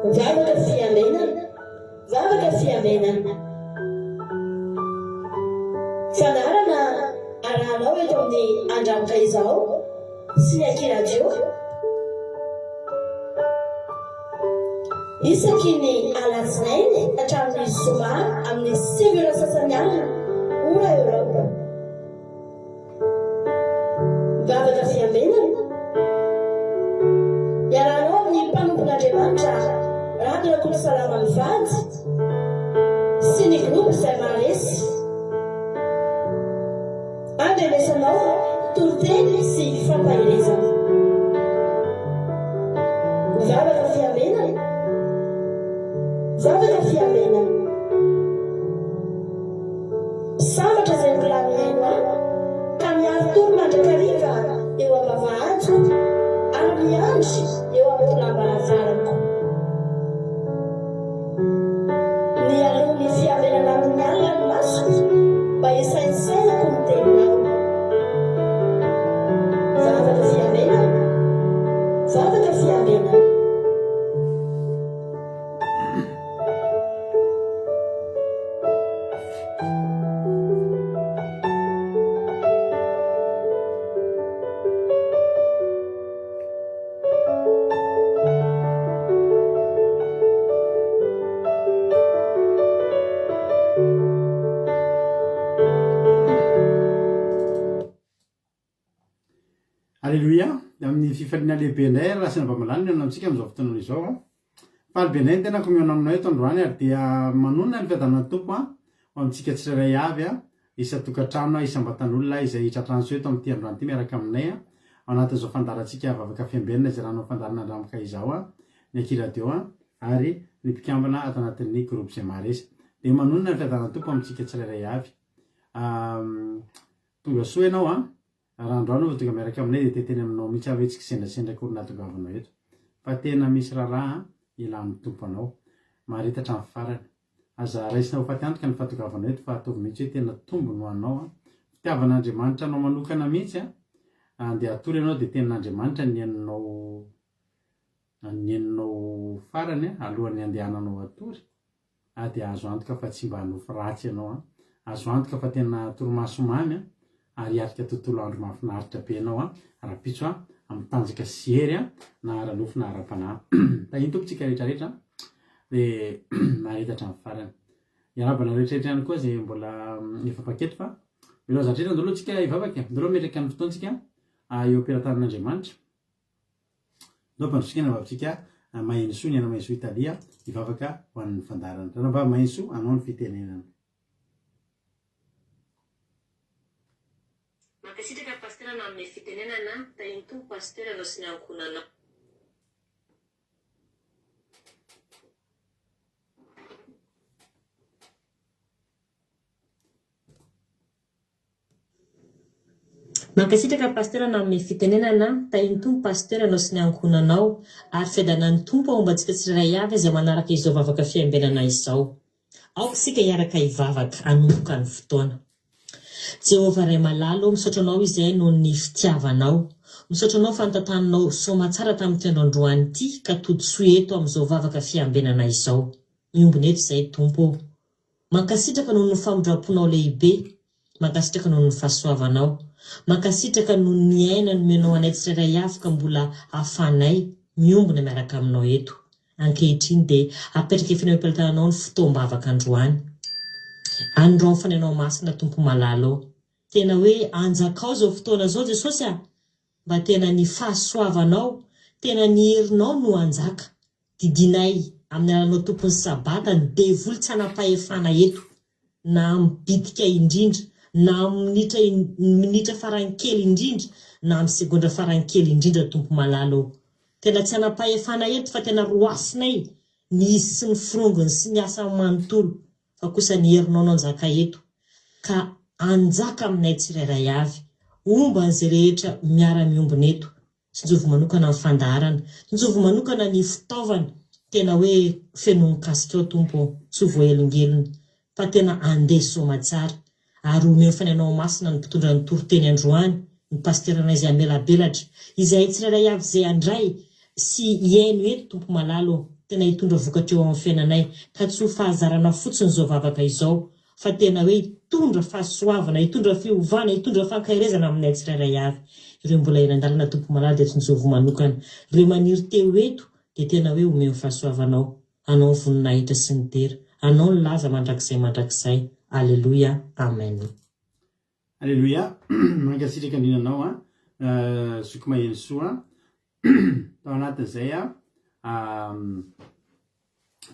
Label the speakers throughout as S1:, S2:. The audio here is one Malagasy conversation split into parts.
S1: Vavaka fiambenana, vavaka fiambenana. Fandaharana arahanao eto amin'ny Andramoka Izao sy ny Aky Radio. Isaky ny alatsinainy hatramin'ny zoma amin'ny 9 ora sasany alina, ora Europe. Vavaka fiambenana. Iarahanao amin'ny mpanompon'Andriamanitra Rado Rakotosalama mivady sy ny groupe izay maharesy. Andrenesanao toriteny sy fampaherezana. Vavaka fiambenana. Vavaka fiambenana. Sambatra izay mbola mihaino ahy, ka miari-tory mandrakariva eo am-bavahadiko, ary miandry eo amin'ny tolàm-baravarako. Mialoha ny fiambenana amin'ny alina ny masoko, mba hisaintsainako ny teninao. Vavaka fiambenana, vavaka fiambenana.
S2: Aleloia! Amin'ny fifaliana lehibe indray ary raha Bamalany mihaona amintsika amin'izao fotoana izao a. Faly be indray ny tenako mihaona aminao eto androany ary dia manonona ny fiadanan'ny Tompo a, ho amintsika tsirairay avy a, isan-tokantrano a, isam-batan'olona izay tratranso eto amin'ity androany ity miaraka aminay a, ao anatin'izao fandaharantsika vavaka fiambenana izay ranon'ny fandaharana Andramoka izao a, ny Aky Radio a, ary ny mpikambana ato anatin'ny groupe izay maharesy. Dia manonona ny fiadanan'ny Tompo amintsika tsirairay avy. Tonga soa ianao an! Raha androany vao tonga miaraka aminay dia te hiteny aminao mihitsy aho hoe tsy kisendrasendra akory nahatongavanao eto fa tena misy raharaha ilan'ny Tompo anao. Maharita hatramin'ny farany. Aza raisina ho faty antoka ny fahatongavanao eto fa ataovy mihitsy hoe tena tombony ho anao an! Fitiavan'Andriamanitra anao manokana mihitsy an! Andeha hatory ianao dia tenin'Andriamanitra ny henonao ny henonao farany alohan'ny handehananao hatory. Ah dia azo antoka fa tsy mba hanofy ratsy ianao an! Azo antoka fa tena torimaso mamy an! Ary hiatrika tontolo andro mahafinaritra be ianao an! Rahampitso an! Amin'ny tanjaka sy hery an! Na ara-nofo na ara-panahy. Tahian'ny Tompo tsika rehetra rehetra an! Dia mahareta hatramin'ny farany. Miarahaba anareo rehetra rehetra ihany koa izay mbola efa mpaketo fa mialoha zavatra rehetra ndao aloha tsika hivavaka e! Ndao aloha hametraka ny fotoantsika eo am-pelatanan'Andriamanitra. Ndao ampandrosoina ny vavitsika Mahenisoa, Niaina Mahenisoa Italia, hivavaka ho an'ny fandaharana. Ranabavy Mahenisoa, anao ny fitenenana.
S3: Mankasitraka Pasitera nanome fitenenana, tahin'ny Tompo Pasitera anao sy ny ankohonanao. Mankasitraka Pasteur nanome fitenenana, tahin'ny Tompo Pasteur anao sy ny ankohonanao, ary fiadanan'ny Tompo homba antsika tsirairay avy izay manaraka izao vavaka fiambenana izao. Aoka isika hiaraka hivavaka hanomboka ny fotoana. Jehovah Ray malala ô, misaotra Anao izahay noho ny fitiavanao. Misaotra Anao fa notantaninao soamatsara tamin'ity andro androany ity ka todisoa eto amin'izao vavaka fiambenana izao. Miombona eto izahay Tompo ô. Mankasitraka noho ny famindramponao lehibe, mankasitraka noho ny fahasoavanao, mankasitraka noho ny aina nomenao anay tsirairay avy ka mbola ahafahanay miombona miaraka aminao eto. Ankehitriny dia apetraka efeno eo am-pelatananao ny fotoam-bavaka androany. Anondrao ny Fanahinao Masina Tompo malala ô. Tena hoe anjakao izao fotoana izao Jesosy a! Mba tena ny fahasoavanao, tena ny herinao no hanjaka. Didinay amin'ny alalanao Tompon'ny Sabata ny devoly tsy hanam-pahefana eto, na amin'ny bitika indrindra, na amin'ny minitra minitra farany kely indrindra, na amin'ny segondra farany kely indrindra Tompo malala ô. Tena tsy hanam-pahefana eto fa tena roasinay ny izy sy ny forongony sy ny asany manontolo fa kosa ny herinao no hanjaka eto ka hanjaka aminay tsirairay avy, homba an'izay rehetra miara-miombona eto. Tsinjovy manokana ny fandaharana. Tsinjovy manokana ny fitaovana. Tena hoe feno mikasika ao Tompo ô. Tsy ho voahelingelina. Fa tena andeha soamatsara. Ary omeo Fanahinao Masina ny mpitondra ny toriteny androany, ny pasiteranay izay hamelabelatra. Izahay tsirairay avy izay handray sy hihaino eto Tompo malala ô. tena hitondra vokatra eo amin'ny fiainanay, ka tsy ho fahazarana fotsiny izao vavaka izao, fa tena hoe hitondra fahasoavana, hitondra fiovana, hitondra fankaherezana aminay tsirairay avy. Ireo mbola eny an-dalana Tompo malala dia tsinjovy manokana. Ireo maniry te ho eto dia tena hoe omeo ny fahasoavanao. Anao ny voninahitra sy ny dera. Anao ny laza mandrakizay mandrakizay. Aleloia. Amen.
S2: Aleloia, mankasitraka indrindra anao an, zoky Mahenisoa an, tao anatin'izay an,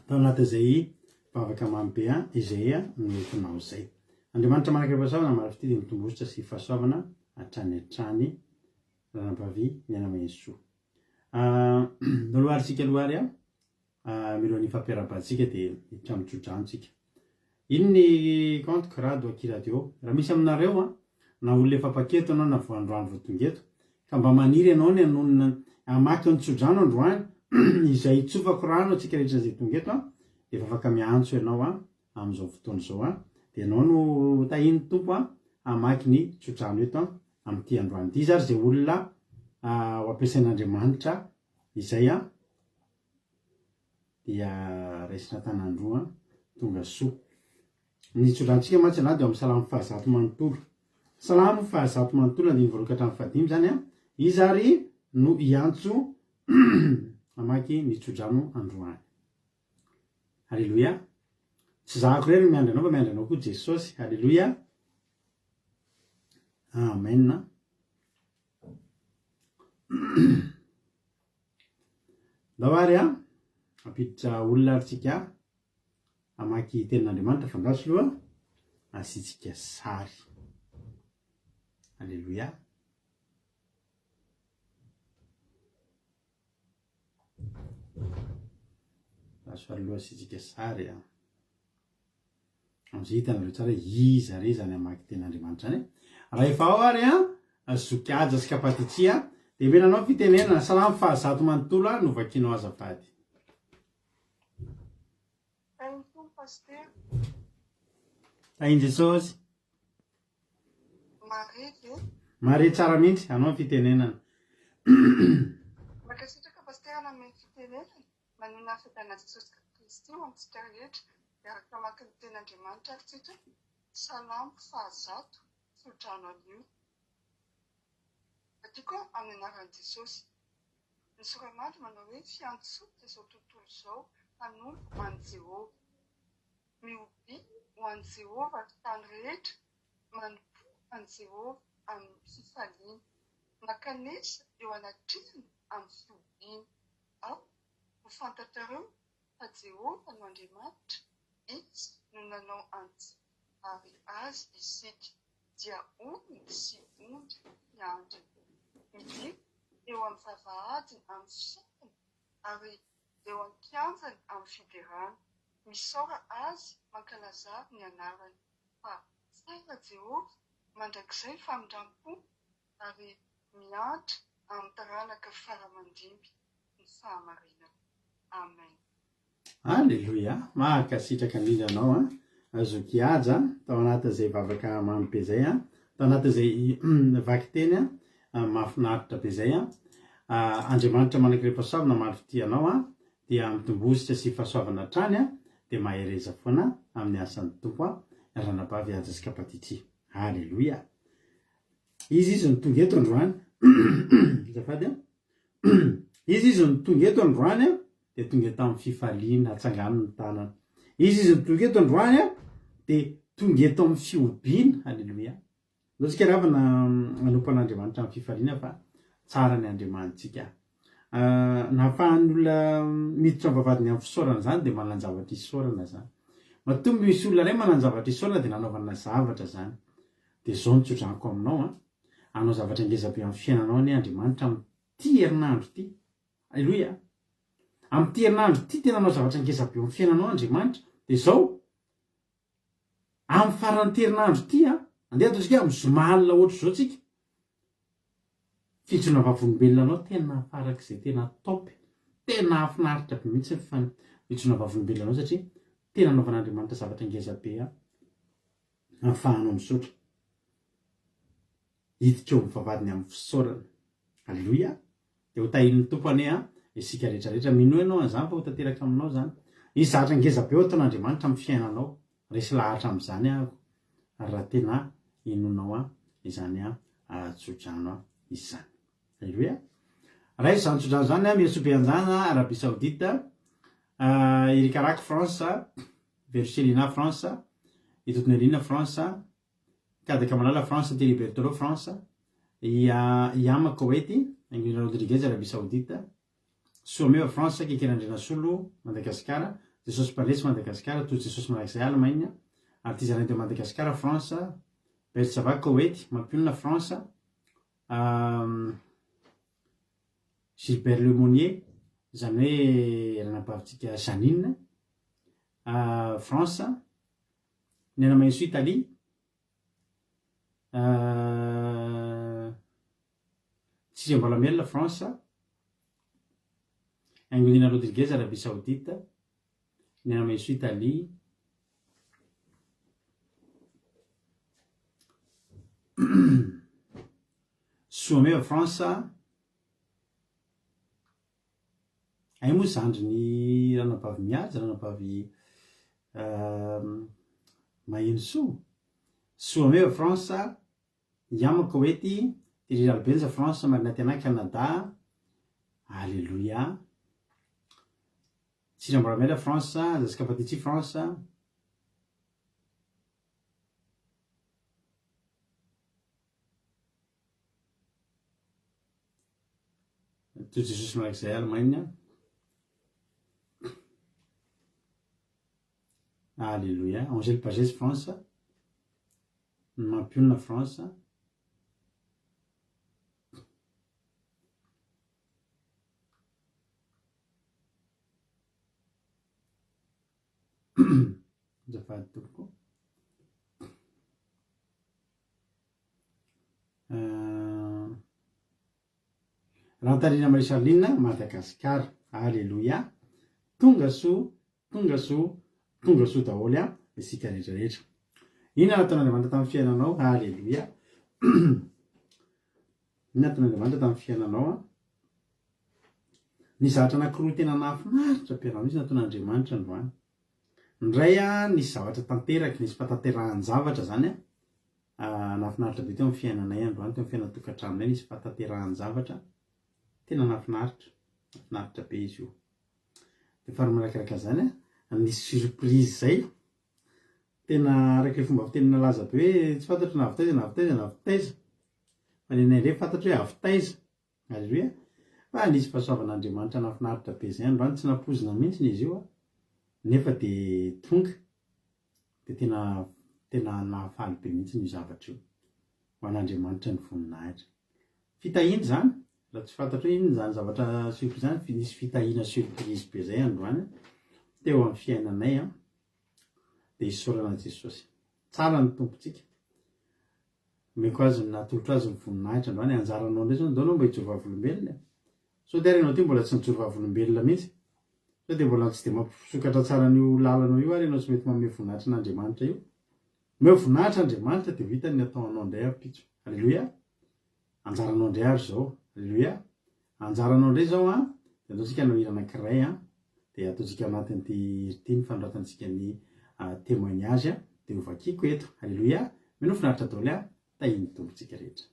S2: tao anatin'izay vavaka mamy be an, izay an noentinao izay. Andriamanitra manak'Fahasoavana maro fitia dia mitombo hosotra sy fahasoavana hatrany hatrany ranabavy Niaina Mahenisoa. Noloarintsika aloha ary an, Mialohan'ny hifampiarahabantsika dia hiditra amin'ny tsodrano tsika. Iny ny compte-ko Rado Akia Radio. Raha misy aminareo an, na olona efa mpaketo ianao na vao androany vao tonga eto, ka mba maniry ianao ny hanonona, hamaky ny tsodrano androany, izay hitsofako rano antsika rehetra izay tonga eto an, dia efa afaka miantso ianao an, amin'izao fotoana izao an. Dia ianao no tahian'ny Tompo an, hamaky ny tsodrano eto an, amin'ity androany ity. Iza ary izay olona ho ampiasain'Andriamanitra izay an? dia raisina an-tanan-droa tonga soa. Ny tsodrantsika mantsy ialahy dia ao amin'ny Salamo fahazato manontolo. Salamo fahazato manontolo andininy voalohany ka hatramin'ny fahadimy izany an. Iza ary no hiantso hamaky ny tsodrano androany? Aleloia. Tsy zahako irery no miandry anao fa miandry anao koa Jesosy. Aleloia. Amen. Ndao ary an, hampiditra olona ary tsika hamaky tenin'Andriamanitra fa andraso aloha asiantsika sary. Aleloia. Andraso aloha asiantsika sary an. Amin'izay hitanareo tsara hoe iza re izany hamaky tenin'Andriamanitra izany e. Raha efa ao ary an, Zoky Haja sy Kapatitsia, dia omena anao ny fitenenana, Salamo fahazato manontolo no vakianao azafady.
S4: Tahin'ny Tompo Pasitera.
S2: Tahin'i Jesosy.
S4: Mare ve?
S2: Mare tsara mihitsy, anao ny fitenenana.
S4: Mankasitraka Pasitera nanome ny fitenenana. Manonona ny fiadanan'i Jesosy Kristy ho amintsika rehetra. Miaraka mamaky ny Tenin'Andriamanitra ary tsika. Salamo fahazato, tsodrano anio. Vakiko amin'ny anaran'i Jesosy. Ny sora-mandry manao hoe fiantsoana izao tontolo izao hanompo an'i Jehovah. Mihobia ho an'i Jehovah ry tany rehetra, manompoa an'i Jehovah amin'ny fifaliana. Mankanesa eo anatrehany amin'ny fihobiana. Aoka ho fantatrareo fa Jehovah no Andriamanitra, Izy no nanao antsika ary Azy isika, dia olony sy ondry mpiandriny. Midika eo amin'ny vavahadiny amin'ny fisaorana ary eo an-kianjany amin'ny fiderana. Misaora Azy, mankalazà ny anarany. Fa tsara Jehovah, mandrakizay ny famindram-pony ary miantra amin'ny taranaka fara aman-dimby ny fahamarinana. Amen.
S2: Aleloia! Mankasitraka indrindra anao an! Zoky Haja tao anatin'izay vavaka mamy be izay an, tao anatin'izay vakiteny an, mahafinaritra be izay an! Andriamanitra manan-karem-pahasoavana maro fitia anao an, dia mitomboa sy fahasoavana hatrany an, dia mahereza foana amin'ny asan'ny Tompo an, Ranabavy Haja sy Kapatitria. Aleloia! Izy izy no tonga eto androany. Azafady an. Izy izy no tonga eto androany an, dia tonga eto amin'ny fifaliana, atsangano ny tanana. Izy izy no tonga eto androany an, dia tonga eto amin'ny fihobiana. Aleloia. Ndao tsika ry havana hanompo an'Andriamanitra amin'ny fifaliana fa tsara ny Andriamanitsika. Nahafahan'ny olona miditra amin'ny vavahadiny amin'ny fisaorana izany dia manan-javatra isaorana izany. Matoa misy olona iray manan-javatra isaorana dia nanaovana zavatra izany. Dia izao no tsodranoko aminao an, hanao zavatra ngeza be amin'ny fiainanao anie Andriamanitra amin'ity herinandro ity. Aleloia! Amin'ity herinandro ity tena hanao zavatra ngeza be eo amin'ny fiainanao Andriamanitra. Dia izao, amin'ny faran'ity herinandro ity an, andeha ataontsika hoe amin'ny zoma alina ohatr'izao tsika, fijoroana vavolombelona anao tena farak'izay tena top, tena hahafinaritra be mihitsy ny fijoroana vavolombelona anao satria tena anaovan'Andriamanitra zavatra ngeza be an. ahafahanao misaotra. Hiditra eo amin'ny vavahadiny amin'ny fisaorana. Aleloia! Dia ho tahian'ny Tompo anie an! isika rehetra rehetra. Minoa ianao an'izany fa ho tanteraka aminao izany. Hisy zavatra ngeza be ho ataon'Andriamanitra amin'ny fiainanao. Resy lahatra amin'izany aho ary raha tena inoanao ahy izany tsodrano izany. Aleloia. Raiso izany tsodrano izany an, Mirosoa Beanjana, Arabie Saoudite, Eric Arac, France, Veroselina, France, Itotonelina, France, Kadaka Malala, France, Thierry Berthelot, France, Iama, Koweït, Angelina Rodriguez, Arabie Saoudite, Soameva, France, Keke Randrianasolo, Madagasikara, Jesosy Mpandresy, Madagasikara, Tojo Jesosy Mandrakizay, Allemagne, Artisanat de Madagascar, France, Bertsava, Koweït, Mampionona, France, Gilbert Lemonnier, izany hoe ranabavintsika Jeannine, France, Nena Mahesoa, Italie, Tsiry France, Angolina Rodriguez, Arabie Saoudite, Nena Mahesoa, Italie, Soameva, France, Hay moa zandrin'i ranabavy Mihaja, ranabavy Mahenosoa. Soameva, France, Yama, Koety, Thierry Ralbenja, France, Marina Tena, Canada, Alléluia. Tsiry Amboramela, France, Jessica Patici, France. Toy Jesosy Mandrakizay, Allemagne. Alléluia. Angèle Pagès, France. Mampionona, France. Azafady tompoko. Rantarina Marie Charline, Madagascar. Alléluia. Tonga soa, tonga soa, tonga soa daholo a, isika rehetra rehetra. Inona no ataon'Andriamanitra tamin'ny fiainanao? Alléluia. Inona ataon'Andriamanitra tamin'ny fiainanao a? Ny zavatra anankiroa tena nahafinaritra be raha misy nataon'Andriamanitra androany. Ny iray a, nisy zavatra tanteraka, nisy fahatanterahan-javatra zany a, Nahafinaritra be teo amin'ny fiainanay androany, teo amin'ny fiainan-tokantranonay nisy fahatanterahan-javatra tena nahafinaritra, nahafinaritra be izy io. Dia faharoa manarakaraka an'izany, nisy surprise izay, tena araka ilay fomba fiteny nalaza be hoe tsy fantatro na avy taiza na avy taiza na avy taiza, fa ny anay indray fantatro hoe avy taiza. Aleloia! Fa nisy fahasoavan'Andriamanitra nahafinaritra be izay androany, tsy nampoizina mihitsy izy io an, nefa dia tonga, dia tena tena nahafaly be mihitsy io zavatra io. Ho an'Andriamanitra ny voninahitra. Fitahiana izany, raha tsy fantatro hoe inona izany zavatra surprise izany, nisy fitahiana surprise be izay androany teo amin'ny fiainanay an, dia isaorana Jesosy. Tsara ny Tompontsika. Omeko azy ny natolotro azy ny voninahitra androany, anjaranao indray zao, ndao anao mba hijoro vavolombelona e. Sao dia ary ianao ity mbola tsy nijoro vavolombelona mihitsy? Sao dia mbola tsy dia mampisokatra tsara an'io lalanao io ary ianao tsy mety manome voninahitra an'Andriamanitra io? Omeo voninahitra Andriamanitra dia ho hitany ny ataonao indray ampitso. Aleloia! Anjaranao indray ary izao. Aleloia! Anjaranao indray izao an, dia ataontsika hanao hira anankiray an, dia ataontsika ao anatin'ity hira ity ny fanoratantsika ny témoignage dia ho vakiako eto. Aleloia! Mino finaritra daholo an, tahian'ny Tompo tsika rehetra.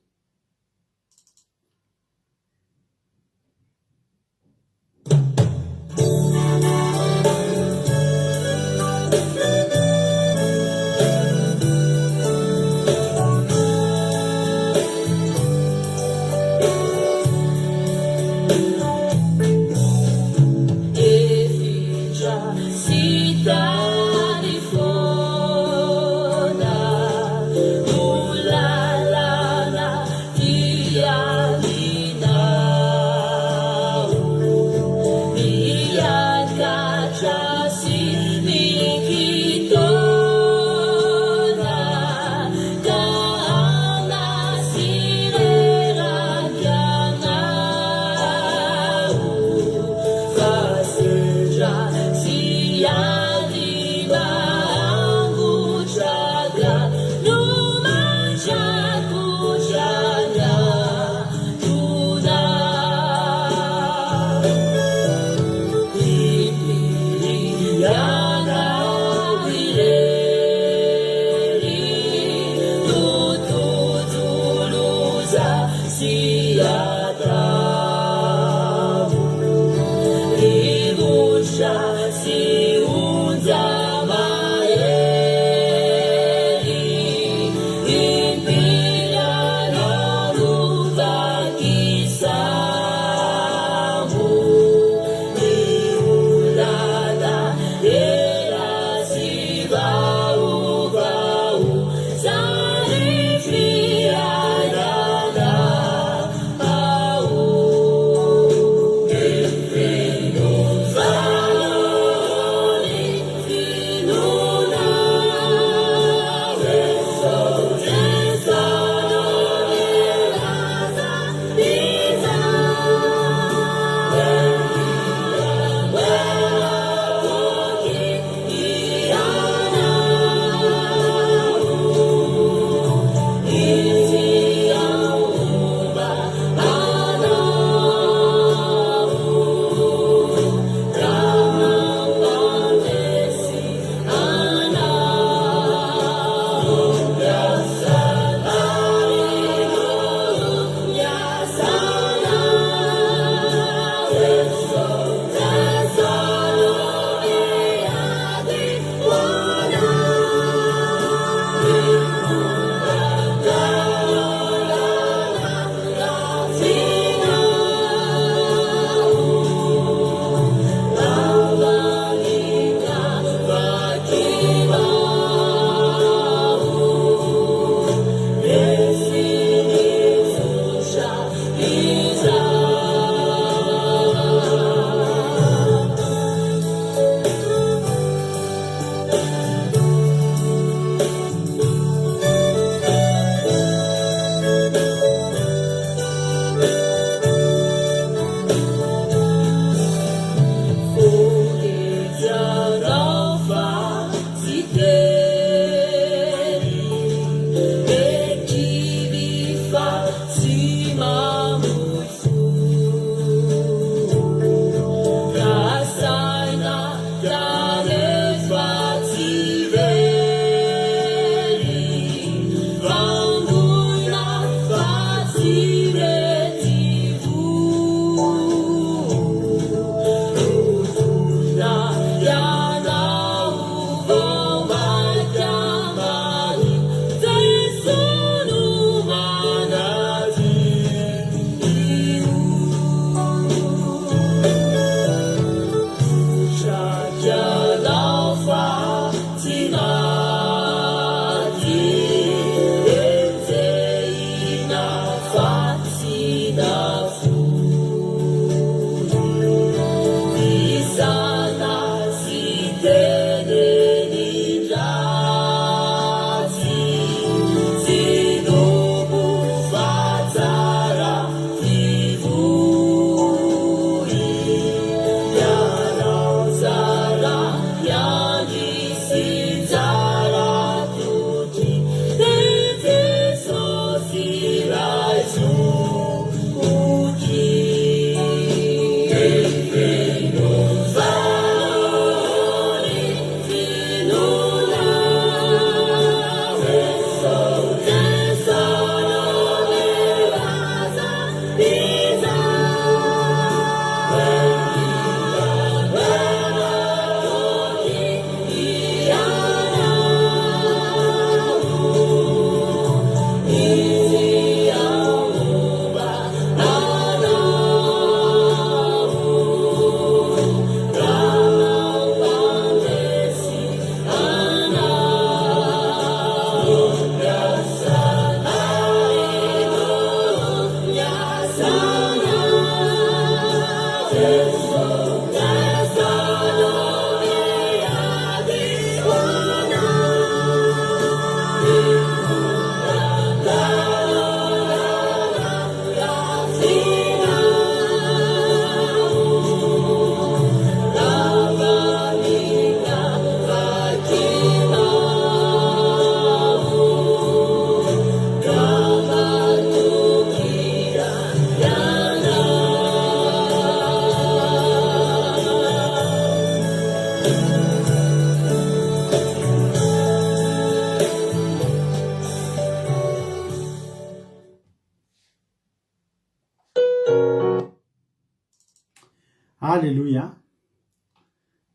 S2: Aleloia!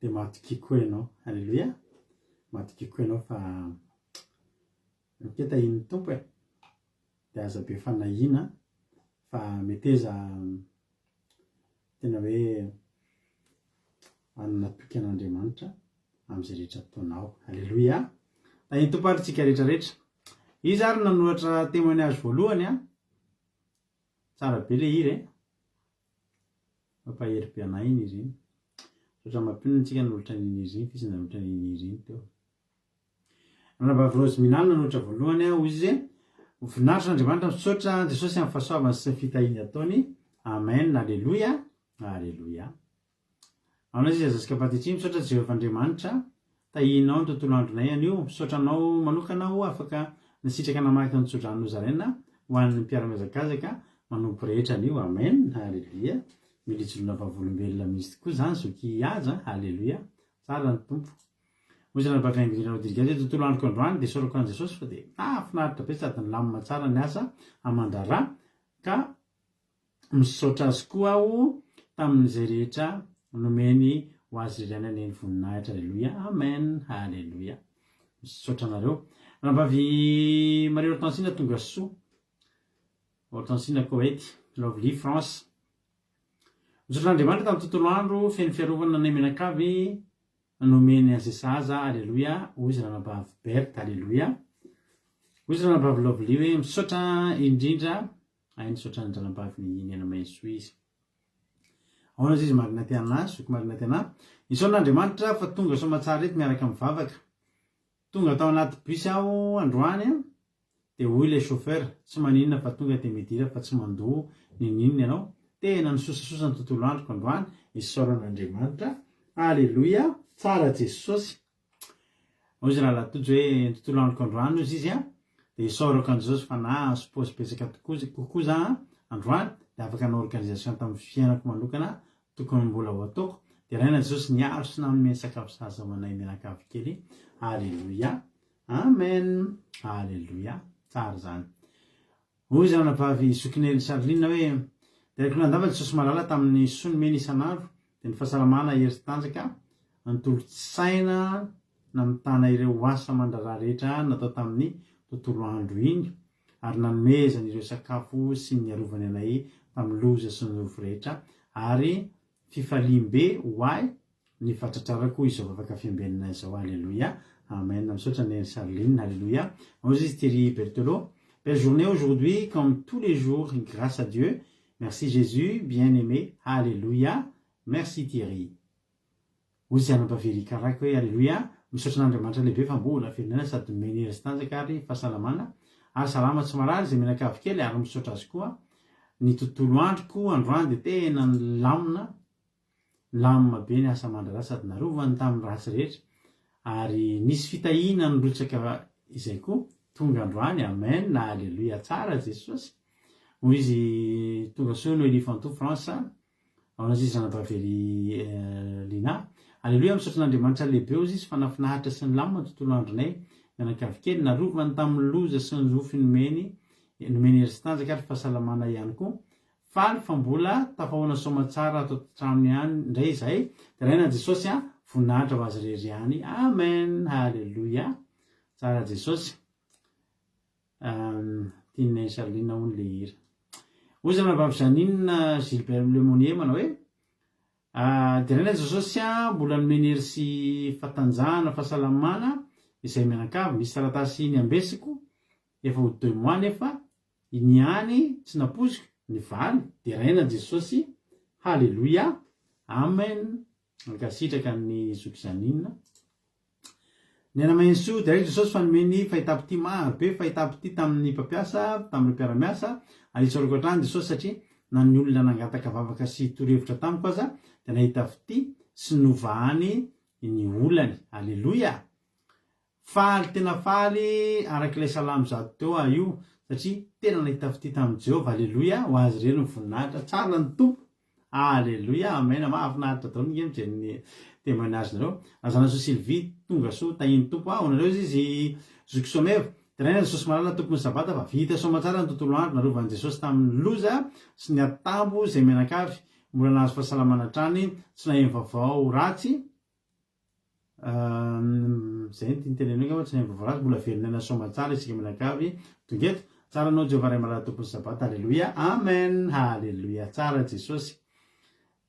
S2: Dia matokia koa ianao. Aleloia! Matokia koa ianao fa ok tahian'ny Tompo e. Dia aza be fanahiana fa meteza tena hoe hanana toky an'Andriamanitra amin'izay rehetra ataonao. Aleloia! Tahian'ny Tompo ary tsika rehetra rehetra. Iza ary nanoratra témoignage voalohany a? Tsara be le hira e! Mampahery be anay iny hira iny. Misaotra mampionona antsika nanolotra an'iny hira iny, f'izy nanolotra an'iny hira iny teo. Ranabavy Rose Minal nanolotra voalohany hoy izy hoe, Voninahitra an'Andriamanitra misaotra an'i Jesosy amin'ny fahasoavany sy ny fitahiany ataony. Amen Aleloia Aleloia. Aona izy Jessica Patitri misaotra Jehovah Andriamanitra tahianao ny tontolo andronay anio misaotra anao manokana aho afaka nisitraka namaky ny tsodrano nozaraina ho an'ny mpiara-mihazakazaka manompo rehetra anio Amen Aleloia mila ijoroana vavolombelona mihitsy tokoa izany zoky Haja Aleloia tsara ny Tompo Hoy izy ranabavy Angelina Rodriguez hoe tontolo androko androany dia isaorako an'i Jesosy fa dia nahafinaritra be sady nilamina tsara ny asa aman-draharaha ka misaotra azy koa aho tamin'izay rehetra nomeny ho azy irery ihany anie ny voninahitra aleloia amen aleloia misaotra anareo ranabavy Marie Hortensina tonga soa Hortensina Koety Lovely France misaotra an'Andriamanitra tamin'ny tontolo andro feno fiarovana anay mianakavy Nomeny azy sahaza Aleloia hoy izy ranabavy Berthe Aleloia hoy izy ranabavy Lovely hoe misaotra indrindra hay nisaotra an-dranabavy Nena Mainsoa izy. Ahoana izy Marina Tiana, zoky Marina Tiana. Isaorana Andriamanitra fa tonga soamatsara eto miaraka mivavaka. Tonga tao anaty bus aho androany an, Dia hoy ilay chauffeur, tsy maninona fa tonga dia midira fa tsy mandoa ninoninona ianao. Tena nisosasosa ny tontolo androko androany, isaorana Andriamanitra. Aleloia, tsara Jesosy. Hoy izy rahalahy Tojo hoe ny tontolo androko androany hozy izy an, dia isaorako an'i Jesosy fa nahazo pause betsaka tokoa kokoa za androany, dia afaka nanao organisation tamin'ny fiainako manokana tokony mbola ho ataoko. Deraina Jesosy niaro sy nanome ny sakafo sahaza ho anay mianakavy kely. Aleloia. Amen! Aleloia! Tsara izany. Hoy izy ranabavy zokinely Charline hoe, Deraiko nandava Jesosy malala tamin'ny soa nomeny isan'andro, dia ny fahasalamana, hery sy tanjaka, ny tolo-tsaina namitana ireo asa aman-draharaha rehetra natao tamin'ny tontolo andro iny, ary nanomezany ireo sakafo sy niarovany anay tamin'ny loza sy ny rofy rehetra, ary fifaliam-be ho ahy ny fatratrarako izao vavaka fiambenana izao Alléluia Amen Misaotra Neny Charline Alléluia Hozy izy Thierry Berthelot Belle journée aujourd'hui comme tous les jours grâce à Dieu Merci Jésus bien aimé Alléluia Merci Thierry Hozy anabavy Erika raiko hoe Alléluia Misaotra an'Andriamanitra lehibe fa mbola velona sady nomeny hery sy tanjaka ary fahasalamana ary salama tsy marary izay mianakavy kely ary misaotra azy koa ny tontolo androko androany dia tena nilamina Nilamina be ny asa aman-draharaha sady narovany tamin'ny ratsy rehetra ary nisy fitahiana nirotsaka izay koa tonga androany amen aleloia tsara Jesosy hoy izy tonga soa Noelie Fantou France aona izy zanabavy Lina aleloia misaotra an'Andriamanitra lehibe hoy izy fa nafinaritra sy nilamina ny tontolo andronay mianakavy kely narovany tamin'ny loza sy ny rofy nomeny nomeny hery sy tanjaka ary fahasalamana ihany koa Faly fa mbola tafahoana soamatsara ato an-trano ihany indray izahay, deraina Jesosy a, voninahitra ho azy irery ihany, amen, haleloia, tsara Jesosy, um, tian'i Neny Charline hono le hira. Hoy zanabavy Jeanine Gilbert Lemonnier manao hoe, ah, deraina Jesosy a, mbola nomeny hery sy fatanjahana, fahasalamana izay mianakavy, misy taratasy niambesiko efa ho deux mois nefa Iny ihany tsy nampoiziko, nivaly, deraina Jesosy, haleloia, Amen! Mankasitraka an'i Zoky Janine. Ny aina Mahensoa, Deraiko Jesosy fa nomeny fahitam-pitia maro be, fahitam-pitia tamin'ny mpampiasa, tamin'ireo mpiara-miasa, ary isaorako hatrany Jesosy satria na ny olona nangataka vavaka sy torohevitra tamiko aza dia nahita fitia sy novahany ny olany. Aleloia! Faly tena faly araka ilay salamo 100 teo aho io satria tena nahita fitia tamin'i Jehovah Aleloia ho azy irery ny voninahitra tsara ny Tompo Aleloia Amen mahafinaritra daholo nge mijery ny témoignage nareo Razanasoa Sylvie tonga soa tahin'ny Tompo aho nareo izy Zoky Someva Deraina Jesosy malala Tompon'ny Sabata fa vita soamatsara ny tontolo andro narovan'i Jesosy tamin'ny loza sy ny atambo izay mianakavy mbola nahazo fahasalamana hatrany tsy naheno vaovao ratsy Zay no tiany tenenina angamba tsy nahay vaovao ratsy, mbola velon'aina soamantsara isika mianakavy tonga eto. Tsara anao Jehovah Ray malala Tompon'ny Sabata, Aleloia, Amen, Haleloia, tsara Jesosy.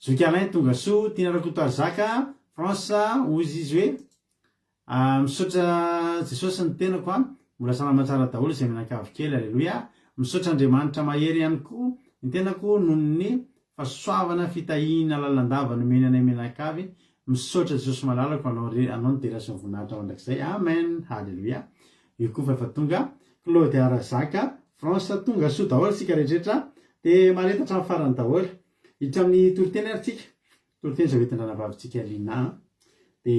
S2: Zoky Alain tonga soa, Tiana Rakotoarizaka, France, hoy izy hoe, misaotra Jesosy ny tenako an, mbola salama tsara daholo izay mianakavy kely, Aleloia, misaotra Andriamanitra mahery ihany koa ny tenako noho ny Fahasoavana fitahiana lalandava nomeny anay mianakavy misaotra Jesosy malalako anao re anao ny dera sy ny voninahitra mandrakizay amen haleloia io koa fa efa tonga Claudia Razaka France tonga soa daholo tsika rehetra de mahareta hatramin'ny farany daholo hiditra amin'ny toriteny ary tsika toriteny izay hoentin-dranabavitsika Lina de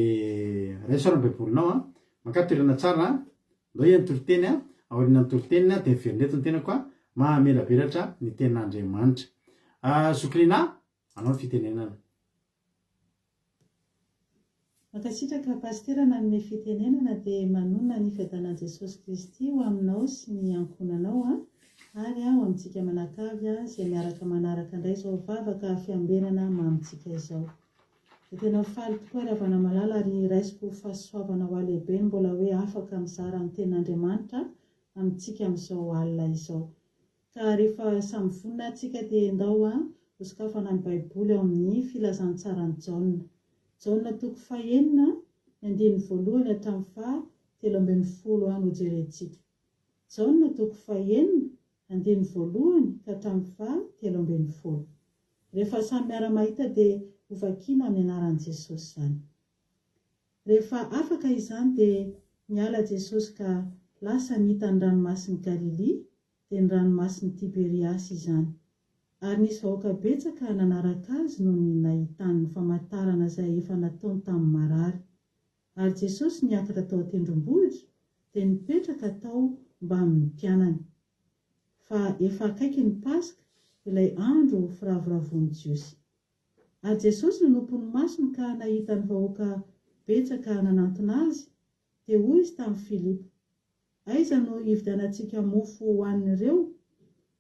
S2: raiso ary ny baibolinao a mankà toerana tsara Ndao hihaino toriteny a, aorianan'ny toriteny dia miverina eto ny tenako a, mamelabelatra ny tenin'Andriamanitra. Zoky Rinah, anao ny fitenenana.
S5: Mankasitraka Pasitera nanome fitenenana dia manonona ny fiadanan'i Jesosy Kristy ho aminao sy ny ankohonanao a ary ho amintsika manakavy izay miaraka manaraka indray izao vavaka fiambenana mamintsika izao. Dia tena faly tokoa ry havana malala ary raisiko ho fahasoavana ho ahy lehibe ny mbola hoe afaka mizara ny tenin'Andriamanitra amintsika amin'izao alina izao. Ka rehefa samy vonona tsika dia ndao hosokafana ny baiboly ao amin'ny filazantsaran'i Jaona. Jaona toko fahenina, ny andininy voalohany hatramin'ny faha 13 no hojerentsika. Jaona toko fahenina, andininy voalohany ka hatramin'ny faha 13. Rehefa samy miara-mahita dia hovakiana amin'ny anaran'i Jesosy izany. Rehefa afaka izany dia niala Jesosy ka lasa nita ny ranomasin'i Galilia, dia ny ranomasin'i Tiberiasy izany. Ary nisy vahoaka betsaka nanaraka Azy noho ny nahitany ny famantarana izay efa nataony tamin'ny marary. Ary Jesosy niakatra tao an-tendrombohitra dia nipetraka tao mbamin'ny mpianany. Fa efa akaiky ny Paska, ilay andro firavoravoan'ny Jiosy. Ary Jesosy nanompo ny masony ka nahita ny vahoaka betsaka nanantona Azy, dia hoy Izy tamin'i Filipo, Aiza no hividianantsika mofo hohanin'ireo?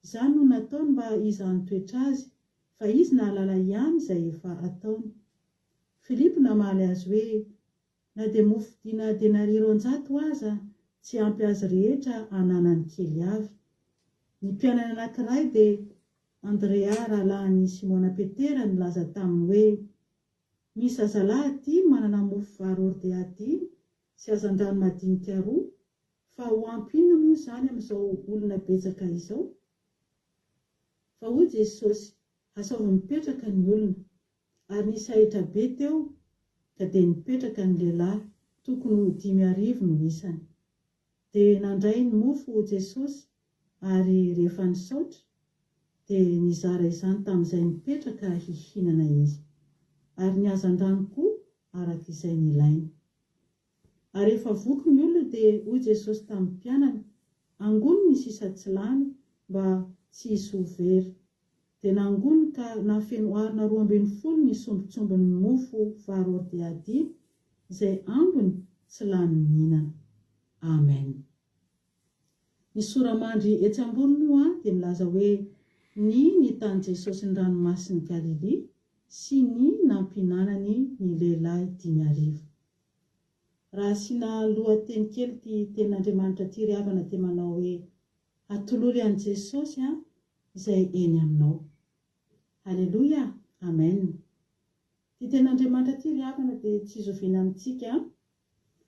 S5: Izany no nataony mba hizahany toetra Azy, fa Izy nahalala ihany izay efa hataony. Filipo namaly Azy hoe, Na dia mofo dina denaria 200 aza tsy ampy azy rehetra hananany kely avy. Ny mpianany anankiray dia Andrea rahalahin'i Simona Petera nilaza taminy hoe, Misy zazalahy aty manana mofo vary hordea dimy sy hazandrano madinika roa, fa ho ampy inona moa izany amin'izao olona betsaka izao? Fa hoy Jesosy, Asaovy mipetraka ny olona. Ary nisy ahitra be teo, ka dia nipetraka ny lehilahy, tokony ho 5000 no isany. Dia nandray ny mofo Jesosy, ary rehefa nisaotra, dia nizara izany tamin'izay nipetraka hihinana Izy. Ary ny hazandrano koa araka izay nilainy. Ary rehefa voky ny olona, dia hoy Jesosy tamin'ny mpianany, Angony ny sisa tsy lany, mba tsy hisy ho very. Dia nangoniny ka nahafeno harona 12 ny sombintsombin' ny mofo vary hordea dimy, izay ambiny tsy lany nihinana. Amen. Ny sora-mandry etsy ambony moa dia milaza hoe ny nitan'i Jesosy ny ranomasin'i Galilia sy ny nampihinanany ny lehilahy 5000. Raha asiana lohateny kely ity tenin'Andriamanitra ity ry havana dia manao hoe Atolory an'i Jesosy izay eny aminao. Aleloia! Amen! Ity tenin'Andriamanitra ity ry havana dia tsy zoviana amintsika.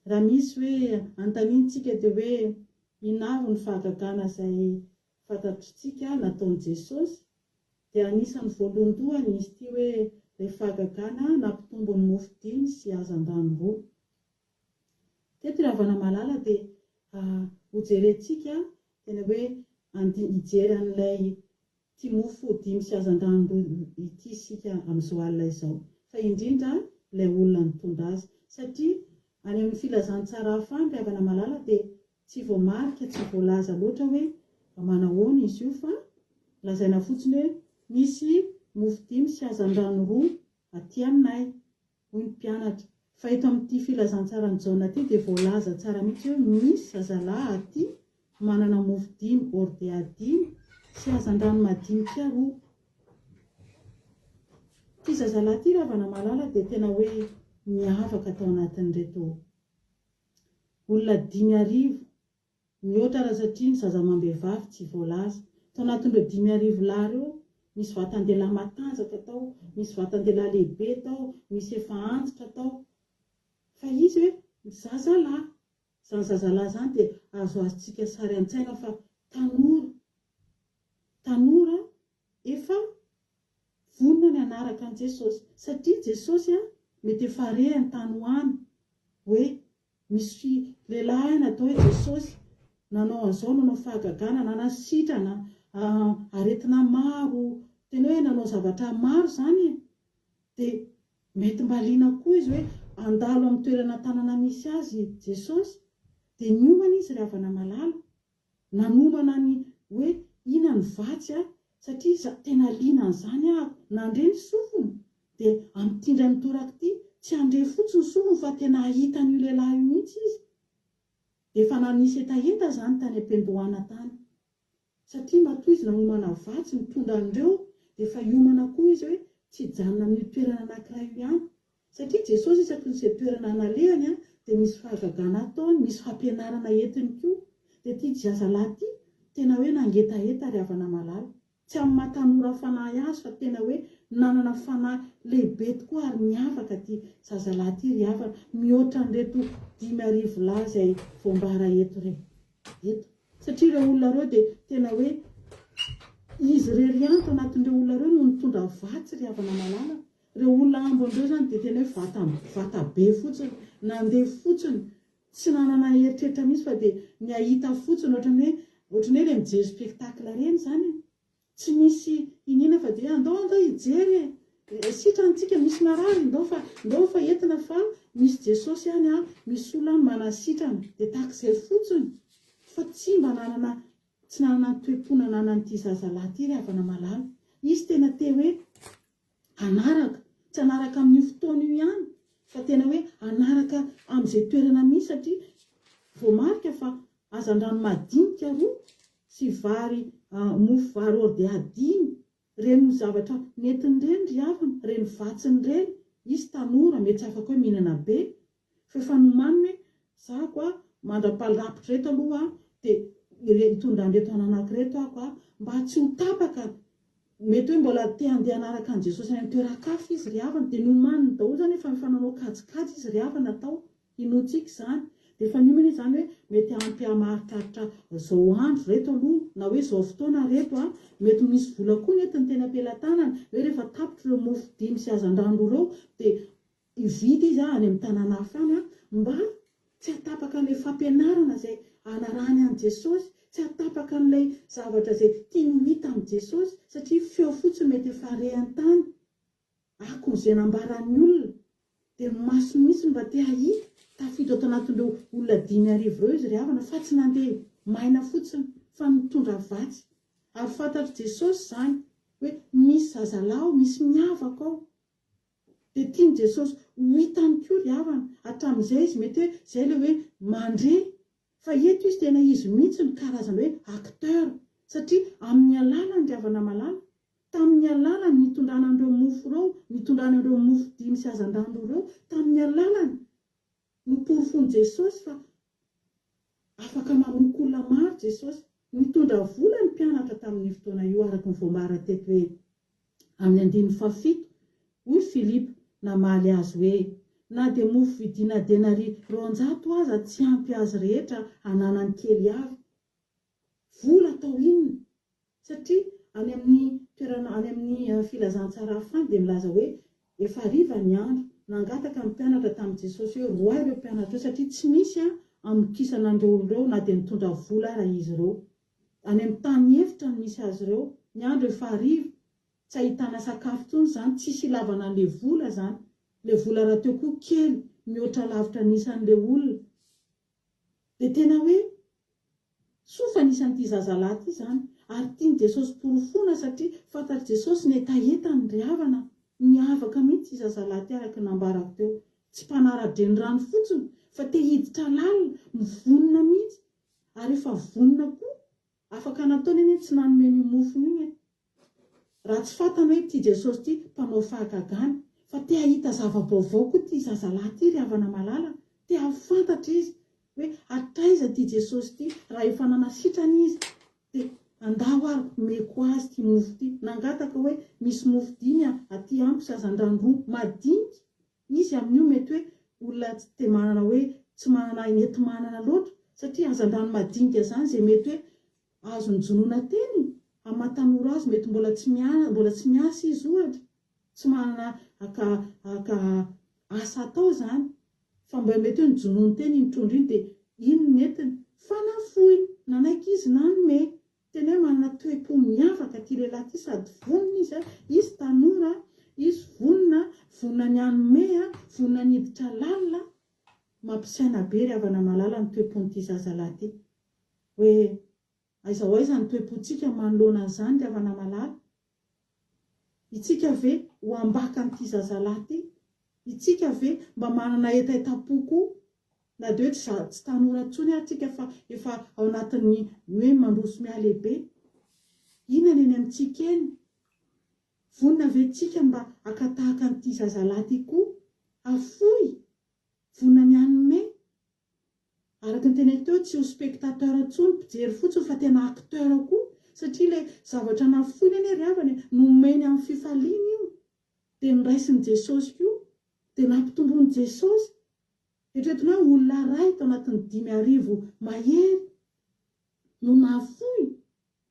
S5: Raha misy hoe anontaniantsika dia hoe inona avy ny fahagagana izay fantatritsika nataon'i Jesosy dia anisan'ny voalohandohany izy ity hoe. Ilay fahagagana nampitombo ny mofo dimy sy hazandrano roa. Teto ry havana malala dia hojerentsika tena hoe andia hijery an'ilay ity mofo dimy sy hazandrano roa ity isika amin'izao alina izao. Fa indrindra ilay olona nitondra azy. Satria any amin'ny filazantsara hafa any ry havana malala dia tsy voamarika, tsy voalaza loatra hoe manahoana izy io fa lazaina fotsiny hoe misy mofo dimy sy hazandrano roa aty aminay. Hoy ny mpianatra. Fa eto amin'ity filazantsaran'i Jaona ity dia voalaza tsara mihitsy hoe misy zazalahy aty manana mofo dimy hordea dimy sy hazandrano madinika roa. Ity zazalahy ity ry havana malala dia tena hoe miavaka tao anatin'ireto olona 5000 Mihoatra raha satria ny zaza amam-behivavy tsy voalaza. Tao anatin'ireo 5000 lahy ireo, misy vatan-dehilahy matanjaka tao, misy vatan-dehilahy lehibe tao, misy efa antitra tao. Fa izy hoe zazalahy. Izany zazalahy izany dia azoazontsika sary an-tsaina fa tanora. Tanora efa vonona ny hanaraka an'i Jesosy. Satria Jesosy mety efa rehany tany ho any hoe Misy lehilahy natao hoe Jesosy nanao an'izao, nanao fahagagana, nanasitrana aretina maro, tena hoe nanao zavatra maro izany e! Dia mety mba liana koa izy hoe handalo amin'ny toerana tanana misy azy Jesosy. Dia niomana izy ry havana malala. Nanomana ny hoe inona ny vatsy a, satria za tena liana an'izany ahako, nandre ny sofiny dia amin'ity indray mitoraka ity tsy handre fotsiny ny sofiny fa tena hahita an'io lehilahy io mihitsy izy, dia efa nanisy hetaheta izany tany am-piandohana tany, satria matoa izy nanomana vatsy nitondra an'ireo dia efa hiomana koa izy hoe tsy hijanona amin'io toerana anankiray io ihany Satria Jesosy isaky ny izay toerana nalehany dia misy fahagagana ataony, misy fampianarana entiny koa. Dia ity zazalahy ity tena hoe nangetaheta ry havana malala. Tsy amin'ny maha tanora fanahy azy fa tena hoe nanana fanahy lehibe tokoa ary niavaka ity zazalahy ity ry havana, mihoatra an'ireto 5000 lahy izay voambara eto ireto. Satria ireo olona ireo dia tena hoe izy irery ihany tao anatin'ireo olona ireo no nitondra vatsy ry havana malala. Ireo olona ambiny ireo izany dia tena hoe vata vata be fotsiny, nandeha fotsiny, tsy nanana eritreritra mihitsy fa dia ny hahita fotsiny ohatran'ny hoe ohatran'ny hoe ilay mijery spectacle ireny izany e. Tsy nisy iniana fa dia andao andao hijery e, sitrana tsika, misy marary ndao fa ndao fa entina fa misy Jesosy any an, misy olona any manasitrana, dia tahak'izay fotsiny fa tsy mba nanana tsy nanana ny toe-po nananan'ity zazalahy ity ry havana malala. Izy tena te hoe hanaraka, tsy hanaraka amin'io fotoana io ihany fa tena hoe hanaraka amin'izay toerana misy satria voamarika fa hazandrano madinika roa sy vary mofo vary hordea dimy ireny zavatra nentiny ireny ry havana, ireny vatsiny ireny, izy tanora mety tsy afaka hoe mihinana be fa efa nomaniny hoe zako a mandra-pahalapitra ireto aloha dia hitondra an'ireto ananako ireto aho a mba tsy ho tapaka Mety hoe mbola te handeha hanaraka an'i Jesosy any amin'ny toeran-kafa izy ry havana, dia nomaniny daholo izany, efa efa nanao kajikajy izy ry havana tao, inoantsika izany, dia efa niomana izy izany hoe mety ampy hamaritraritra izao andro ireto aloha, na hoe izao fotoana ireto an, mety misy vola koa nentiny teny am-pelatanany, hoe rehefa tapitra ireo mofo dimy sy hazandrano roa ireo, dia Hividy izy any amin'ny tanàna hafa any mba tsy hahatapaka an'ilay fampianarana izay hanarahany an'i Jesosy, tsy hahatapaka an'ilay zavatra izay tiany ho hita amin'i Jesosy, satria feo fotsiny mety efa rehany tany, akon'izay nambaran'ny olona, dia ny masony mihitsy no mba te hahita, tafiditra ato anatin'ireo olona 5000 ireo izy ry havana, fa tsy nandeha maina fotsiny, fa nitondra vatsy. Ary fantatr'i Jesosy izany, hoe misy zazalahy ao, misy miavaka ao. Dia tian'i Jesosy ho hitany koa ry havana, hatramin'izay izy mety hoe izay ilay hoe mandre, fa eto izy tena izy mihitsy no karazana hoe acteur, satria amin'ny alalany ry havana malala, tamin'ny alalany nitondrana an'ireo mofo ireo, nitondrana ireo mofo dimy sy hazandrano roa ireo, tamin'ny alalany noporofoin'i Jesosy fa Afaka mamoky olona maro Jesosy. Nitondra vola ny mpianatra tamin'io fotoana io, araka ny voambara teto hoe, amin'ny andininy fahafito, Hoy Filipo namaly Azy hoe, Na dia mofo vidina denaria 200 aza tsy ampy azy rehetra hananany kely avy. Vola atao inona? Satria any amin'ny toerana any amin'ny filazantsara hafa any dia milaza hoe. Efa hariva ny andro, nangataka ny mpianatra tamin'i Jesosy hoe roahy ireo mpianatra ireo satria tsy misy hamokisana an'ireo olona ireo na dia nitondra vola ara izy ireo. Any amin'ny tany efitra no misy azy ireo. Ny andro efa hariva, tsy ahitana sakafo intsony izany, tsisy ilavana an'ilay vola izany. Ilay vola rahateo koa kely, mihoatra lavitra ny isan'ilay olona. Dia tena hoe soa fa nisy an'ity zazalahy ity izany, ary tian'i Jesosy porofoina satria fantatr'i Jesosy ny hetahetany ry havana, niavaka mihitsy ity zazalahy ity araka ny nambarako teo, tsy mpanara-drenirano fotsiny fa te hiditra lalina, mivonona mihitsy, ary efa vonona koa, afaka nataony anie tsy nanome an'io mofony io e. Raha tsy fantany hoe ity Jesosy ity mpanao fahagagana, fa te hahita zava-baovao koa ity zazalahy ity ry havana malala, te hahafantatra izy hoe hatraiza ity Jesosy ity, raha efa nanasitrana izy dia andao ary omeko azy ity mofo ity. Nangataka hoe misy mofo dimy aty amiko sy hazandrano roa madinika izy amin'io mety hoe olona tsy dia manana hoe tsy manana enti-manana loatra satria hazandrano madinika izany izay mety hoe Azony jonoina teny amin'ny maha tanora azy mety mbola tsy miana mbola tsy miasa izy ohatra, tsy manana aka aka asa atao izany fa mba mety hoe nojonoiny teny iny trondro iny dia iny no nentiny fa nafoiny, nanaiky izy nanome. Tena hoe manana toe-po miavaka ity lehilahy ity sady vonona izy, izy tanora, izy vonona, vonona ny hanome, vonona ny hiditra lalina. Mampisaina be ry havana malala ny toe-pon'ity zazalahy ity. Hoe aiza ho aiza ny toe-pontsika manoloana an'izany ry havana malala? Itsika ve ho ambakan'ity zazalahy ity? Itsika ve mba manana hetahetam-po koa? Na dia hoe tsy tsy tanora intsony ary tsika fa efa ao anatin'ny hoe mandroso mihalehibe. Inona ny eny amintsika eny? Vonona ve tsika mba haka tahaka an'ity zazalahy ity koa? Hafoy? Vonona ny hanome? Araka ny teneniko teo, tsy ho spectateur intsony, mpijery fotsiny fa tena acteur koa, satria ilay zavatra nafoiny anie ry havana e, nomeny amin'ny fifaliana io, dia noraisin'i Jesosy koa, dia nampitomboin'i Jesosy. Eritreretina hoe olona iray tao anatin'ny 5000 mahery no nafoy,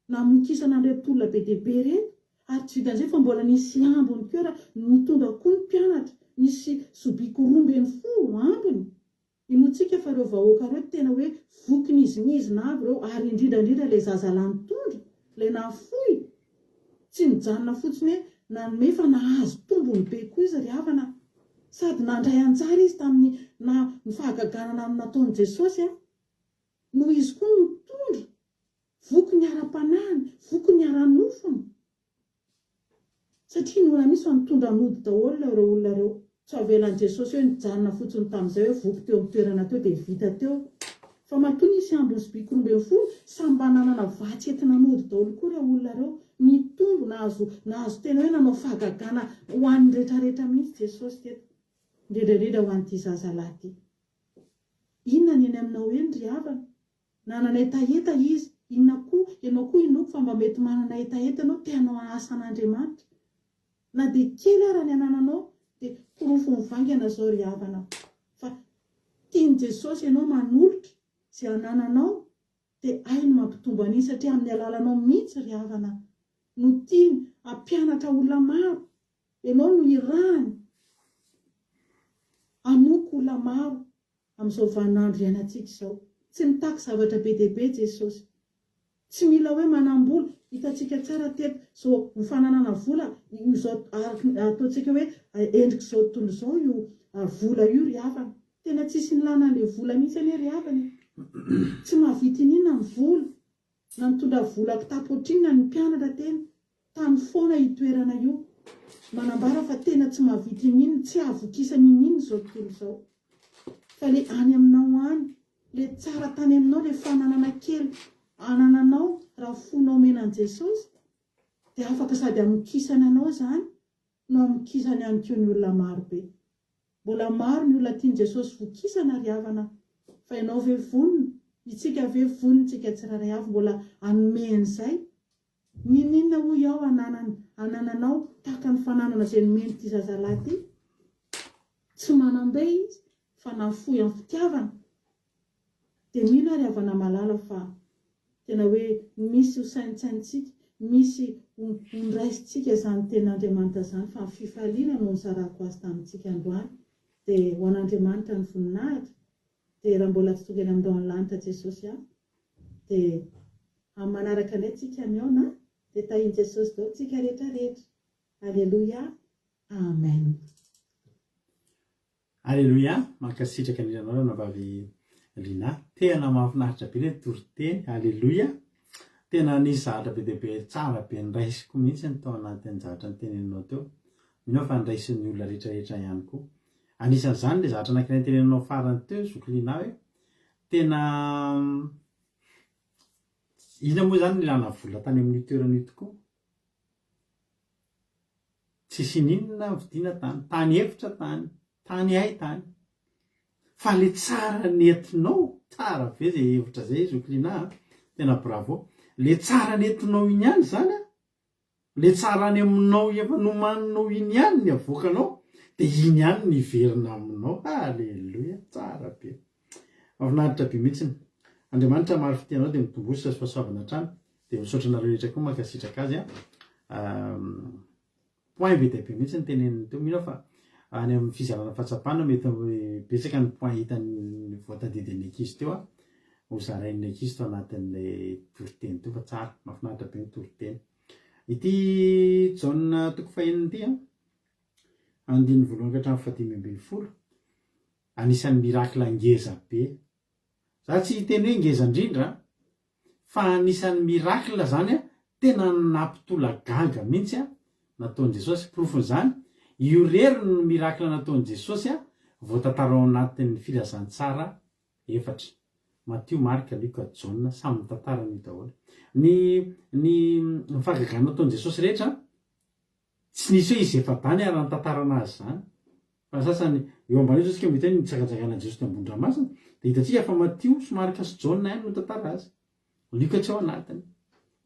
S5: namokisana an'ireto olona be dia be ireto, ary tsy vitan'izay fa mbola nisy ambiny koa raha nitondra koa ny mpianatra, nisy sobika 12 ambiny. Inoantsika fa ireo vahoaka ireo tena hoe voky nizinizina avy ireo ary indrindra indrindra ilay zazalahy nitondra, ilay nahafoy, tsy nijanona fotsiny hoe nanome fa nahazo tombony be koa izy ry havana a! Sady nandray anjara izy tamin'ny na ny fahagagana na ny nataon'i Jesosy a! Noho izy koa nitondra, voky ny ara-panahiny, voky ny ara-nofony. Satria inoana mihitsy fa nitondra nody daholo ireo olona ireo. Tsy avelan'i Jesosy hoe nijanona fotsiny tamin'izay hoe voky teo amin'ny toerana teo dia vita teo. Fa matoa nisy ambiny sobika 12, samy mba nanana vatsy entina nody daholo koa ireo olona ireo. Nitombo, nahazo, nahazo tena hoe nanao fahagagana ho an'ny rehetrarehetra mihitsy Jesosy teto. Indrindra indrindra ho an'ity zazalahy ity. Inona ny eny aminao eny ry havana? Nanana hetaheta izy. Inona koa? Ianao koa inoako fa mba mety manana hetaheta ianao te hanao asa an'Andriamanitra. Na dia kely ara ny anananao dia porofo mivaingana izao ry havana fa tian'i Jesosy ianao manolotra izay anananao dia hainy mampitombo an'iny satria amin'ny alalanao mihitsy ry havana no tiany hampianatra olona maro. Ianao no irahany hamoky olona maro amin'izao vaninandro iainantsika izao. Tsy mitaky zavatra be dia be Jesosy. Tsy mila hoe manam-bola. Hitantsika tsara teto izao ny fananana vola, io izao araka ny ataontsika hoe endrik'izao tontolo izao io vola io ry havana. Tena tsisy nilana an'ilay vola mihitsy anie ry havana e. Tsy mahavita iniana ny vola. Na nitondra vola kitapo ohatrinona ny mpianatra teny, tany foana io toerana io. Manambara fa tena tsy mahavita iniana, tsy ahavokisana iniana izao tontolo izao. Fa le any aminao any, le tsara tany aminao, le fananana kely anananao raha fonao omena an'i Jesosy dia afaka sady hamokisany anao izany no hamokisany ihany koa ny olona maro be. Mbola maro ny olona tian'i Jesosy vokisana ry havana fa ianao ve vonona? Itsika ve vonona tsika tsirairay avy mbola hanome an'izay? N'inon'inona hoy aho ananany anananao tahaka ny fananana izay nomen'ity zazalahy ity? Tsy manam-be izy fa nafoy amin'ny fitiavana. Dia mino aho ry havana malala fa tena hoe misy ho saintsaintsika, misy ho noraisintsika izany tenin'Andriamanitra izany fa ny fifaliana no nizarako azy tamintsika androany dia ho an'Andriamanitra ny voninahitra dia raha mbola tsy tonga eny amin'ny rahon'ny lanitra Jesosy aho dia amin'ny manaraka indray tsika mihaona dia tahin'i Jesosy daholo tsika rehetra rehetra Aleloia Amen.
S2: Aleloia, mankasitraka indrindra anao ranabavy Lina, tena mahafinaritra be le toriteny, aleloia, tena nisy zavatra be dia be tsara be niraisiko mihitsy ny tao anatin'ny zavatra noteneninao teo, mino aho fa niraisin'ny olona rehetra rehetra ihany koa, anisan'izany le zavatra anankiray noteneninao farany teo zoky Lina hoe tena inona moa izany nilana vola tany amin'io toerana io tokoa, Tsisy ininona vidiana tany, tany efitra tany, tany hay tany. Fa le tsara nentinao, tsara be zay hevitra zay zoky Lina a, tena bravo. Le tsara nentinao iny ihany zany a, le tsara any aminao efa nomaninao iny ihany ny avoakanao, de iny ihany ny hiverina aminao. Haleloia, tsara be. Mahafinaritra be mihitsiny. Andriamanitra maro fitia anao dia mitomboa sy fahasoavana hatrany. Dia misaotra anareo rehetra koa mankasitraka azy a. Point be dia be mihitsy ny teneniny teo. Mino aho fa any amin'ny fizarana fahatsapana mety betsaka ny point hitany voatadidin'ny ankizy teo a. Ho zarain'ny ankizy tao anatin'ilay toriteny teo fa tsara, mahafinaritra be ny toriteny. Ity Jaona toko fahenina ity a, andininy voalohany ka hatramin'ny fahadimy ambin'ny folo. Anisan'ny miracle ngeza be. Za tsy hiteny hoe ngeza indrindra fa anisan'ny miracle zany tena nampitolagaga mihitsy nataon'i Jesosy. Porofon'izany, io irery no miracle nataon'i Jesosy voatantara ao anatin'ny filazantsara efatra. Matio, Marka, Lioka, Jaona, samy mitantara an'io daholo. Ny ny ny fahagagana nataon'i Jesosy rehetra Tsy nisy hoe izy efa-dahy ary nitantarana azy izany. Fa ny sasany, eo ambany eo izao isika mahita hoe ny nitsangantsangana an'i Jesoa teo ambony ranomasina, dia hitantsika fa Matio sy Marka sy Jaona ihany no nitantara azy. Lioka tsy ao anatiny.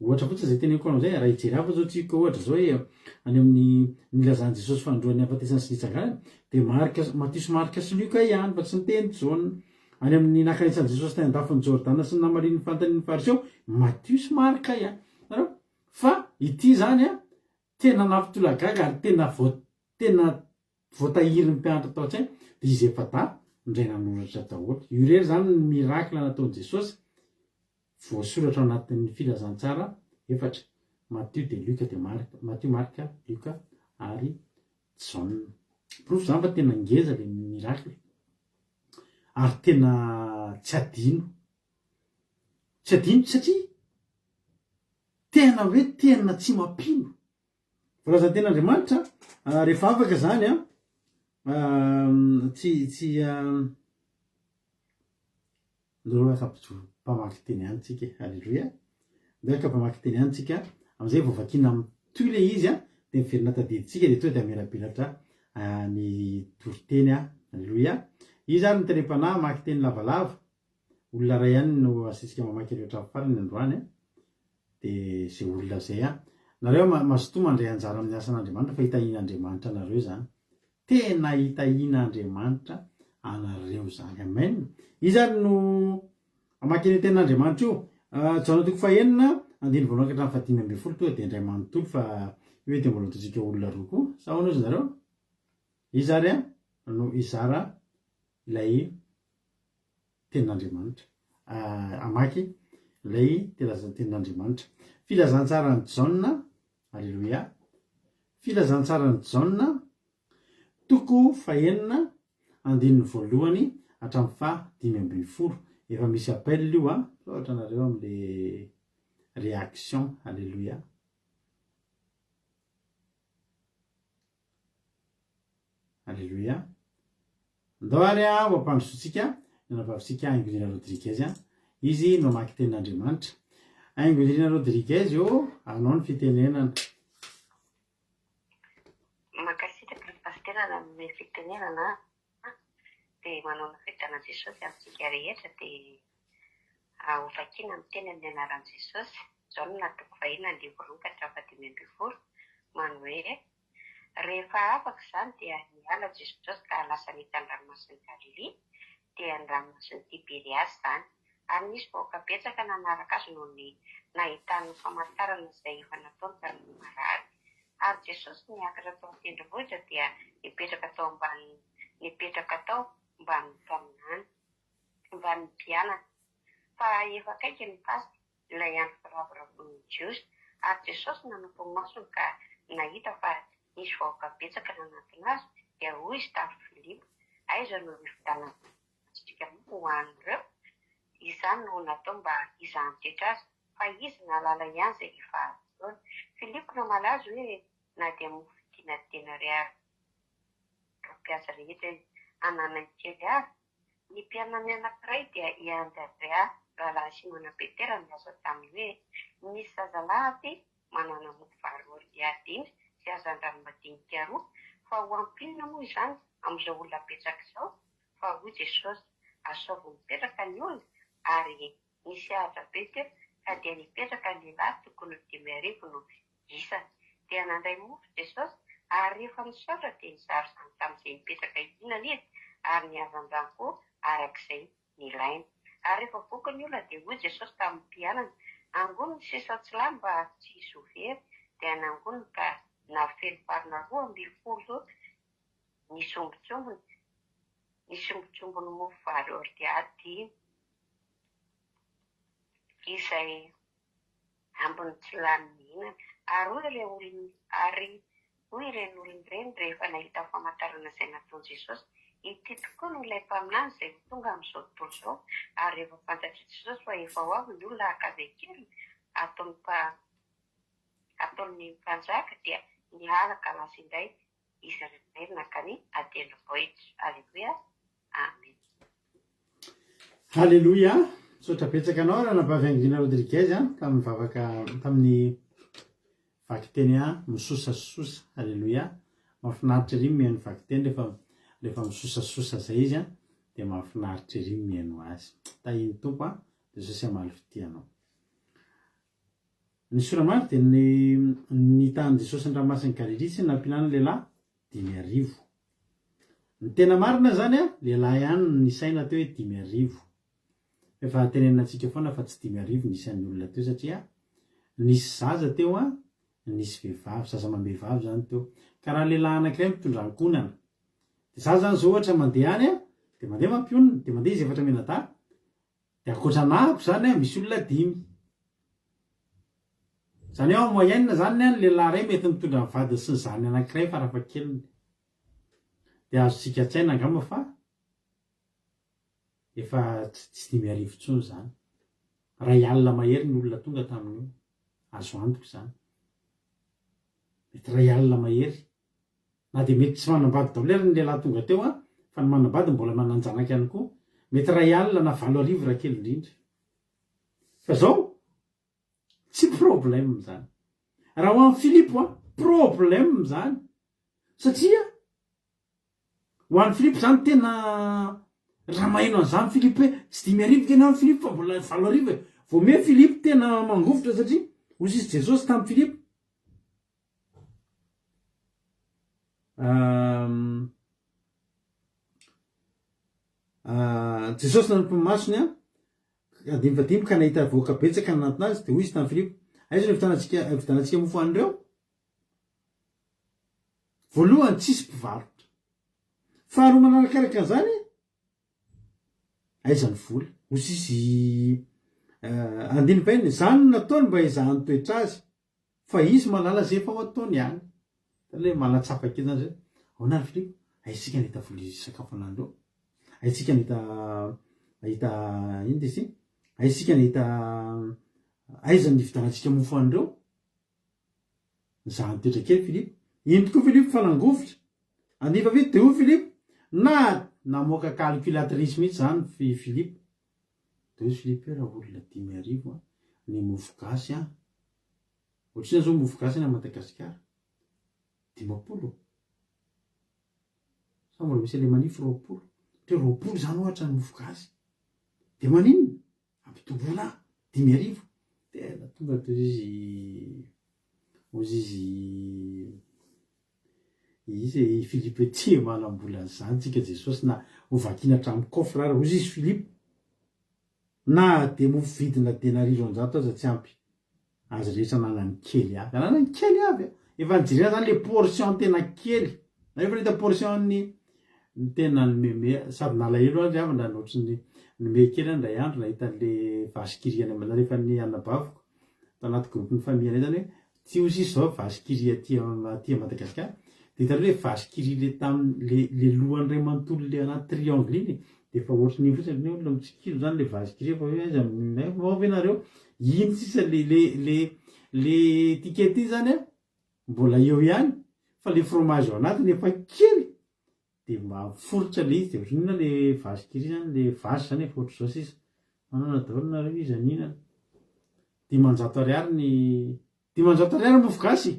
S2: Ohatra fotsiny izay teneniko anao izay, raha hijery hafa izao tsika ohatra izao hoe any amin'ny nilazan'i Jesosy fanindroany ny hahafatesany sy ny nitsanganany, dia Marka, Matio sy Marka sy Lioka ihany fa tsy niteny Jaona. Any amin'ny nakanetsan'i Jesosy tany an-dafin'i Jordana sy ny namaliany ny fanontanian'ny Fariseo, Matio sy Marka ihany. Hitanareo? Fa ity izany an, tena nampitolagaga ary tena voa tena voatahirin'ny mpianatra tao an-tsaina dia izy efa-dahy indray nanoratra daholo. Io irery izany ny miracle nataon'i Jesosy voasoratra ao anatin'ny filazantsara efatra, Matio dia Lioka dia Marka, Matio, Marka, Lioka ary Jaona. Porofo izany fa tena ngeza ilay miracle ary tena tsy adino. Tsy adino satria Tena hoe tena tsy mampino. Voalazan'ny tenin'Andriamanitra, rehefa afaka izany an, tsy tsy Ndao haka mpamaky teny ihany tsika e, aleloia. Ndao haka mpamaky teny ihany tsika, amin'izay vao vakiana mitohy ilay izy an, dia miverina tadidintsika dia tonga dia hamelabelatra ny toriteny an, aleloia. Iza ary no talem-panahy hamaky teny lavalava? Olona iray ihany no asiantsika mamaky ireo hatramin'ny farany androany an, dia izay olona izay an. Nareo mazotoa mandray anjara amin'ny asan'Andriamanitra fa hitahian'Andriamanitra anareo izany. Tena hitahian'Andriamanitra anareo izany. Amen. Iza ary no hamaky an'io tenin'Andriamanitra io? Jaona toko fahenina, andininy voalohany ka hatramin'ny fahadimy ambin'ny folo tonga dia indray manontolo fa io hoe dia mbola ataontsika olona roa koa. Sa ahoana ozy nareo? Iza ary an no hizara ilay Tenin'Andriamanitra. Hamaky ilay Tenin'Andriamanitra. Filazantsaran'i Jaona, Aleloia. Filazantsaran'i Jaona, toko fahenina, andininy voalohany hatramin'ny faha 15. Efa misy appel io an, misaotra anareo amin'le réaction. Aleloia. Aleloia. Andao ary ho ampandrosoantsika ny anabavintsika Haingonirina Rodriguez. Izy no hamaky tenin'Andriamanitra. Haingonirina Rodriguez ô, anao ny fitenenana.
S6: Mankasitraka ny Pasitera nanome fitenenana dia manao ny fiadanan'i Jesosy amintsika rehetra dia ho vakiana ny teny amin'ny anaran'i Jesosy. Jaona toko fahenina andininy voalohany ka hatramin'ny fahadimy ambin'ny folo manao hoe Rehefa afaka izany dia niala Jesosy ka lasa nita ny ranomasin'i Galilia, dia ny ranomasin'i Tiberiasy izany. Ary nisy vahoaka betsaka nanaraka azy noho ny nahitany ny famantarana izay efa nataony tamin'ny marary. Ary Jesosy niakatra tao an-tendrombohitra dia nipetraka tao ambanin'ny nipetraka tao mbamin'ny mpaminany, mbamin'ny mpianany. Fa efa akaiky ny Paska, ilay andro firavoravoan'ny Jiosy, ary Jesosy nanompo ny masony ka nahita fa nisy vahoaka betsaka nanatona azy, dia hoy izy tamin'i Filipo, Aiza no hividianantsika mofo ho an'ireo? Izany no natao mba hizahan-toetra azy, fa izy nahalala ihany izay efa ataony. Filipo namaly azy hoe, Na dia mofo dina denaria roa mpiasa rehetra ananany kely avy, Ny mpianany anankiray dia i Andrea, rahalahin'i Simona Petera, nilaza taminy hoe, Misy zazalahy aty manana mofo vary ordia dimy sy hazandrano madinika roa, fa ho ampy inona moa izany amin'izao olona betsaka izao? Fa hoy Jesosy, Asaovy mipetraka ny olona, ary Nisy ahitra be teo ka dia nipetraka ny lehilahy tokony ho 5000 no isany. Dia nandray mofo Jesosy ary rehefa nisaotra dia nizara izany tamin'izay nipetraka hihinana izy ary ny hazandrano koa araka izay nilainy. Ary rehefa voky ny olona dia hoy Jesosy tamin'ny mpianany, Angony ny sisa tsy lany mba tsy hisy ho very. Dia nangoniny ka nafeno harona 12 ny sombintsombiny, ny sombintsombin'ny mofo vary ordia dimy. izay ambiny tsy lany mihinana. Ary hoy ireo olona, ary hoy ireny olona ireny rehefa nahita ny famantarana izay nataon'i Jesosy, Ity tokoa no ilay mpaminany izay ho tonga amin'izao tontolo izao. Ary rehefa fantatr'i Jesosy fa efa ho avy ny olona haka azy an-keriny hataony hataony mpanjaka, dia niala ka lasa indray izy irery nankany an-tendrombohitra. Aleloia. Amen.
S2: Haleloia! Misaotra betsaka anao Ranabavy Angina Rodriguez a, tamin'ny vavaka tamin'ny vakiteny a misosasosa. Haleloia! Mahafinaritra ery ny mihaino vakiteny rehefa rehefa misosasosa zay izy a, dia mahafinaritra ery ny mihaino azy. Tahin'ny Tompo a, Jesosy hamaly fitia anao. Ny sora-maro dia ny nitahan'i Jesosy ny ranomasin'i Galilia sy ny nampihinanany lehilahy 5000. Ny tena marina izany an, lehilahy ihany no nisaina teo hoe 5000. Efa tenenina antsika foana fa tsy 5000 ny isan'ny olona teo satria nisy zaza teo an, nisy vehivavy, zaza amam-behivavy izany teo. Ka raha lehilahy anankiray mitondra ankohonana, dia za izany izao ohatra mandeha any an, dia mandeha mampionona, dia mandeha izy efatra mianadahy, Dia ankoatra anahako izany an, misy olona dimy. Izany hoe en moyenne izany an, ny lehilahy iray mety mitondra ny vadiny sy ny zanany anankiray farafahakeliny. Dia azontsika an-tsaina angamba fa efa tsy 5000 intsony izany. Iray alina mahery ny olona tonga tamin'io. Azo antoka izany. Mety iray alina mahery. Na dia mety tsy manambady daholo ary ny lehilahy tonga teo an, fa ny manambady mbola manan-janaka ihany koa, mety 1000 na 8000 raha kely indrindra. Fa zao, tsy problème zany. Raha ho an'i Filipo an, problème zany. Satria, ho an'i Filipo zany tena, raha maheno an'izany Filipo hoe tsy 5000 keny an Filipo fa mbola 8000 e. Vao miha Filipo tena mangovitra satria, hoy izy Jesosy tamin'i Filipo, Jesosy nanompo ny masony an, andininy fahadimy, ka nahita vahoaka betsaka nanatona azy, dia hoy izy tamin'i Filipo, Aiza no hividianantsika hividianantsika mofo ho an'ireo? Voalohany, tsisy mpivarotra. Faharoa manarakaraka an'izany, Aiza ny vola? Hoy izy, andininy fahenina, Izany no nataony mba hizahany toetra azy. Fa izy mahalala izay efa ho ataony any. Hitanao ilay mahatsapa kely izany zay. Ahoana ry Filipo? Haintsika ny hahita vola hisakafo anareo. Haintsika ny hahita hahita inona izy ity? Haintsika ny hahita aiza ny hividianantsika mofo an'ireo? Nizaha nitoetra kely Filipo. Iny tokoa Filipo fa nangovitra. Anefa ve dia hoy Filipo, na namoaka calculatrice mihitsy izany i Filipo. Dia hoy Filipo hoe raha olona 5000 an, ny mofo gasy an, ohatrinona izao mofo gasy any Madagasikara? 50? Sa mbola misy an'ilay manify 20? Ohatra hoe 20 izany ohatra ny mofo gasy. Dia maninona? Ampitomboina 5000. Tena tonga dia hoy izy, hoy izy, iza i Filipo hoe tsy manam-bola an'izany tsika Jesosy na ho vakiana hatramin'ny coffre ary. Hoy izy Filipo. Na dia mofo vidina denaria 200 aza tsy ampy azy rehetra ananany kely avy. Ananany kely avy a! Efa nijerena zany le portion tena kely. Nareo efa nahita portion ny ny tena nimeme sady nalahelo aho ry havana no ohatry ny nime kely aho indray andro nahita an'le vache qui rit any nalefan'ny anabaviko tanaty groupe ny famille anay zany hoe Ty ozy izy zao vache qui rit aty aty Madagascar de hitanareo le vache qui rit le tam le le lohany ray manontolo le anaty triangle iny de efa ohatrin'iny fotsiny ny olona mitsikilo zany le vache qui rit fa hoe aiza ao ve nareo iny sisa le le le le ticket iny zany a mbola eo ihany fa le fromage ao anatiny efa kely de mba miforitra le izy de ohatrin'inona le vache qui rit zany le vache zany efa ohatr'izao sisa manana daholo nareo iza nihinana 500 ariary ny 500 ariary mofo gasy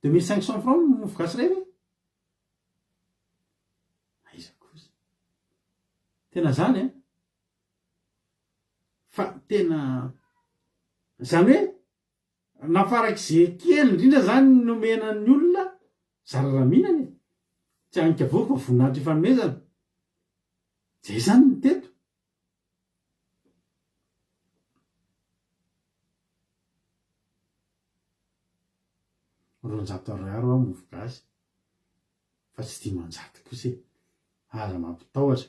S2: 2500 francs mofo gasy iray ve aiza kosa tena zany a fa tena zany hoe Na farak'izay kely indrindra zany ny nomena ny olona, zara raha mihinana e! Tsy hanika voky fa voninahitra ifanomezana. Zay zany ny teto. 200 ariary hoa mofo gasy fa tsy 500 kosa e! Aza mampitahotra.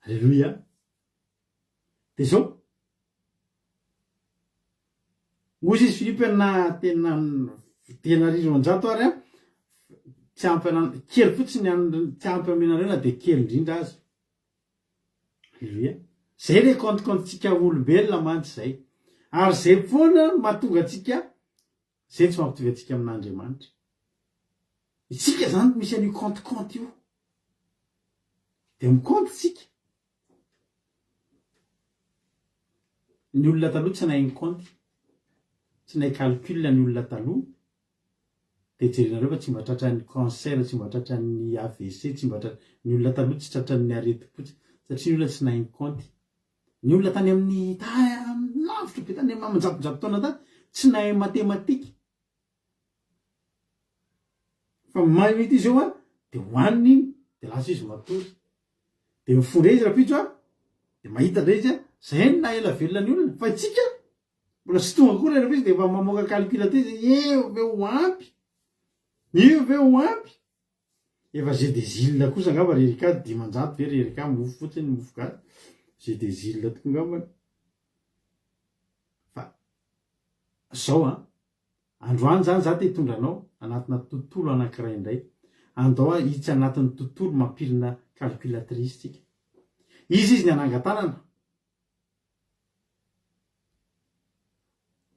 S2: Aleloia! Dia zao. Hoy izy Filipo hoe na tena tena ry 200 ary an, tsy ampy ana, kely fotsiny ny an'ny, tsy ampy amenareo na dia kely indrindra aza. Aleloia. Zay le compte compte-tsika olombelona mantsy zay. Ary zay foana no mahatonga antsika, zay tsy mampitovy antsika amin'Andriamanitra. Isika zany misy an'io compte compte io. Dia mi-compte tsika. Ny olona taloha tsy nahay nikaonty, tsy nahay calcul ny olona taloha, dia jerenareo fa tsy mba tratran'ny cancer, tsy mba tratran'ny AVC, tsy mba tra-, ny olona taloha tsy tratran'ny aretim-po, satria ny olona tsy nahay nikaonty. Ny olona tany amin'ny tany lavitra be tany aman-jatonjato taona tany, tsy nahay matematika. Fa mahita izy eo an, dia hohaniny iny, dia lasa izy matory. Dia mifoha indray izy rahampitso an, dia mahita indray izy an, izay no naha ela velona ny olona. Fa isika, mbola tsy tonga akory ilay rahampitso dia efa mamoaka calculatrice, io ve ho ampy? Io ve ho ampy? Efa jeu des îles kosa angamba ry Erika, 500 ve ry Erika, mofo fotsiny, mofo gasy, jeu des îles tokoa angambany. Fa zao an, Androany izany za te hitondra anao anatina tontolo anankiray indray. Andao hitsy anatin'ny tontolo mampirina calculatrice tsika. Iza izy ny hanangan-tanana?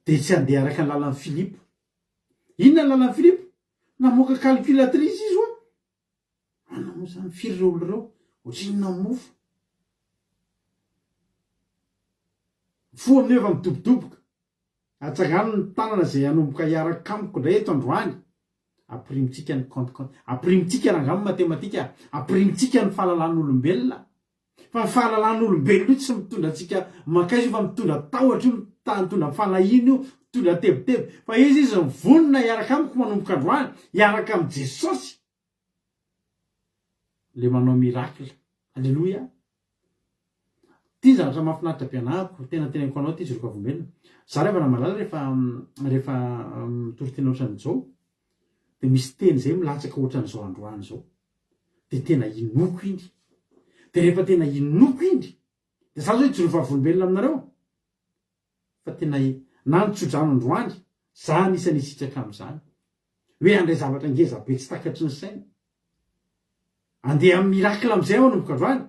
S2: Dia tsy handeha araka ny lalan'i Filipo. Inona ny lalan'i Filipo? Namoaka calculatrice izy hoa. Anao moa izany firy ireo olona ireo? Ohatrinona ny mofo? Fo amin'io efa midobodoboka. Atsangano ny tanana izay hanomboka hiaraka amiko indray eto androany. Ampirimintsika ny compte compte. Ampirimintsika rangahy ny matematika. Ampirimintsika ny fahalalan'olombelona. Fa ny fahalalan'olombelona io tsy mitondra antsika mankaiza io fa mitondra tahotra io, mitondra fanahiana io, mitondra tebiteby. Fa iza izy mivonona hiaraka amiko manomboka androany, hiaraka amin'i Jesosy. Le manao miracle. Alléluia. Ty zavatra mahafinaritra be anahako, tena teneniko anao ty Jiroko Vavolombelona. Za ry havana malala rehefa rehefa mitory teny ohatran'izao de misy teny zay milatsaka ohatran'izao androany zao. De tena inoako iny. De rehefa tena inoako iny, de za zao hijoro vavolombelona aminareo fa tena na ny tsodrano androany, za anisan'ny hisitraka amin'izany. Hoe handray zavatra ngeza be tsy takatry ny saina. Andeha amin'ny miracle amin'izay aho hanomboka androany.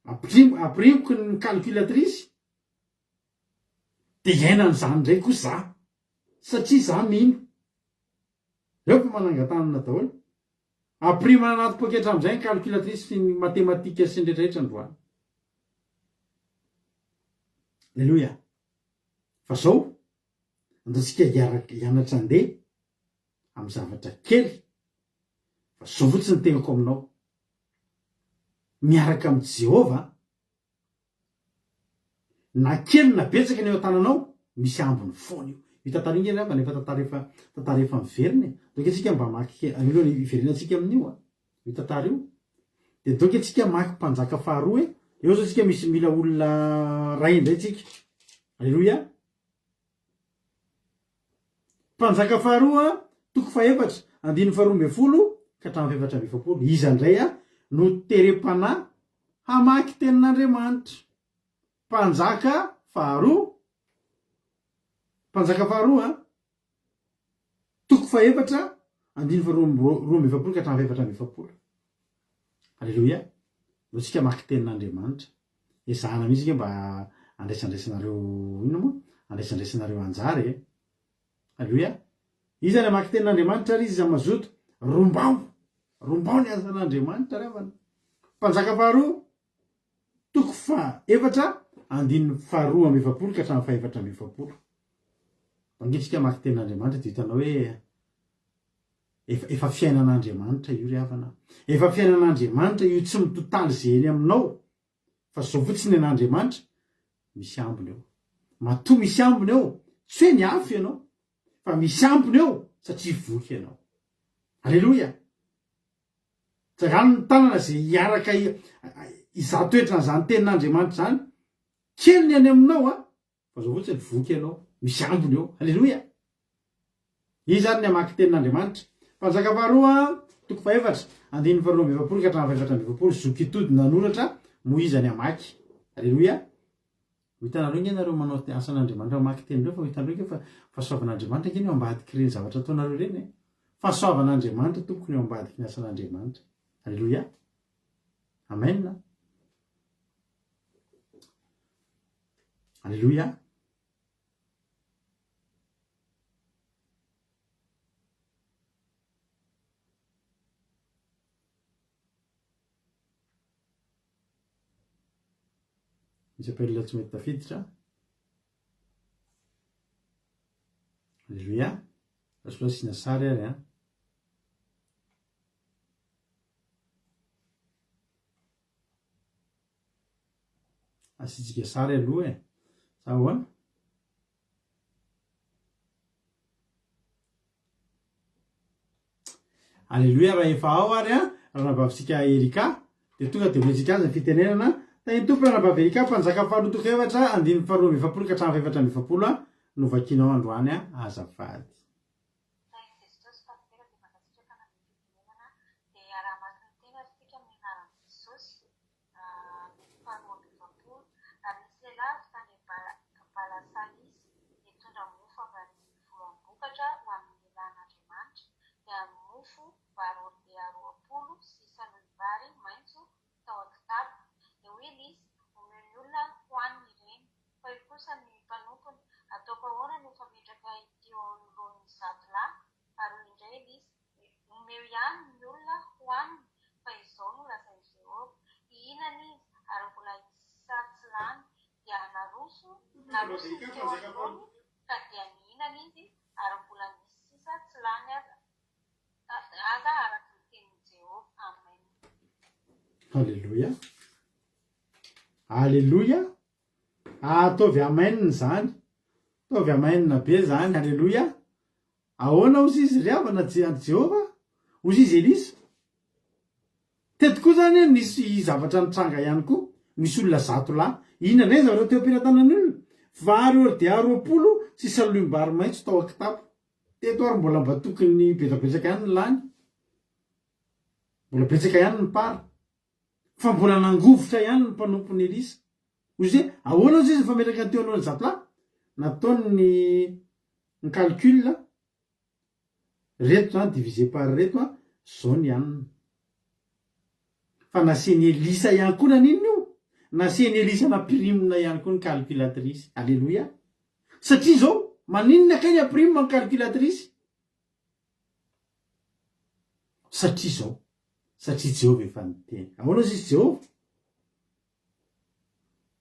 S2: Ampirimo, ampirimiko ny calculatrice dia hiaina an'izany indray koa za. Satria za mino. Reo fa manangan-tanana daholo. Ampirimana anaty poketra amin'izay ny calculatrice sy ny matematika sy ny rehetrarehetra androany. Aleloia. Fa zao, andao tsika hiaraka hianatra andeha amin'ny zavatra kely fa zao fotsiny ny teniko aminao. Miaraka amin'i Jehovah Na kely na betsaka ny eo an-tananao, misy ambiny foana io. Io tantara io nge angamba efa tantara efa tantara efa miverina e. Donc isika mba hamaky kely, aloha hiverenantsika amin'io an, io tantara io. Dia donc antsika maka mpanjaka faharoa e. Eo zao tsika misy mila olona ray indray tsika. Aleloia. Mpanjaka faharoa toko fahefatra andininy faharoa ambinifolo ka hatramin'ny fahefatra amby efapolo. Iza indray no terem-panahy hamaky tenin'Andriamanitra? Mpanjaka faharoa Mpanjaka faharoa Toko fahefatra, andininy faharoa 42 ka hatramin'ny fahefatra amby 40. Aleloia! Ndao tsika hamaky tenin'Andriamanitra. Ezahana mihitsy ange mba handraisandraisanareo inona moa? Handraisandraisanareo anjara e! Aleloia! Iza ny hamaky tenin'Andriamanitra ary iza mazoto? Rombao! Rombao ny asan'Andriamanitra ry havana. Mpanjaka faharoa, toko fahaefatra, andininy faharoa amby 40 ka hatramin'ny fahefatra amby 40. Ange tsika hamaky tenin'Andriamanitra dia hitanao hoe efa efa fiainan'Andriamanitra io ry havana. Efa fiainan'Andriamanitra io tsy mitotaly ze eny aminao fa zao fotsiny an'Andriamanitra misy ambiny eo. Matoa misy ambiny eo, tsy hoe niafy ianao fa misy ambiny eo satria voky ianao. Aleloia! Tsangano ny tanana ze hiaraka hizaha toetra an'izany tenin'Andriamanitra izany. Kely ny any aminao a! Fa zao fotsiny voky ianao, misy ambiny eo. Aleloia! Iza ary ny hamaky tenin'Andriamanitra? Mpanjaka faharoa, toko fahefatra, andininy faharoa amby 40 ka hatramin'ny fahefatra amby 40, Zokitody nanoratra, moa iza ny hamaky? Aleloia! Ho hitanareo ange nareo manao asan'Andriamanitra mamaky teny ireo fa ho hitanareo ange fa fahasoavan'Andriamanitra ange ny ao ambadik'ireny zavatra ataonareo ireny e! Fahasoavan'Andriamanitra tompoko ny ao ambadiky ny asan'Andriamanitra. Aleloia! Amen! Aleloia. Misy appel tsy mety tafiditra. Aleloia. Azo asiana sary ary an. Asiantsika sary aloha e. Sa ahoana? Aleloia raha efa ao ary an, ranabavintsika Erika, dia tonga dia omentsika azy ny fitenenana, Tahin'ny Tompo ranabavy Erika, mpanjaka faharoa toko efatra, andininy faharoa 42 ka hatramin'ny fahefatra 40 an, no vakianao androany an, azafady.
S7: Tahin'i Jesosy Pasitera dia mankasitraka nanome fitenenana dia iaraha-maty ny teny ary isika amin'ny anaran'i Jesosy andininy faha 42 ary nisy lehilahy avy tany Balasalis nitondra mofo avy amin'ny voloham-bokatra ho an'ny lehilahin'Andriamanitra dia mofo vary hordea 20 sy salohim-bary maitso tao an-kitapo dia hoy Elisa omeo ny olona hohaniny ireny Fa hoy kosa ny mpanompony, Ataoko ahoana no fametraka ity eo anoloan'ny 100 lahy? Ary hoy indray Elisa, Omeo ihany ny olona hohaniny, fa izao no lazain'i Jehovah, Hihinana izy, ary mbola hisy sisa tsy lany. Dia naroso narosony teo anoloany, ka dia nihinana izy, ary mbola nisy sisa tsy lany aza, aza araka ny tenin'i Jehovah. Amen.
S2: Haleloia. Aleloia! Ataovy amen izany. Ataovy amen be izany. Aleloia! Ahoana hozy izy ry havana andry Jehovah? Hozy izy Elisa? Teto koa izany an, nisy zavatra nitranga ihany koa. Nisy olona zato lahy. Inona indray ny zavatra teo am-pelatanan'ny olona? Vary hordea 20 sy salohim-bary maitso tao an-kitapo. Teto ary mbola mba tokony betsabetsaka ihany ny lany. Mbola betsaka ihany ny para. Fa mbola nangovitra ihany ny mpanompon'i Elisa. Hoy izy hoe, Ahoana hozy izy nifametraka ny teo alohan'ny zatolahy? Nataony ny ny calcul, reto zany divisé par reto an, zao ny anona. Fa nasian'i Elisa ihany koa naninona io? Nasian'i Elisa nampirimina ihany koa ny calculatrice. Aleloia! Satria izao, maninona kay ny ampirime ny calculatrice? Satria izao, satria Jehovah efa niteny. Ahoana hozy izy Jehovah?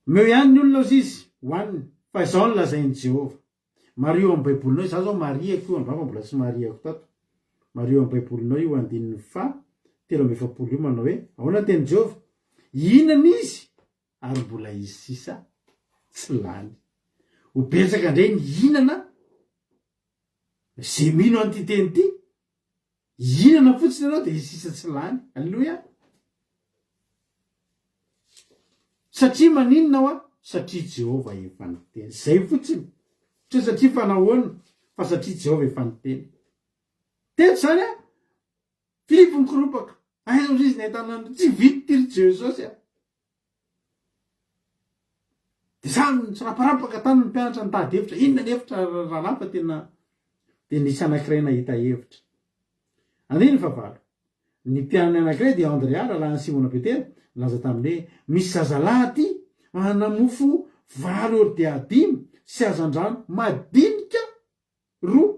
S2: Omeo ihany ny olona hozy izy, hohaniny, fa izao no lazain'i Jehovah. Mariho amin'ny Baibolinao, izaho izao marihako io androany fa mbola tsy marihako tato. Mariho amin'ny Baibolinao io andininy faha 43 io manao hoe, ahoana ny tenin'i Jehovah? Hihinana izy ary mbola hisy sisa tsy lany. Ho betsaka indray ny hihinana Ze mino an'ity teny ity, hihinana fotsiny ianao dia hisy sisa tsy lany. Aleloia! Satria maninona hoa? Satria Jehovah efa niteny. Izay fotsiny. Tsy hoe satria fa nahoana, fa satria Jehovah efa niteny. Teto izany an, Filipo nikoropaka. Aiza ozy izy nahitana an'ireo? Tsy vita ity ry Jesosy a! Dia samy nitsiraparapaka tany ny mpianatra nitady hevitra. Inona ny hevitra rahalahy fa tena dia nisy anankiray nahita hevitra. Andininy fahavalo. Ny mpianany anankiray dia Andrea, rahalahin'i Simona Petera, nilaza taminy hoe, Misy zazalahy aty manana mofo valo hordea dimy sy hazandrano madinika roa.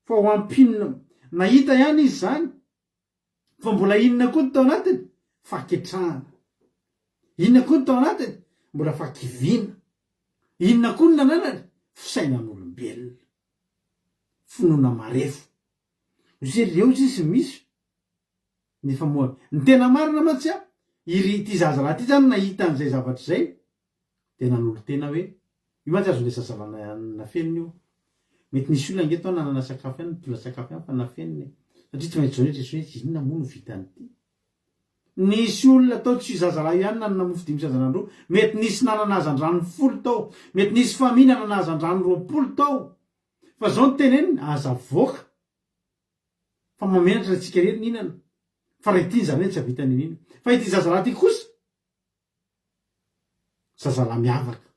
S2: Fa ho ampinona. Nahita ihany izy izany. Fa mbola inona koa ny tao anatiny? Fahaketrahana. Inona koa ny tao anatiny? Mbola fahakiviana. Inona koa ny nananany? Fisainan'olombelona. Finoana marefo. Ose leo sisa misy. Nefa moa ny tena marina mantsy a, iry ity zazalahy ity zany nahita an'izay zavatra izay dia nanolo-tena hoe, io mantsy azon'ilay zazalahy nafenina io. Mety nisy olona ange tao nanana sakafo ihany, nitondra sakafo ihany fa nafenina e. Satria tsy maintsy izao ny hoe inona moa no vitan'ity. Nisy olona tao, tsy io zazalahy io ihany nanana mofo dimy sy hazandrano roa, mety nisy nanana hazandrano folo tao, mety nisy famille nanana hazandrano 20 tao. Fa izao no teneniny, aza avoaka. Fa mahamenatra antsika irery ny hinana. Fa raha ity ny zany hoe tsy hahavita n'inon'inona. Fa ity zazalahy ity kosa, zazalahy miavaka.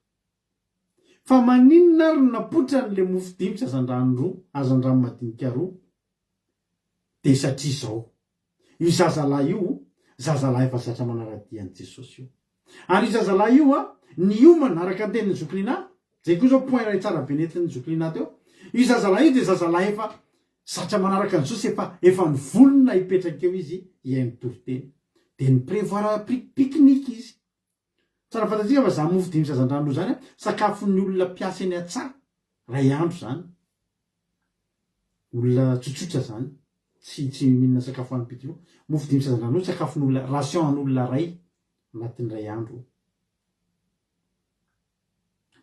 S2: Fa maninona ary no napotrany le mofo dimy sy hazandrano roa, hazandrano madinika roa? Dia satria izao, io zazalahy io, zazalahy efa zatra manara-dia an'i Jesosy io. Ary io zazalahy io an, niomana araka ny tenin'i Zoky Lina, zay koa zao point iray tsara be nentin'i Zoky Lina teo, io zazalahy io dia zazalahy efa zatra manaraka an'i Jesosy, efa efa nivonona hipetraka eo izy hihaino toriteny. Dia ni-prevoir pique-nique izy. Tsara fantatsika fa zany mofo dimy sy hazandrano roa zany an, sakafon'ny olona mpiasa eny an-tsaha ray andro zany. Olona tsotsotra zany, tsy tsy mihinana sakafo hanim-pito loha. Mofo dimy sy hazandrano roa sakafon'olona, ration an'olona ray anatin'ny ray andro.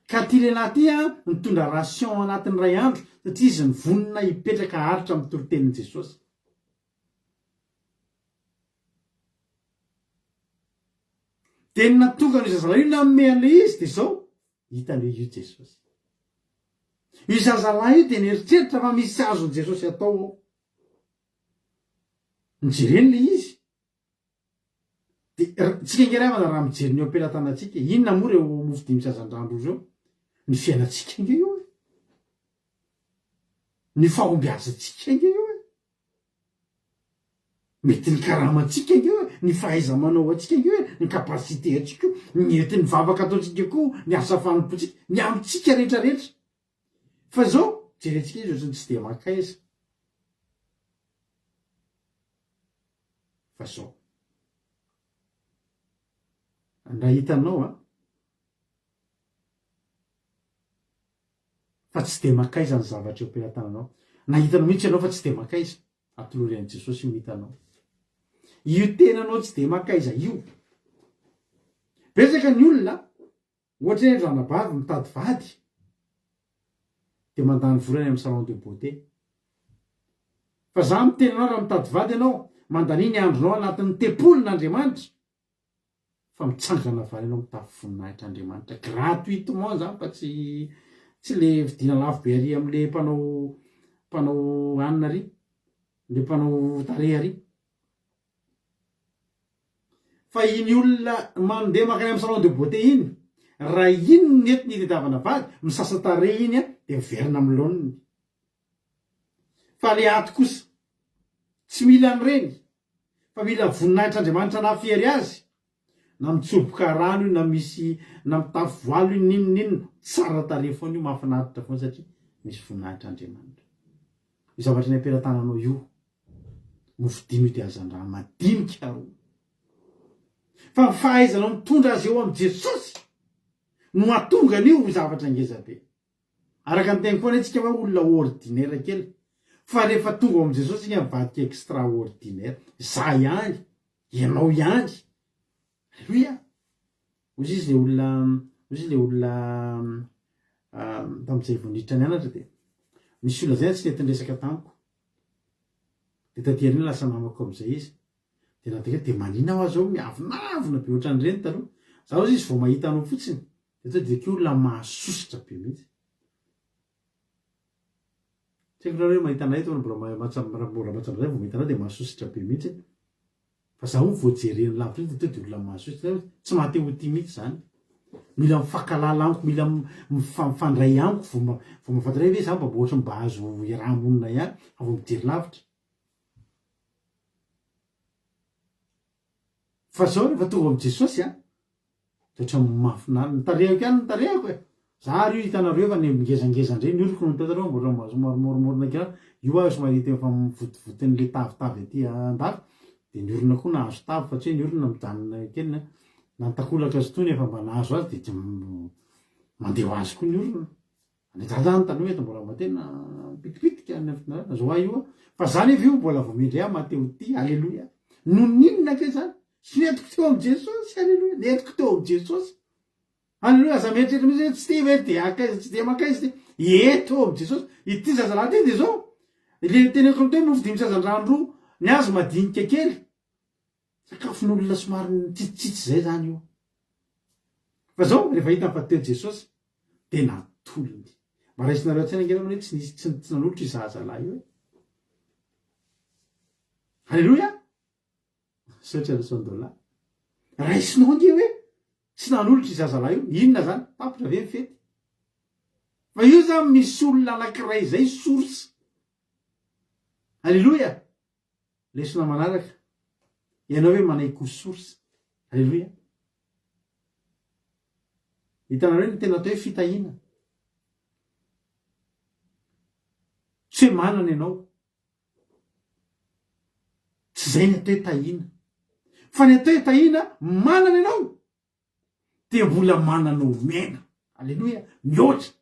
S2: Ka ty lehilahy ty an, nitondra ration anatin'ny ray andro satria izy nivonona hipetraka haharitra amin'ny toritenin'i Jesosy. Dia ny nahatonga an'io zazalahy io nanome an'ilay izy dia izao, hitany hoe io Jesosy. Io zazalahy io dia nieritreritra fa misy azon'i Jesosy atao ao. Nijereny ilay izy. Dia tsika ange ry havana raha mijery ny eo am-pelatanantsika, inona moa ireo mofo dimy sy hazandrano roa ireo? Ny fiainantsika ange io e. Ny fahombiazantsika ange io e. Mety ny karamantsika ange io e, ny fahaiza-manao antsika ange io e, ny capacité antsika io, mety ny vavaka ataontsika koa, ny asa fanompoantsika, ny amintsika rehetra rehetra. Fa zao, jerentsika izy ohatran'ny tsy dia mankaiza. Fa zao. Raha hitanao an, fa tsy dia mankaiza ny zavatra eo am-pelatananao. Na hitanao mihitsy ianao fa tsy dia mankaiza, atolory an'i Jesosy io hitanao. Io tenanao tsy dia mankaiza io. Betsaka ny olona, ohatra hoe ranabavy mitady vady, dia mandany vola any amin'ny salon de beauté. Fa za miteny anao raha mitady vady ianao, mandania ny andronao anatin'ny tempolin'Andriamanitra, fa mitsangana avy any ianao mitafy voninahitra Andriamanitra gratuitement zany fa tsy tsy le vidiana lafo be ary amle mpanao mpanao anona ary le mpanao tarehy ary fa iny olona mandeha makany amin'ny salon de beauté iny raha iny ny entiny hitadiavana vady misasa tarehy iny a de miverina amin'ny laoniny fa le ato kosa tsy mila an'ireny fa mila voninahitr'Andriamanitra naha-fiery azy, na mitsoboka rano io na misy na mitafy voile io n'inon'inona, tsara tarehy foana io, mahafinaritra foana satria misy voninahitr'Andriamanitra. Io zavatra eny am-pelatananao io, mofo dimy io dia hazandrano madinika roa. Fa ny fahaizanao mitondra azy eo amin'i Jesosy no hahatonga an'io ho zavatra ngeza be. Araka ny teniko foana tsika hoe olona ordinaire kely fa rehefa tonga ao amin'i Jesosy tsika mivadika extraordinaire. Za ihany, ianao ihany. Aleloia! Hoy izy le olona, hoy izy le olona tamin'izay vao niditra nianatra dia nisy olona zay tsy nety niresaka tamiko. Dia taty aoriana lasa namako amin'izay izy. Dia nataka hoe dia manina hoa zao miavonavona be ohatran'ireny taloha. Za ozy izy vao mahita anao fotsiny de tonga de ko olona mahasosotra be mihitsy. Tsy haiko nareo hoe mahita anay eto fa mbola raha mbola mahatsapa zay vao mahita anay de mahasosotra be mihitsy. Fa za hono vao jerena lavitra iny de tonga de olona mahasosotra. Tsy maha te ho tia mihitsy zany. Mila mifankalala amiko, mila mifandray amiko vao vao mahafantatra hoe ve za mba ohatry ny mba azo iaraha-monina ihany fa vao mijery lavitra. Fa zao rehefa tonga ao amin'i Jesosy an, de ohatran'ny mahafinaritra, ny tarehiko ihany ny tarehiko e! Za ary io hitanareo efa ngezangeza ndray ny oroko no hitanareo mbola mba somary moromorona kely, io aho somary hita efa mivotivotin'le tavitavy aty andafy, de ny orona koa nahazo tavy fa tsy hoe ny orona mijanona kely na na ny takolaka sy tony efa mba nahazo azy de tsy mandeha ho azy koa ny orona. Any za zany taloha eto mbola mba tena pitipitika ny fitondrana zo ahy io fa za nefa io mbola vao mendry ahy maha te ho tia aleloia noho ny inona kay zany tsy nentiko teo amin'i Jesosy aleloia nentiko teo amin'i Jesosy aleloia aza mieritreritra mihitsy hoe tsy tia ve dia akaiza tsy dia mankaiza ty eto eo amin'i Jesosy ity zazalahy ity dia zao le teneniko amin'teo mofo dimy sy hazandrano roa ny azy madinika kely Sakafon'olona somary mitsitsitsitsy izay izany io. Fa izao, rehefa hitany fa teo Jesosy, dia natolony. Mba raisinareo an-tsaina ange aloha hoe tsy nisy tsy tsy nanolotra io zazalahy io e. Aleloia! Misaotra Alison Dola. Raisinao ange hoe tsy nanolotra io zazalahy io. Inona izany? Tapitra ve ny fety? Fa io izany misy olona anankiray izay source. Aleloia! Lesona manaraka, ianao ve manaiky ho source? Aleloia! Hitanareo ny tena atao hoe fitahiana? Tsy hoe manana ianao. Tsy izay ny atao hoe tahiana. Fa ny atao hoe tahiana, manana ianao. dia mbola manana omena. Aleloia! Mihoatra!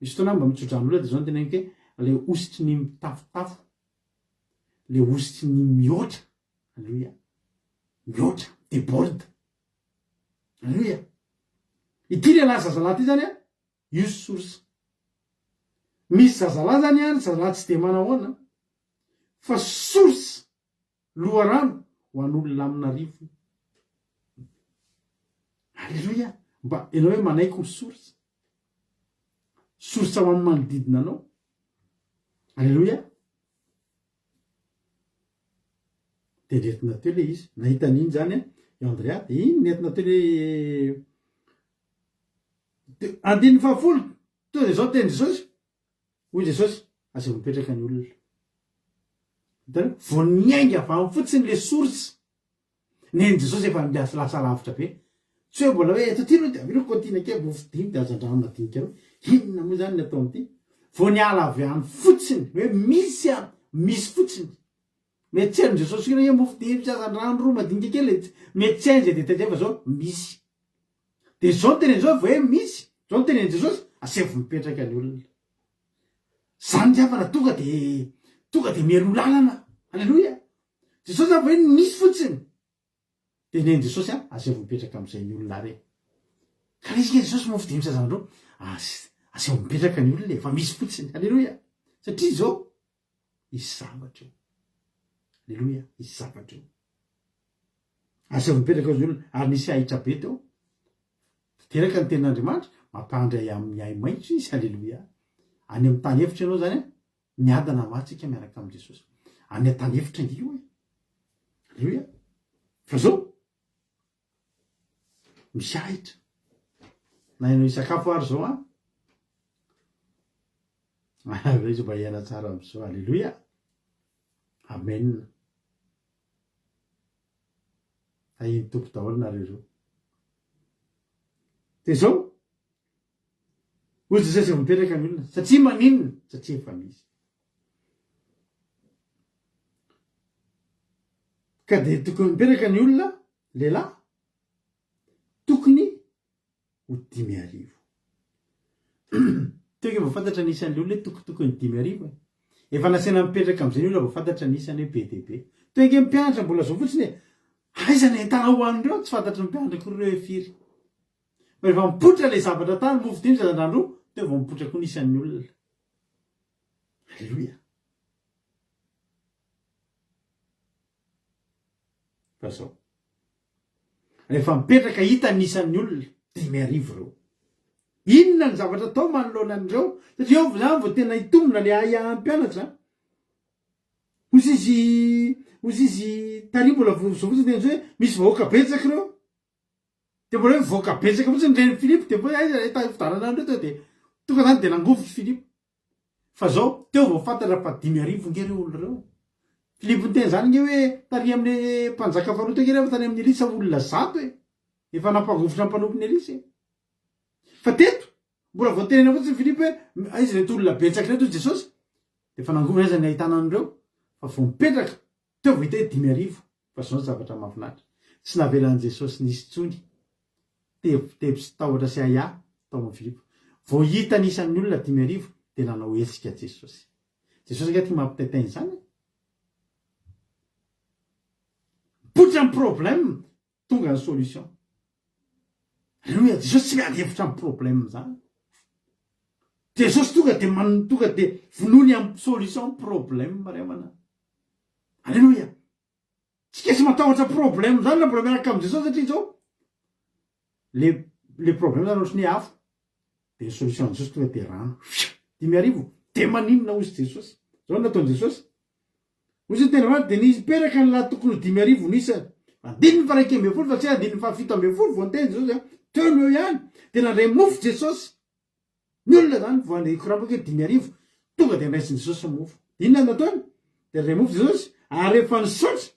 S2: Misy fotoana aho mba mitsodrano olona dia izao no teneniko hoe ilay hosotry ny mitafotafo, ilay hosotry ny mihoatra, aleloia, mihoatra, deborde. Aleloia! Ity lehilahy zazalahy ity zany an, io source. Misy zazalahy zany an, zazalahy tsy dia manahoana, fa source Loharano ho an'olona amin'arivony. Aleloia! Mba ianao hoe manaiky ho source. Source ho an'ny manodidina anao. Aleloia! Dia nentina teo ilay izy. Nahita an'iny izany i Andrea, dia iny nentina teo ilay andininy fahafolo, toy izao teny Jesosy. Hoy Jesosy, Aza mipetraka ny olona. Hitanareo? Vao niainga avy any fotsiny le source, nen'i Jesosy efa niasa lasa lavitra be. Tsy hoe mbola hoe eto aty aloha dia avy eo kôtina kely mofo dimy dia hazandrano madinika roa. Inona moa izany ny atao amin'ity? Vao niala avy any fotsiny, hoe misy an, misy fotsiny. Mety tsy hain'i Jesosy koa hoe mofo dimy sy hazandrano roa madinika kely e, mety tsy hainy izay détail izay fa izao misy. Dia izao no tenen'i Jesosy, vao hoe misy, izao no tenen'i Jesosy, asaivo mipetraka ny olona. Izany ry havana tonga dia tonga dia mialoha lalana. Aleloia. Jesosy zany vao hoe nisy fotsiny. Tenen'i Jesosy an, asaivo mipetraka amin'izay ny olona ary e. Ka ilay izy nge Jesosy mofo dimy sy hazandrano, asaivo mipetraka ny olona e, fa misy fotsiny. Aleloia. Satria izao, hisy zavatra eo. Aleloia, hisy zavatra eo. Asaivo mipetraka eo ny olona, ary nisy ahitra be teo. Tanteraka ny tenin'Andriamanitra, mampandry ahy amin'ny ahi-maitso izy, aleloia. Any amin'ny tany efitra ianao izany an, miadana ho antsika miaraka amin'i Jesosy. Any an-tany efitra ange io e. Aleloia. Fa zao, misy ahitra. Na ianao hisakafo ary zao an. Avy izy mba hiaina tsara amin'izao. Aleloia. Amen. Tahin'ny Tompo daholo nareo ireo. Dia izao, hoy Jesosy vao mipetraka ny olona, satria maninona? Satria efa misy. Ka dia tokony mipetraka ny olona, lehilahy, tokony ho 5000. Teo ange vao fantatra ny isan'ilay olona hoe tokotokony 5000 e. Efa nasaina mipetraka amin'izay ny olona vao fantatra ny isany hoe be dia be. Teo ange ny mpianatra mbola zao fotsiny e. Aiza ny entana ho an'ireo? Tsy fantatry ny mpianatra akory ireo hoe firy. Fa rehefa mipoitra ilay zavatra tany, mofo dimy zazandrano roa, teo vao mipoitra koa ny isan'ny olona. Aleloia. Fa zao. Rehefa mipetraka hita ny isan'ny olona, 5000 ireo. Inona ny zavatra atao manoloana an'ireo? Satria eo izany vao tena hitombina le ahiahin'ny mpianatra. Hozy izy, hozy izy tary mbola vao zao fotsiny teny hoe misy vahoaka betsaka ireo. Dia mbola hoe mivoaka betsaka fotsiny ny renin'i Filipo dia hoe aiza ilay fidarana an'ireo teo dia tonga izany dia nangovitra i Filipo. Fa zao, teo vao fantatra fa 5000 nge ireo olona ireo. Filipo niteny izany nge hoe tary amin'ny mpanjaka faharoa teo nge rehefa tany amin'i Elisa olona zato e. Efa nampangovitra ny mpanompon'i Elisa e. Fa teto, mbola vao tenena fotsiny Filipo hoe aiza ireto olona betsaka ireto hoy Jesosy. Dia efa nangovitra aiza ny ahitana an'ireo. Fa vao mipetraka, teo vao hita hoe 5000. Fa zao ny zavatra mahafinaritra, tsy navelan'i Jesosy nisy intsony tebiteby sy tahotra sy ahiahy tao amin'i Filipo. Vao hita ny isan'ny olona 5000 dia nanao hetsika Jesosy. Jesosy angaha tia mampitaintaina izany e? Mipoitra ny problème, tonga ny solution. Alléluia, Jesosy tsy miady hevitra amin'ny problème izany. Jesosy tonga dia man, tonga dia vonoiny amin'ny solution problème ry havana. Alléluia. Tsika tsy matahotra problème izany raha mbola miaraka amin'i Jesosy satria izao le le problème zany ohatran'ny hoe afo dia ny solution an'i Jesosy tonga dia rano. 5000 dia maninona hozy Jesosy. Zao no nataon'i Jesosy. Hoy ny tena marina dia niperaka ny lahy tokony ho 5000 ny isany. Andininy faha 11 fa tsy hoe andininy faha 17 vao niteny Jesosy a. Teo no eo ihany dia nandray mofo Jesosy. Ny olona izany vao handeha hikorapaka hoe 5000 tonga dia nraisin'i Jesosy ny mofo. Dia inona no nataony? Dia nandray mofo Jesosy ary rehefa nisaotra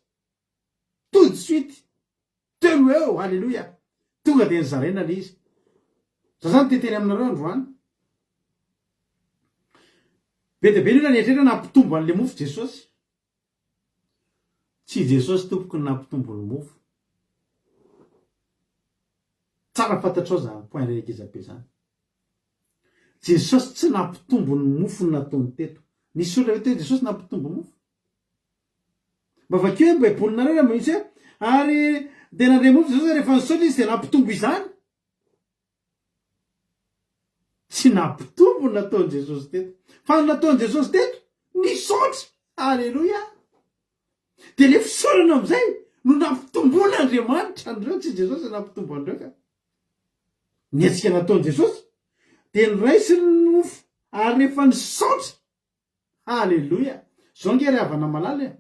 S2: tout de suite teo no eo, haleloia, tonga dia nozaraina ilay izy. Za zany te hiteny aminareo androany. Be dia be ny olona nieritreritra nampitombo an'ilay mofo Jesosy. Tsy i Jesosy tompoko no nampitombo ny mofo. Tsara fantatrao zany point iray ngeza be zany. Jesosy tsy nampitombo ny mofo no nataony teto. Nisy soratra ve teo hoe Jesosy nampitombo mofo? Mba vakio ny baibolinareo raha misy hoe ary dia nandray mofo Jesosy rehefa nisaotra izy dia nampitombo izany. Tsy nampitombo ny nataon'i Jesosy teto. Fa ny nataon'i Jesosy teto, nisaotra. Aleloia. Dia le fisaorana amin'izay no nampitomboan'Andriamanitra an'ireo, tsy Jesosy no nampitombo an'ireo ka. Ny hetsika nataon'i Jesosy dia noraisiny ny mofo ary rehefa nisaotra, Aleloia! Zao nge ry havana malala e!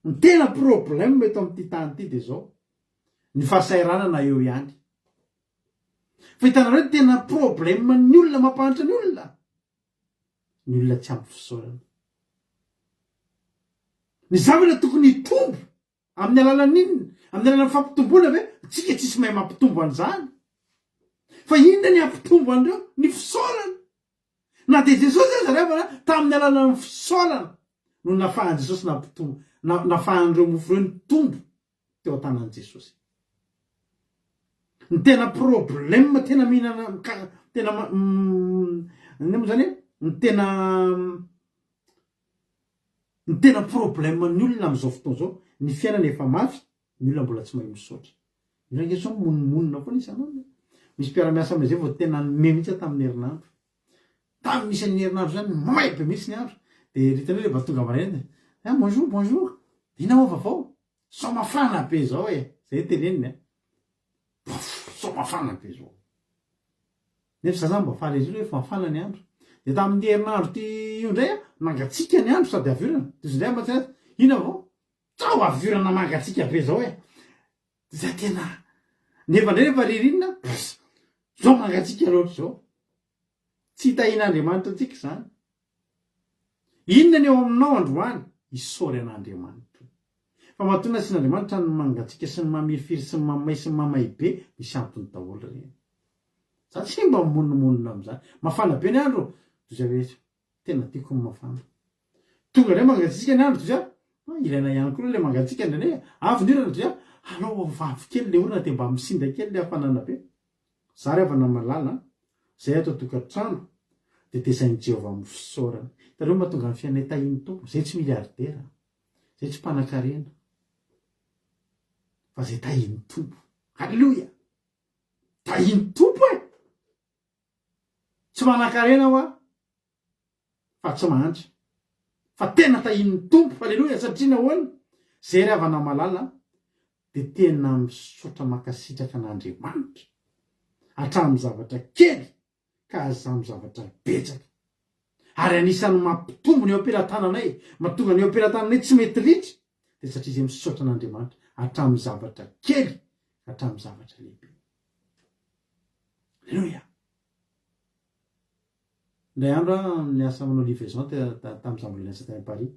S2: Ny tena problème eto amin'ity tany ity dia zao, ny fahasahiranana eo ihany. Fa hitanareo ny tena problème ny olona mampahantra ny olona? Ny olona tsy ampy fisaorana. Ny zavatra tokony hitombo Amin'ny alalan'ny inona? Amin'ny alalan'ny fampitomboana ve? Tsika tsisy mahay mampitombo an'izany. Fa inona ny hampitombo an'ireo? Ny fisaorana. Na dia Jesosy aza ry havana, tamin'ny alalan'ny fisaorana no nafahan'i Jesosy nampitombo, nafahan'ireo mofo ireo nitombo teo an-tanan'i Jesosy. Ny tena problème tena mihinana, tena, inona moa izany e? Ny tena Ny tena problème ny olona amin'izao fotoana izao, ny fiainana efa mafy, ny olona mbola tsy mahay misaotra. Ny olona ange sao mimonomonona foana isan'andro e. Misy mpiara-miasa aminay izay vao tena nime mihitsy aho tamin'ny herinandro. Tamin'ny isan'ny herinandro izany, may be mihitsy ny andro. Dia ry hitanao rehefa tonga maraina dia, ah bonjour, bonjour, inona moa vaovao? Sao mafana be izao e! Izay no teneniny an. Pouf! Sao mafana be zao. Nefa za zany mba faly ery hoe mafana ny andro. Dia tamin'ity herinandro ity io indray an, nangatsiaka ny andro sady avy orana. Dia izy indray matsy azy, inona vao? Sao avy orana mangatsiaka be zao e! Dia za tena, nefa indray rehefa ririnina, pss! Zao mangatsiaka loatra zao. Tsy tahian'Andriamanitra antsika izany. Inona ny eo aminao androany? Isaory an'Andriamanitra. Fa matoa nasian'Andriamanitra ny mangatsiaka sy ny mamirifiry sy ny mamay sy ny mamay be, misy antony daholo ireny. Za tsy mba mimonomonona amin'izany. Mafana be ny andro, doza hoe tena tiako ny mafana. Tonga indray mangatsiaka ny andro, doza ah, ilaina ihany koa aloha ilay mangatsiaka indraindray e. Avy ny orana, doza alao avy kely ilay orana dia mba misinda kely ilay hafanana be. Za ry havana malala a, zay ato an-tokantrano dia tezain'i Jehovah amin'ny fisaorana. Hitanareo mahatonga ny fiainanay tahin'ny Tompo, zay tsy milliardaire, zay tsy mpanakarena, fa zay tahin'ny Tompo. Alléluia! Tahin'ny Tompo e! Tsy manankarena aho a, fa tsy mahantra. Fa tena tahin'ny Tompo, Aleloia, satria nahoana? Zay ry havana malala a, Dia tena misaotra mankasitraka an'Andriamanitra hatramin'ny zavatra kely ka hazamin'ny zavatra betsaka. Ary anisan'ny mampitombo ny eo am-pelatananay, mahatonga ny eo am-pelatananay tsy mety ritra dia satria izay misaotra an'Andriamanitra hatramin'ny zavatra kely ka hatramin'ny zavatra lehibe. Aleloia! Indray andro aho niasa manao livraison tamin'izaho mbola niasa tany Paris.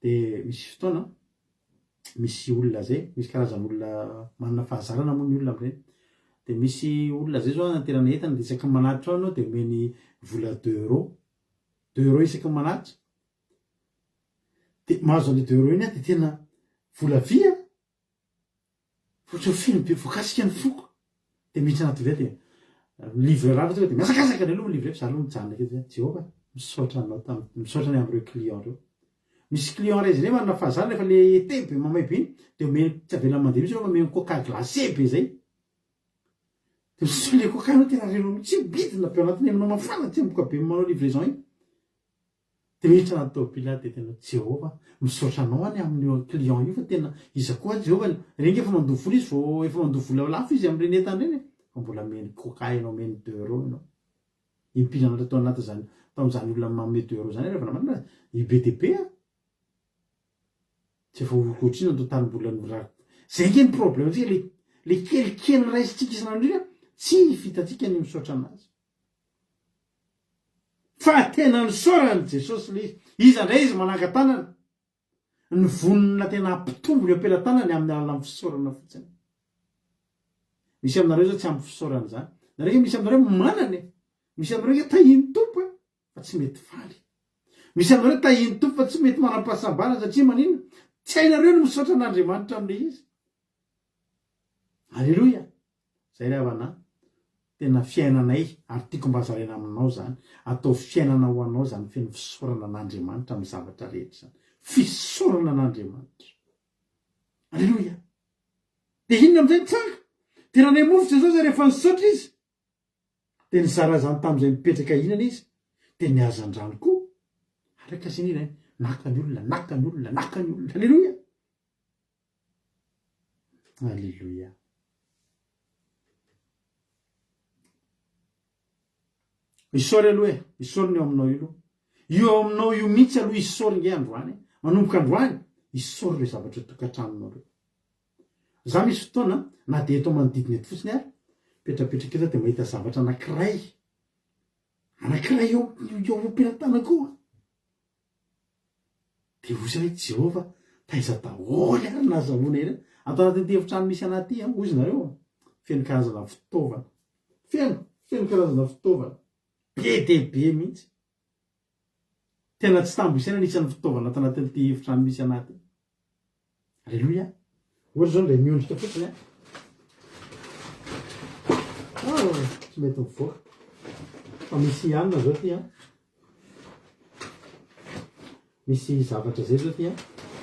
S2: Dia misy fotoana, misy olona zay, misy karazan'olona manana fahazarana moa ny olona amin'ireny. Dia misy olona zay zao anaterana entana dia isaky ny manatitra ao ianao dia omeny vola deux euros. Deux euros isaky ny manatitra. Dia mahazo an'ilay deux euros iny aho dia tena vola vy an! Ohatran'ny feno be voakasika ny foko. Dia miditra anaty vera dia mi-livrer avy tonga dia mihazakazaka indray aloha mi-livrer fa za aloha mijanona kely dia Jehovah misaotra anao tam- misaotra ny amin'ireo client ireo. Misy client iray izay manana fahazarana rehefa le été be mamay be iny dia omeny tsy avelany mandeha mihitsy ireo fa omeny coca glacé be izay. Dia misotro le coca ianao tena renao mihitsy midina be ao anatin'ny aminao mafana tsemboka be manao livraison iny. Dia miditra anaty tômôbila aho dia tena Jehovah misaotra anao any amin'io client io fa tena iza koa Jehovah no, ireny nge efa mandoa vola izy vao efa mandoa vola lafo izy amin'ireny entana ireny e, fa mbola omeny coca ianao omeny deux euros ianao. Impiry tao anatin'izany tao amin'izany olona manome deux euros izany rehefa namana i be dia be a! Tsy efa ohatrinona ny totalim-bola ny ra, zay nge ny problème tsika le le kelikely raisintsika isan'andro iny a, tsy vitantsika ny misaotra anazy. Fa tena nisaorany Jesosy ilay izy. Iza indray izy manangan-tanana? Ny vonona tena hampitombo ny eo am-pelatanany amin'ny alalan'ny fisaorana fotsiny. Misy aminareo izao tsy ampy fisaorana izany. Nareo nge misy aminareo manana e. Misy aminareo nge tahian'ny Tompo e, fa tsy mety faly. Misy aminareo tahian'ny Tompo fa tsy mety manam-pahasambarana satria maninona? Tsy hainareo ny misaotra an'Andriamanitra amin'ilay izy. Aleloia! Zay ry havana a! Tena fiainanay ary tiako mba zaraina aminao zany. Ataovy fiainana ho anao zany feno fisaorana an'Andriamanitra amin'ny zavatra rehetra zany. Fisaorana an'Andriamanitra. Aleloia! Dia inona amin'izay nitranga? Dia nandray mofo Jesosy rehefa nisaotra izy. Dia nizara izany tamin'izay mipetraka hihinana izy. Dia ny hazandrano koa. Araka izay nirainy. Naka ny olona, naka ny olona, naka ny olona. Aleloia! Aleloia. Isaory aloha e, isaory ny eo aminao io aloha. Io eo aminao io mihitsy aloha isaory nge androany e. Manomboka androany, isaory ireo zavatra eo tokantranonao ireo. Za misy fotoana, na dia eto manodidina eto fotsiny ary, mipetrapetraka eto aho dia mahita zavatra anankiray, anankiray eo eo am-pelatanako eo. Dia hoy izy hoe, Jehovah, taiza daholo ary no nahazahoana ireo? Ato anatin'ity efitrano misy anà ity, hoy izy nareo, feno karazana fitaovana. Feno, feno karazana fitaovana. Be dia be mihitsy. Tena tsy tambo isaina ny isan'ny fitaovana ato anatin'ity efitrano misy anà ity. Aleloia. Ohatra izao indray miondrika fotsiny an. Oh, tsy mety mivoaka. Fa misy hanina zao ty an. Misy zavatra zay zao ty an.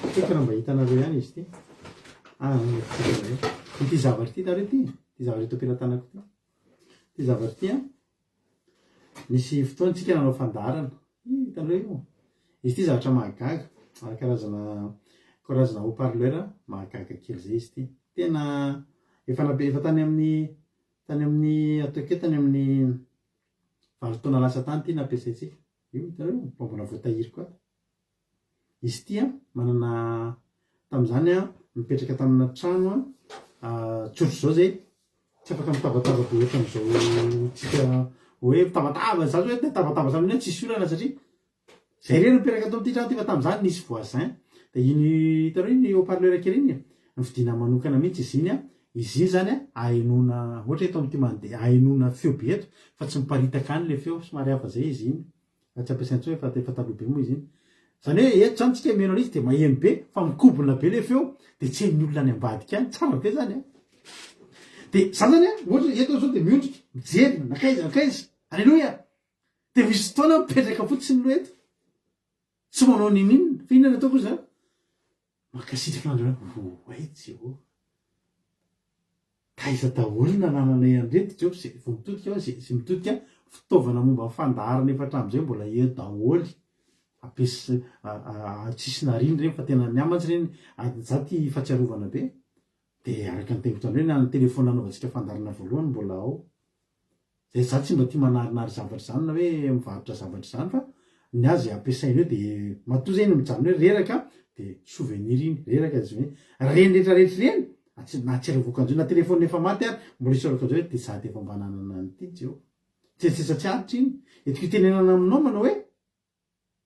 S2: Tsy haiko raha mba hitanareo ihany izy ity. Ah, tsy hitanareo. Ity zavatra ity hitanareo ity? Ity zavatra eto am-pelatanako ity. Ity zavatra ity an. Nisy fotoana tsika nanao fandaharana. Hitanareo io? Izy ity zavatra mahagaga, ary karazana karazana haut parleur mahagaga kely zay izy ity. Tena efa nabe efa tany amin'ny tany amin'ny ataoko hoe tany amin'ny valo taona lasa tany ity nampiasaintsika. Io hitanareo io? Mba mbola voatahiriko ato. Izy ity an, manana tamin'izany an, mipetraka tamina trano an, tsotra izao zay, tsy afaka mitabataba be ohatran'izao tsika hoe mitabataba, za zao hoe mitabataba samy hoe tsisy olana satria zay irery mipetraka ato amin'ity trano ity fa tamin'izany nisy voisin, dia iny hitanao iny haut parleur kely iny, novidiana manokana mihitsy izy iny an, izy iny zany an ahenoana ohatra eto amin'ity mandeha ahenoana feo be eto fa tsy miparitaka any le feo, somary hafa zay izy iny. Fa tsy ampiasaina intsony fa efa taloha be moa izy iny. Izany hoe eto izany tsika mihaino an'izy dia maheno be fa mikobona be ilay feo dia tsy henon'ny olona any ambadika any. Tsara be izany an! Dia za zany an, ohatra hoe eto aho izao dia miondrika, mijery nankaiza nankaiza. Aleloia! Dia misy fotoana aho mipetraka fotsiny aloha eto. Tsy manao n'inon'inona. Fa inona no ataoko izany? Mankasitraka an'Andriamanitra. Oay Jehovah! Taiza daholo no nanananay an'ireto Jehovah? Izay vao mitodika aho, izay izay mitodika fitaovana momba ny fandaharana efa hatramin'izay mbola eo daholo. Ampias- tsisy nariana ireny fa tena ny ahy mantsy ireny, za tia fahatsiarovana be. Dia araka ny teniko tany hoe na ny telephone nanaovantsika fandaharana voalohany mbola ao. Zay za tsy mba tia manarinary zavatra izany na hoe mivarotra zavatra izany fa ny azy ampiasaina eo dia matoa zay iny mijanona hoe reraka dia souvenir iny, reraka dia souvenir. Reny rehetra rehetra ireny nahatsiarovako an'izao na telephone efa maty ary mbola isaorako an'izao hoe dia za dia efa mba nanana an'ity Jehovah. Tsetsesa tsy aritra iny. Entiko itenenana aminao manao hoe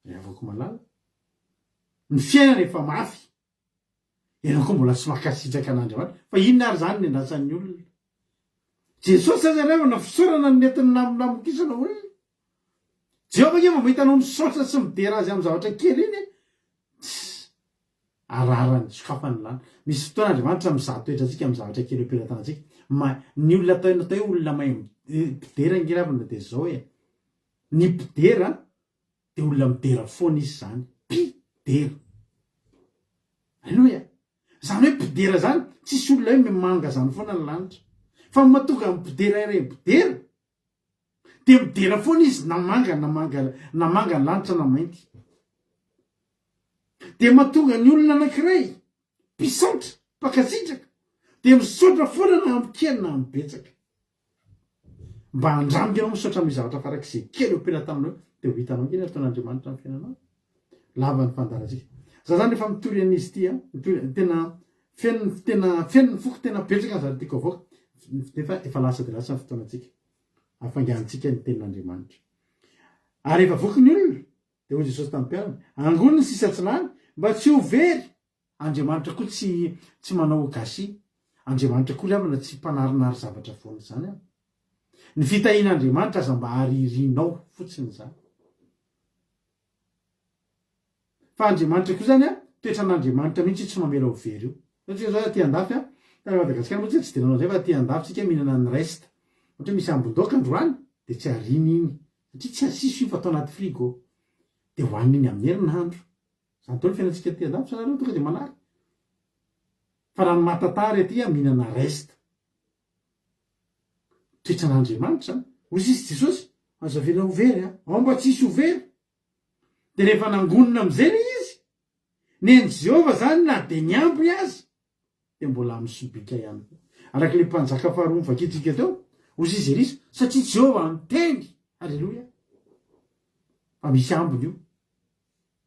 S2: ry havako malala, ny fiainana efa mafy. Ianao koa mbola tsy mankasitraka an'Andriamanitra. Fa inona ary izany ny andrasan'ny olona? Jesosy aza re na fisaorana no nentiny namokisana olona. Jehovah ange vao mahita anao misaotra sy midera azy amin'ny zavatra kely iny e. Tss. Ararany, sokafany ny lalana. Misy fotoana Andriamanitra mizaha toetra antsika amin'ny zavatra kely eo am-pelatanantsika. Ma, ny olona atao natao hoe olona mahay mpidera ange ravina dia izao e. Ny mpidera Dia olona midera foana izy izany. Mpidera. Aleloia. Izany hoe mpidera izany, tsisy olona hoe mimanga izany foana ny lanitra. Fa ny mahatonga ny mpidera iray mpidera, dia midera foana izy na manga na manga na manga ny lanitra na mainty. Dia mahatonga ny olona anankiray mpisaotra, mpankasitraka, dia misaotra foana na amin'ny kely na amin'ny betsaka. Mba andramo ianao misaotra amin'ny zavatra farak'izay kely eo am-pelatananao eo, dia ho hitanao ange ny ataon'Andriamanitra amin'ny fiainanao. Lava ny fandaharantsika. Za zany efa mitory an'izy ity an, mitory, tena feno ny, tena feno ny foko, tena betsaka ny zavatra tiako avoaka, nefa efa lasa dia lasa ny fotoanantsika. Hafainganintsika ny tenin'Andriamanitra. Ary rehefa voky ny olona, dia hoy Jesosy tamin'ny mpianany, angony ny sisa tsy lany, mba tsy ho very. Andriamanitra koa tsy tsy manao gâchis. Andriamanitra koa ry havana tsy mpanarinary zavatra foana izany an. Ny fitahian'Andriamanitra aza mba aririnao fotsiny izany. Fa Andriamanitra koa izany an, toetran'Andriamanitra mihitsy io tsy mamela ho very io. Zao tsika zao aty andafy an, tany Madagasikara moa tsika tsy dia nanao an'izay fa aty andafy tsika mihinana ny reste. Ohatra hoe misy ambin-daoka androany dia tsy ariana iny satria tsy asiso iny fa atao anaty frigo. Dia hohanina iny amin'ny herinandro. Zany daholo fiainantsika aty andafy sa nareo tonga de manary? Fa raha ny matatary aty a mihinana reste. Toetran'Andriamanitra zany. Hoy sisa Jesosy, aza avela ho very a. Ao mba tsy hisy ho very. De rehefa nangonina amizay le izy, nen'i Jehovah zany na de niambiny aza, dia mbola amin'ny sobika ihany koa. Araka ilay mpanjaka faharoa novakintsika teo, hoy izy Elisa, satria Jehovah niteny, Aleloia, fa misy ambiny io.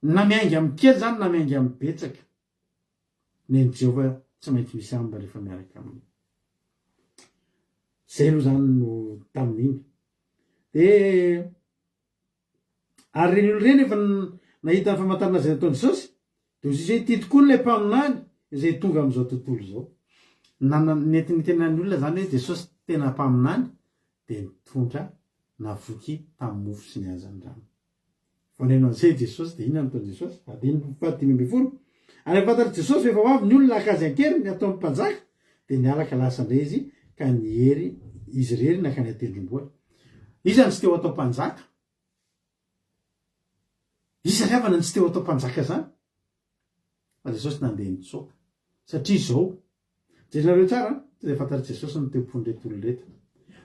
S2: Na miainga amin'ny kely izany na miainga amin'ny betsaka, nen'i Jehovah tsy maintsy misy ambiny rehefa miaraka aminy. Izay aloha izany no tamin'iny. Dia Ary ireny olona ireny efa nahita ny famantarana izay nataon'i Jesosy, dia hoy Jesosy hoe, Ity tokoa ilay mpaminany izay tonga amin'izao tontolo izao. Nana, nety nitenenan'ny olona izany hoe Jesosy tena mpaminany, dia nitondra navoky tamin'ny mofo sy ny hazandrano. Vao naheno an'izay i Jesosy, dia inona no nataon'i Jesosy? Andininy fahadimy ambin'ny folo. Ary rehefa fantatr'i Jesosy fa efa ho avy ny olona haka azy an-keriny hataony mpanjaka, dia niala ka lasa indray izy ka niery izy irery nankany an-tendrombohitra. Iza no tsy te ho atao mpanjaka? Iza ry havana no tsy te ho atao mpanjaka izany? Fa Jesosy nandeha nitsoaka. Satria izao, jerenareo tsara an, tsy dia fantatr'i Jesosy ny teo-pon'ireto olona ireto.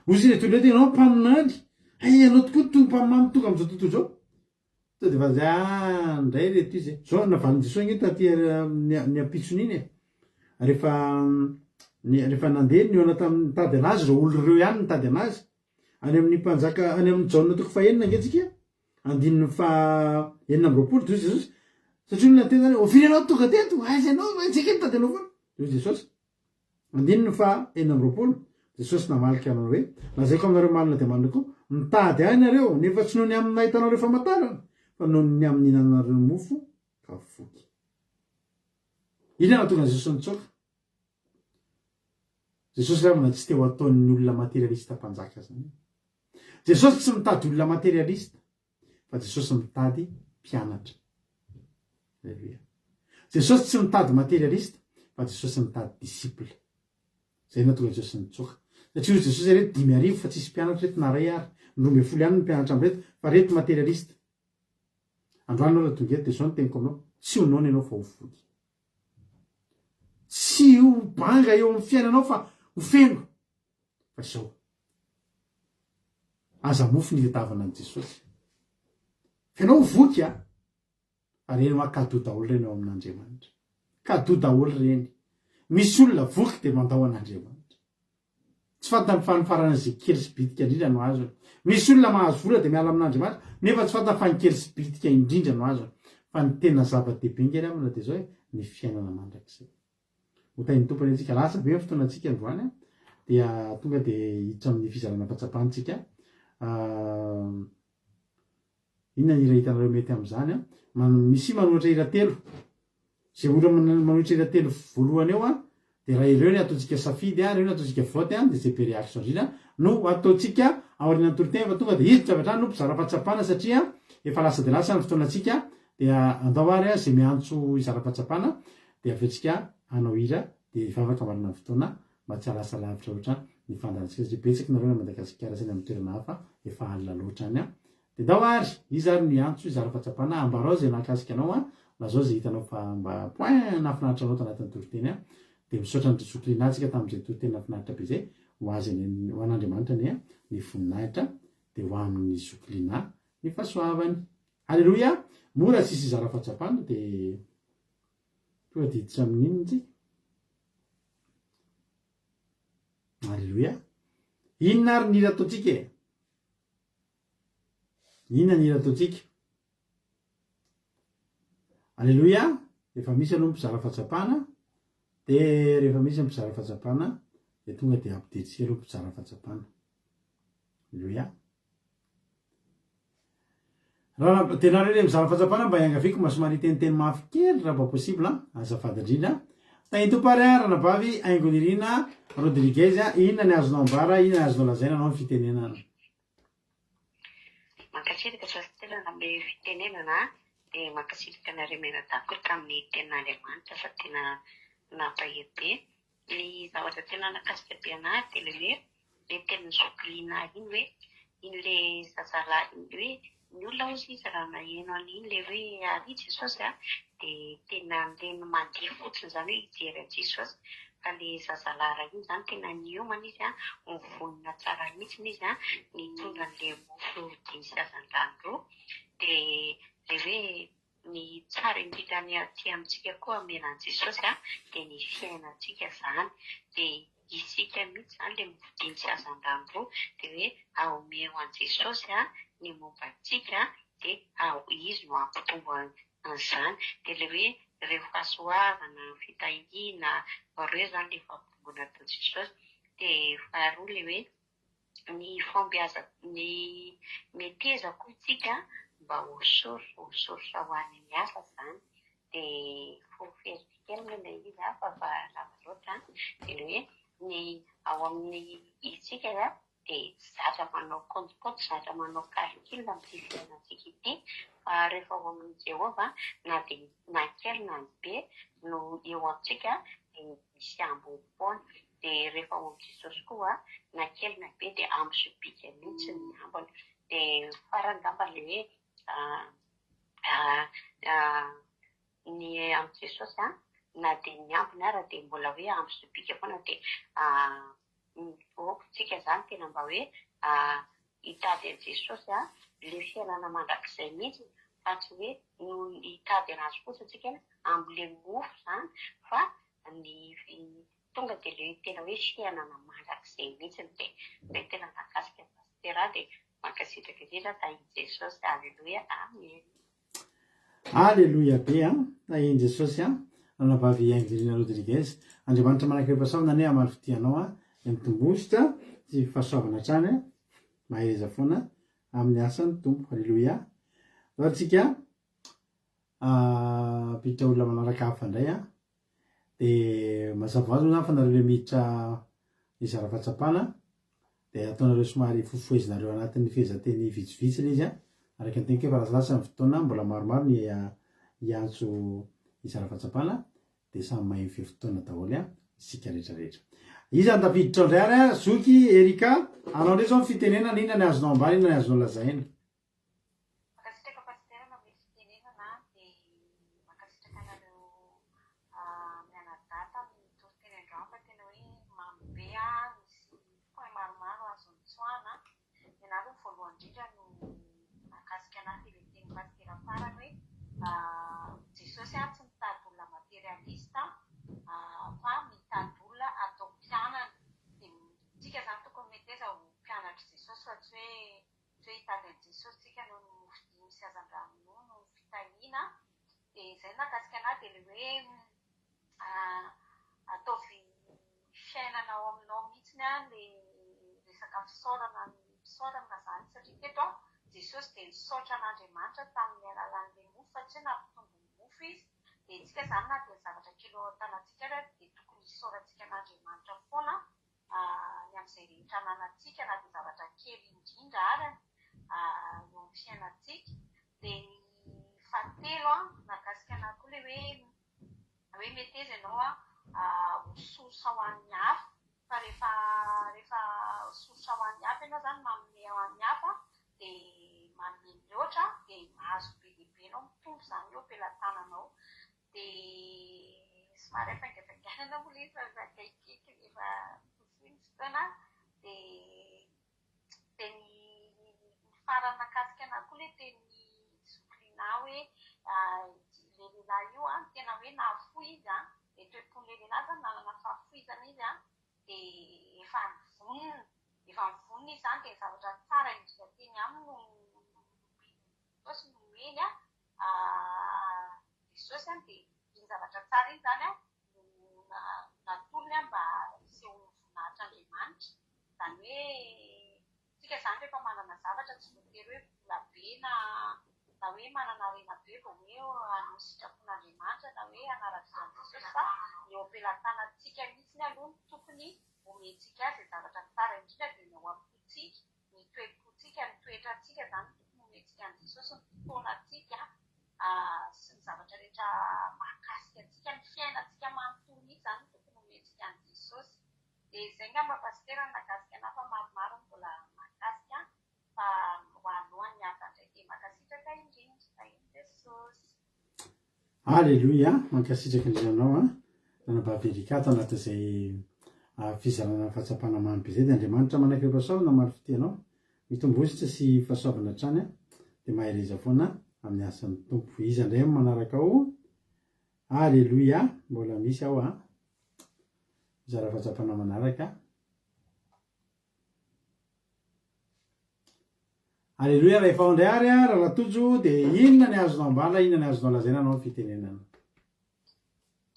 S2: Hoy izy ireto olona ireto, ianao mpaminany, hay ianao tokoa no tonga mpaminany tonga amin'izao tontolo izao. Tonga dia fantatr'i ah, indray ireto izy e. Izao navalin'i Jesosy ange taty ny ampitson'iny e. Rehefa, rehefa nandeha nihaona tamin'ny, nitady an'azy ireo olona ireo ihany nitady an'azy. Any amin'ny mpanjaka, any amin'ny Jaona toko fahenina ange tsika, andininy faha 26, dia hoy Jesosy, satria olona niteny zany hoe, oviana ianao tonga teto, aiza ianao, isika nitady anao foana. Dia hoy Jesosy, andininy faha 26, Jesosy namaly ka nanao hoe, lazaiko aminareo marina dia marina koa, mitady ahy nareo, nefa tsy noho ny amin'ny nahitanareo famantarana, fa noho ny amin'ny nihinananareo mofo ka voky. Inona no nahatonga an'i Jesosy nitsoaka? Jesosy ravina tsy te ho ataon'ny olona materialista mpanjaka zany. Jesosy tsy mitady olona materialista fa Jesosy mitady mpianatra. Aleloia. Jesosy tsy mitady materialista fa Jesosy mitady disciple. Zay nahatonga Jesosy nitsoaka. Satria hoy Jesosy ireto 5000 fa tsisy mpianatra reto na ray ary. Ny 12 ihany ny mpianatra amin'ireto fa reto materialista. Androany ianao raha tonga eto dia zao ny teniko aminao, tsy ho noana ianao fa ho voky. Tsy ho banga eo amin'ny fiainanao fa ho feno. Fa izao, aza mofo ny hitadiavana an'i Jesosy. Fa ianao ho voky a! Fa ireny hoa cadeau daholo ireny ao amin'Andriamanitra. Cadeau daholo ireny. Misy olona voky dia mandao an'Andriamanitra. Tsy fantany fa ny faran'izay kely sy bitika indrindra no azony. Misy olona mahazo vola dia miala amin'Andriamanitra nefa tsy fantany fa ny kely sy bitika indrindra no azony. Fa ny tena zava-dehibe ange ry havana dia izao e, ny fiainana mandrakizay. Ho tahin'ny Tompo anie tsika. Lasa be ny fotoanantsika androany an, dia tonga dia hiditra amin'ny fizarana fahatsapana tsika. Inona ny hira hitanareo mety amin'izany an? Misia manohitra hira telo. Izay olona manohitra hira telo voalohany eo an, dia raha ireo ny ataontsika safidy an, ireo ny ataontsika vote an, dia izay be réaction indrindra no ataontsika aorianan'ny toriteny fa tonga dia hiditra avy hatrany no mpizara fahatsapana satria efa lasa dia lasa ny fotoanantsika dia andao ary an, izay miantso hizara fahatsapana dia avy eo tsika hanao hira dia hivavaka marina ny fotoana mba tsy hahalasa lavitra loatra ny fandaharantsika satria betsaka nareo any Madagasikara sy any amin'ny toerana hafa efa alina loatra any an! Dia ndao ary, iza ary no hiantso hizara fahatsapana, ambarao izay nahakasika anao an, lazao izay hitanao fa mba point nahafinaritra anao tanatin'ny toriteny an! Dia misaotra an-dry Zoky Lina tsika tamin'izay toriteny nahafinaritra be izay, ho azy anie, ho an'Andriamanitra anie ny voninahitra, dia ho amin'i Zoky Lina ny fahasoavany. Aleloia! Mora tsisy hizara fahatsapana dia tonga dia hiditra amin'inona tsika? Aleloia! Inona ary ny hira ataontsika e? Inona ny hira ataontsika? Aleloia! Efa misy aloha ny mpizara fahatsapana, dia rehefa misy ny mpizara fahatsapana, dia tonga dia ampidirintsika aloha mpizara fahatsapana. Aleloia! Raha dia nareo le mizara fahatsapana mba iangaviako mba somary hiteniteny mafy kely raha mba possible an, azafady indrindra. Tahintompo ary an, ranabavy Haingonirina Rodriguez an, inona ny azonao ambara, inona ny azonao lazaina anao ny fitenenana.
S6: Mankasitraka Pasitera nanome fitenenana dia mankasitraka anareo mianadahy koa tamin'ny tenin'Andriamanitra fa tena nampahery be. Ny zavatra tena nakasika be anah dia ilay hoe ilay tenin'i zoky Lina iny hoe iny le zazalahy iny hoe ny olona hozy izy raha naheno an'iny ilay hoe ary Jesosy a dia tena nireny mandeha fotsiny izany hoe hijery an'i Jesosy fa ilay zazalahy iray iny izany tena niomana izy a, nivonona tsara mihitsy izy a, nitondra an'ilay mofo dimy sy hazandrano roa dia ilay hoe Ny tsara indrindra ny aty amintsika koa omena an'i Jesosy dia ny fiainantsika izany. Dia isika mihitsy izany ilay mofo tsy hazandrano roa dia hoe aomeo an'i Jesosy ny momba antsika dia Izy no hampitombo an'izany. Dia ilay hoe ireo fahasoavana, fitahiana, ireo izany ilay fampitomboana ataon'i Jesosy. Dia faharoa ilay hoe ny fahombiazana, ny meteza koa isika mba ho source, ho source ho an'ny hafa izany. Dia fohifoheziko kely moa ilay izy fa efa lava loatra. Dia ny hoe ny ao amin'ny isika dia zatra manao kaonty, zatra manao calcul amin'ity fiainantsika ity fa rehefa ao amin'i Jehovah na dia na kely na ny be no eo amintsika dia misy ambiny foana. Dia rehefa ao amin'i Jesosy koa na kely na be dia ampy sobika mihitsy ny ambiny. Dia farany angamba ilay hoe ny amin'i Jesosy na dia ny ambiny ara dia mbola hoe ampy sobika foana dia aoka isika izany tena mba hoe hitady an'i Jesosy ilay fiainana mandrakizay mihitsy fa tsy hoe noho ny hitady an'azy fotsiny isika amin'ilay mofo izany fa ny tonga dia ilay tena hoe fiainana mandrakizay mihitsy dia izay tena nahakasika an'i Pasitera dia mankasitraka indrindra tahin'i Jesosy Aleloia Amen.
S2: Aleloia be an! Tahin'i Jesosy an! Ranabavy Angelina Rodriguez, Andriamanitra manankarem-pahasoavana anie hamaly fitia anao an! Dia mitombosotra sy fahasoavana hatrany an! Mahereza foana amin'ny asan'ny Tompo. Aleloia! Andao ary tsika hampiditra olona manaraka hafa indray an! Dia mazava ho azy moa izany fa nareo ilay miditra hizara fahatsapana dia ataonareo somary fofohezinareo anatin'ny fehezanteny vitsivitsy ilay izy an, araka ny teniko efa lasalasa ny fotoana, mbola maromaro ny hiantso hizara fahatsapana dia samy mahay mifehy fotoana daholo an isika rehetra rehetra. Iza no tafiditra ao indray ary an? Zoky Erika, anao indray izao ny fitenenana, inona ny azonao ambara, inona ny azonao lazaina?
S7: Mankasitraka Pasitera nanome fitenenana dia mankasitraka anareo mianadahy tamin'ny toriteny androany fa tena hoe mamy be nisy point maromaro azo nitsoahana. Ny anah aloha voalohany indrindra no nahakasika anah dia ilay tenin'i Pasitera farany hoe Jesosy tsy mitady olona materialiste fa. dia ilay hoe ataovy fiainana ao aminao mihitsy ilay resaka fisaorana, fisaorana izany satria teto Jesosy dia nisaotra an'Andriamanitra tamin'ny alalan'ilay mofo fa tsy hoe nampitombo ny mofo izy. Dia isika izany na dia ny zavatra kely eo an-tanantsika ary dia tokony hisaorantsika an'Andriamanitra foana ny amin'izay rehetra ananantsika na dia zavatra kely indrindra ary eo amin'ny fiainantsika. Dia ny fahatelo nahakasika anah koa ilay hoe hoe meteza ianao ho source ho an'ny hafa fa rehefa rehefa source ho an'ny hafa ianao izany manome ho an'ny hafa dia manome mihoatra dia mahazo be dia be ianao, mitombo izany eo am-pelatananao. Dia somary hafaingafainganana moa ilay izy fa efa akaikikaiky efa fohifohy ny fotoana dia dia ny ny farany nahakasika anah koa ilay tenin'i zoky Rinah hoe ilay lehilahy io an, tena hoe nahafoy izy an, ilay toe-pon'ilay lehilahy izany nanana fahafoizana izy an, dia efa nivonona, efa nivonona izy izany dia ny zavatra tsara indrindra teny aminy no Jesosy nomeny an Jesosy an, dia iny zavatra tsara iny izany an no natolony mba hisehoan'ny voninahitr'Andriamanitra. Izany hoe isika izany rehefa manana zavatra tsy voatery hoe vola be na na hoe manana harena be vao hoe hanao sitrapon'Andriamanitra na hoe hanara-dia an'i Jesosy fa ny eo am-pelatanantsika mihitsy aloha no tokony homentsika azy izay zavatra tsara indrindra dia ny ao am-pontsika, ny toe-pontsika, ny toetrantsika izany no tokony homentsika an'i Jesosy, ny fotoanantsika sy ny zavatra rehetra mahakasika antsika, ny fiainantsika manontolo mihitsy izany no tokony homentsika an'i Jesosy. Dia izay angamba Pasitera no nahakasika anah fa maromaro no mbola mahakasika fa ho alohan'ny hafa indray dia mankasitraka indrindra. Tahian'i Jesosy.
S2: Aleloia! Mankasitraka indrindra anao an, Ranabavy Erika ato anatin'izay fizarana ny fahatsapana mamy be izay dia Andriamanitra manakeo fahasoavana hamaly fitia anao, mitombo hosotra sy fahasoavana hatrany an, dia mahereza foana amin'ny asan'ny Tompo. Iza indray no manaraka ao? Aleloia! Mbola misy ao an. Mizara fahatsapana manaraka. Aleloia Rehefa ao indray ary a Ralatojo dia inona ny azonao ambara, inona ny azonao lazaina anao ny fitenenana.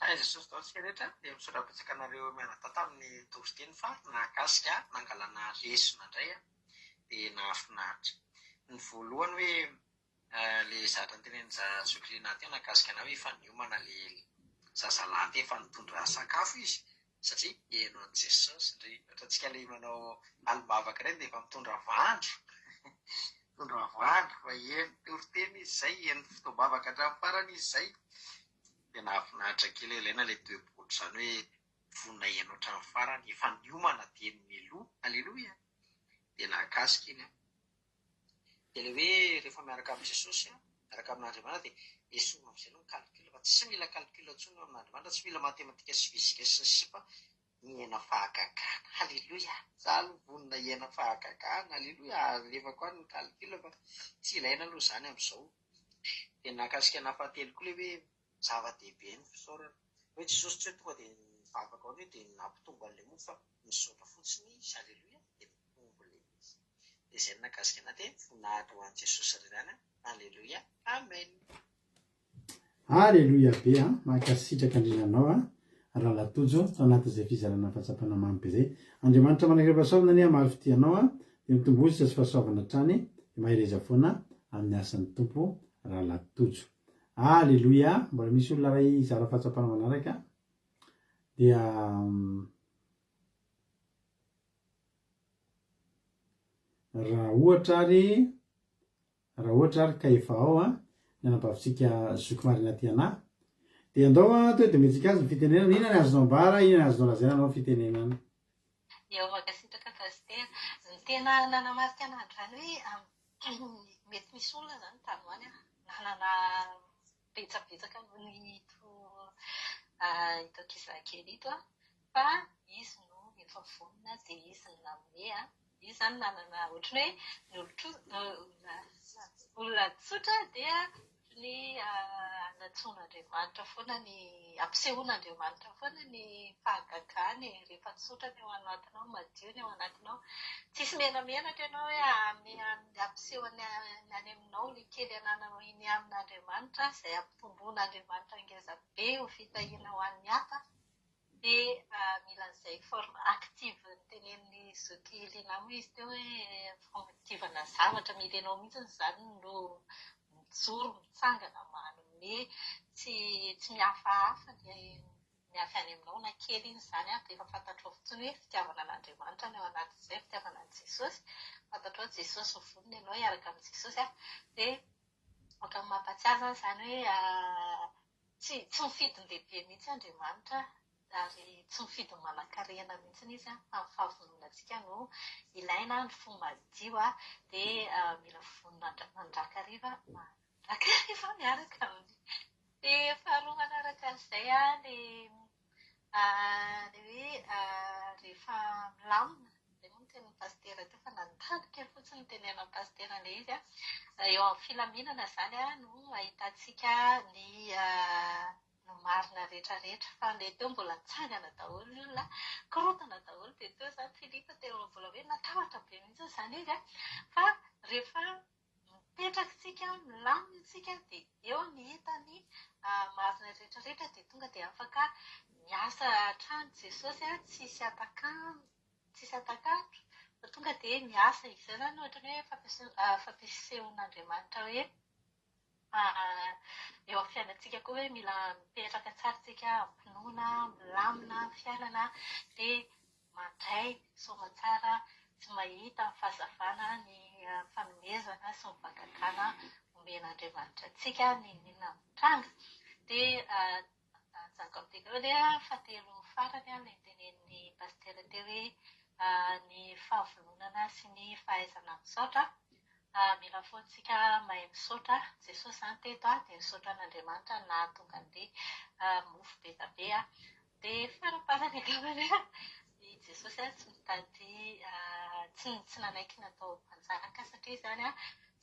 S8: Aiza Jesosy daholo tsika rehetra dia misaotra betsaka anareo mianadahy tamin'ny toriteny fa nahakasika nangalana lesona indray dia nahafinaritra. Ny voalohany hoe Le zavatra notenenin'i zoky Rinah teo nahakasika anah hoe efa niomana le zazalahy teo efa nitondra sakafo izy satria heno an'i Jesosy ndry ohatrantsika le manao alim-bavaka ireny dia efa mitondra vandro mitondra vandro fa heno toriteny izy zay heno fotoam-bavaka hatramin'ny farany izy zay dia nahafinaritra kely hoe ilaina le toe-po ohatr'izany hoe vonona heno hatramin'ny farany efa niomana dieny mialoha aleloia dia nahakasika iny an. Dia ilay hoe rehefa miaraka amin'i Jesosy, miaraka amin'Andriamanitra dia esorina amin'izay aloha ny calcul fa tsy mila calcul intsony eo amin'Andriamanitra, tsy mila matematika sy physique sy ny sipa, miaina fahagagana. Alléluia! Za aloha vonona hiaina fahagagana, Alléluia! Alefako any ny calcul fa tsy ilaina aloha izany amin'izao. Dia nahakasika anà fahatelo koa ilay hoe zava-dehibe ny fisaorana. Hoe Jesosy tsy hoe tonga dia nivavaka ao hoe dia nampitombo an'ilay mofo fa nisaotra fotsiny izy, Alléluia! Dia nitombo ilay izy. Dia izay no nahakasika anah dia voninahitra ho an'i Jesosy irery ihany an! Alléluia! Amen!
S2: Aleloia be a! Mankasitraka indrindra anao a! Rahalahy Tojo, tao anatin'izay fizarana fahatsapana mamy be izay. Andriamanitra manakaiky fahasoavana anie hamaly fitia anao a! Dia mitomboa sy fahasoavana hatrany, dia mahereza foana amin'ny asan'ny Tompo Rahalahy Tojo. Aleloia! Mbola misy olona iray hizara fahatsapana manaraka dia. Raha ohatra ary, raha ohatra ary ka efa ao an, ny anabavintsika zoky Marina Tiana, dia andao an, tonga dia omentsika azy ny fitenenana, inona ny azonao ambara, inona ny azonao lazaina anao ny fitenenana.
S9: Eo mankasitraka Pasitera. Ny tena nanamarika anah androany hoe mety misy olona izany tany ho any nanana betsabetsaka noho ny ito ito ankizilahy kely ito fa izy no efa vonona dia izy no nanome an. Izy izany nanana ohatran'ny hoe ny olon-tsotra olona tsotra dia. Tokony anantsoan'Andriamanitra foana ny, ampisehoan'Andriamanitra foana ny fahagagany e, rehefa tsotra ny ao anatinao, madio ny ao anatinao. Tsisy menamenatra ianao hoe hanome hampiseho ny any aminao ilay kely anananao iny amin'Andriamanitra izay ampitomboan'Andriamanitra ngeza be ho fitahiana ho an'ny hafa. Dia mila an'izay forme active notenenin'i zoky Lina moa izy teo hoe forme active-na zavatra, mila ianao mihitsy izany no mijoro, mitsangana, manome, tsy tsy mihafahafa ny ny avy any aminao na kely iny izany dia efa fantatrao fotsiny hoe fitiavana an'Andriamanitra ny ao anatin'izay, fitiavana an'i Jesosy, fantatrao Jesosy, vonona ianao hiaraka amin'i Jesosy dia ohatran'ny mampahatsiahy izany izany hoe Tsy tsy mifidy ny lehibe mihitsy Andriamanitra ary tsy mifidy ny manankarena mihitsy Izy fa ny fahavononantsika no ilaina, ny fo madio dia mila vonona mandrakariva mandrakariva miaraka aminy. Dia faharoa manaraka an'izay ilay ilay hoe rehefa milamina, izay moa no tenin'ny pasitera teo fa nanontany kely fotsiny ny tenenan'ny pasitera an'ilay izy an, eo amin'ny filaminana izany no ahitantsika ny ny marina rehetra rehetra fa ilay teo mbola nitsangana daholo ny olona, korontana daholo dia teo izany Filipe teo mbola hoe natahotra be mihitsy izany izy an, fa rehefa Mipetraka isika, milamina isika dia eo ny hita ny marina rehetra rehetra dia tonga dia afaka miasa hatrany Jesosy tsisy hatak'andro, tsisy hatak'andro fa tonga dia miasa izy. Izay izany ohatran'ny hoe fampiasehon'Andriamanitra hoe eo amin'ny fiainantsika koa hoe mila mipetraka tsara isika am-pinoana, milamina ny fiainana dia mandray soamatsara sy mahita ny fahazavana ny fanomezana sy ny fahagagana omen'Andriamanitra antsika n'inon'inona mitranga. Dia ajanoko amin'ny teny hoe fahatelo farany ilay notenenin'ny Pasitera teo hoe ny fahavononana sy ny fahaizana misaotra. Mila foana isika mahay misaotra. Jesosy izany teto dia nisaotra an'Andriamanitra nahatonga an'ilay mofo be dia be. Dia faraparany angambany i Jesosy tsy mitady tsy tsy nanaiky natao mpanjaka satria izany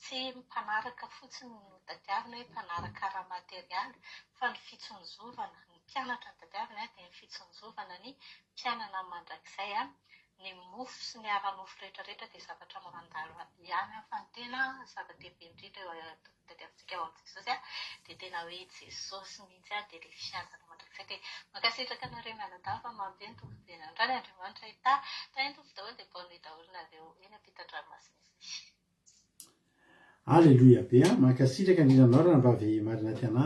S9: tsy mpanaraka fotsiny no tadiavina hoe mpanaraka ara-materialy fa ny fitsinjovana ny mpianatra no tadiavina dia ny fitsinjovana ny fiainana mandrakizay. Ny mofo sy ny ara-nofo rehetra rehetra dia zavatra mandalo ihany fa ny tena zava-dehibe indrindra eo tadiavintsika ao amin'i Jesosy dia tena hoe Jesosy mihitsy dia ilay fiainana mandrakizay. Dia mankasitraka anareo mianadahy fa mamy be ny Tompo be androany Andriamanitra hitahy. Tahin'ny Tompo daholo dia bonne nuit daholo nareo eny ampitan-dranomasina izay.
S2: Aleloia be a! Mankasitraka indrindra anao ranabavy Marina Tiana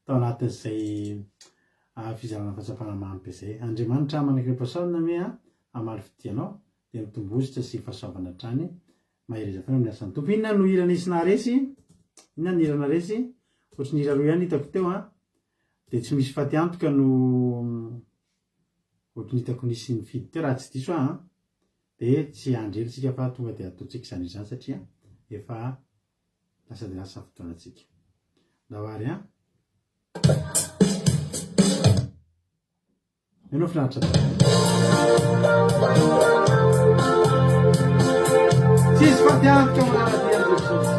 S2: tao anatin'izay fizarana fahatsapana mamy be izay. Andriamanitra manakirem-pahasoavana anie hamaly fitia anao dia mitombozotra sy fahasoavana hatrany. Mahereza foana amin'ny asan'ny Tompo. Inona no hira nisy naharesy? Inona ny hira naharesy? Ohatry ny hira roa ihany hitako teo an. Dia tsy misy faty antoka no ohatry ny hitako nisy nifidy teo raha tsy diso aho an. Dia tsy hiandry ela isika fa tonga dia ataontsika izany izany satria efa lasa dia lasa ny fotoanantsika. Ndao ary an. Ianao finaritra daholo. Tsisy faty antoka manara-dia an'i Jesosy.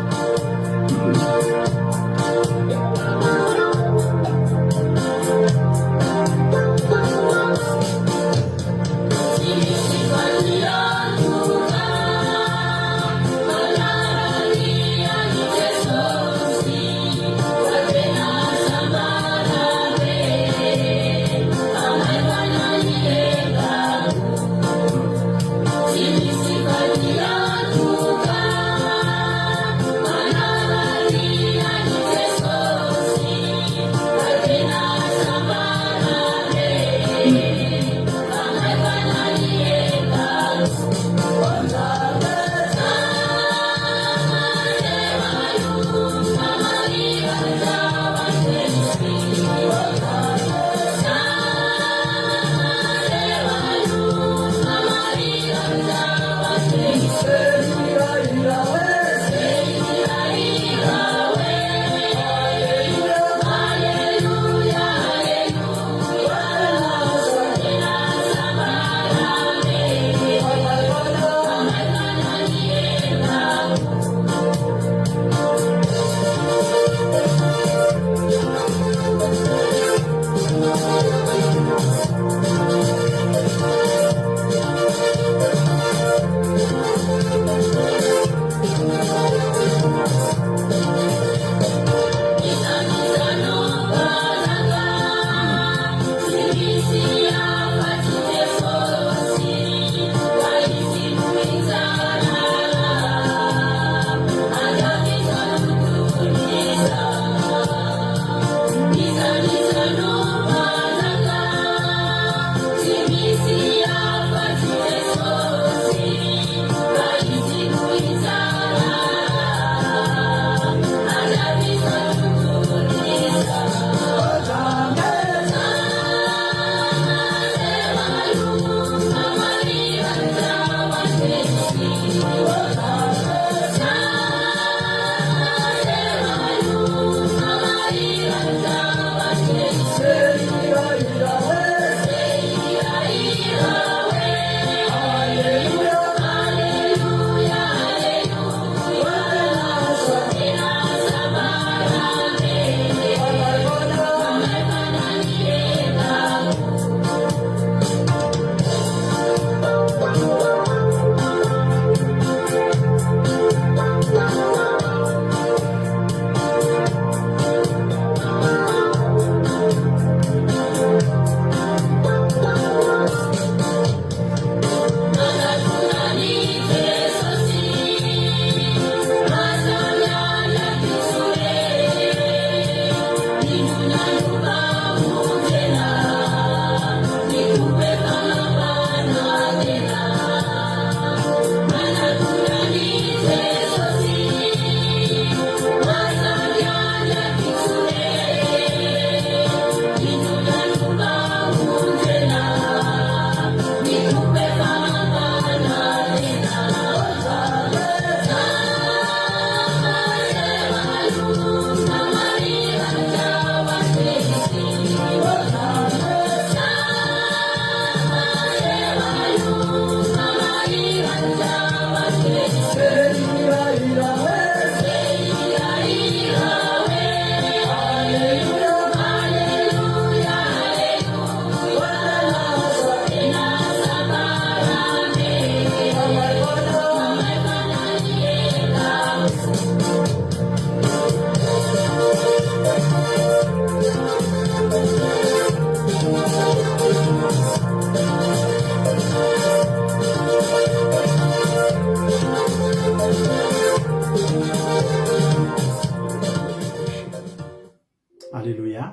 S2: Aleloia.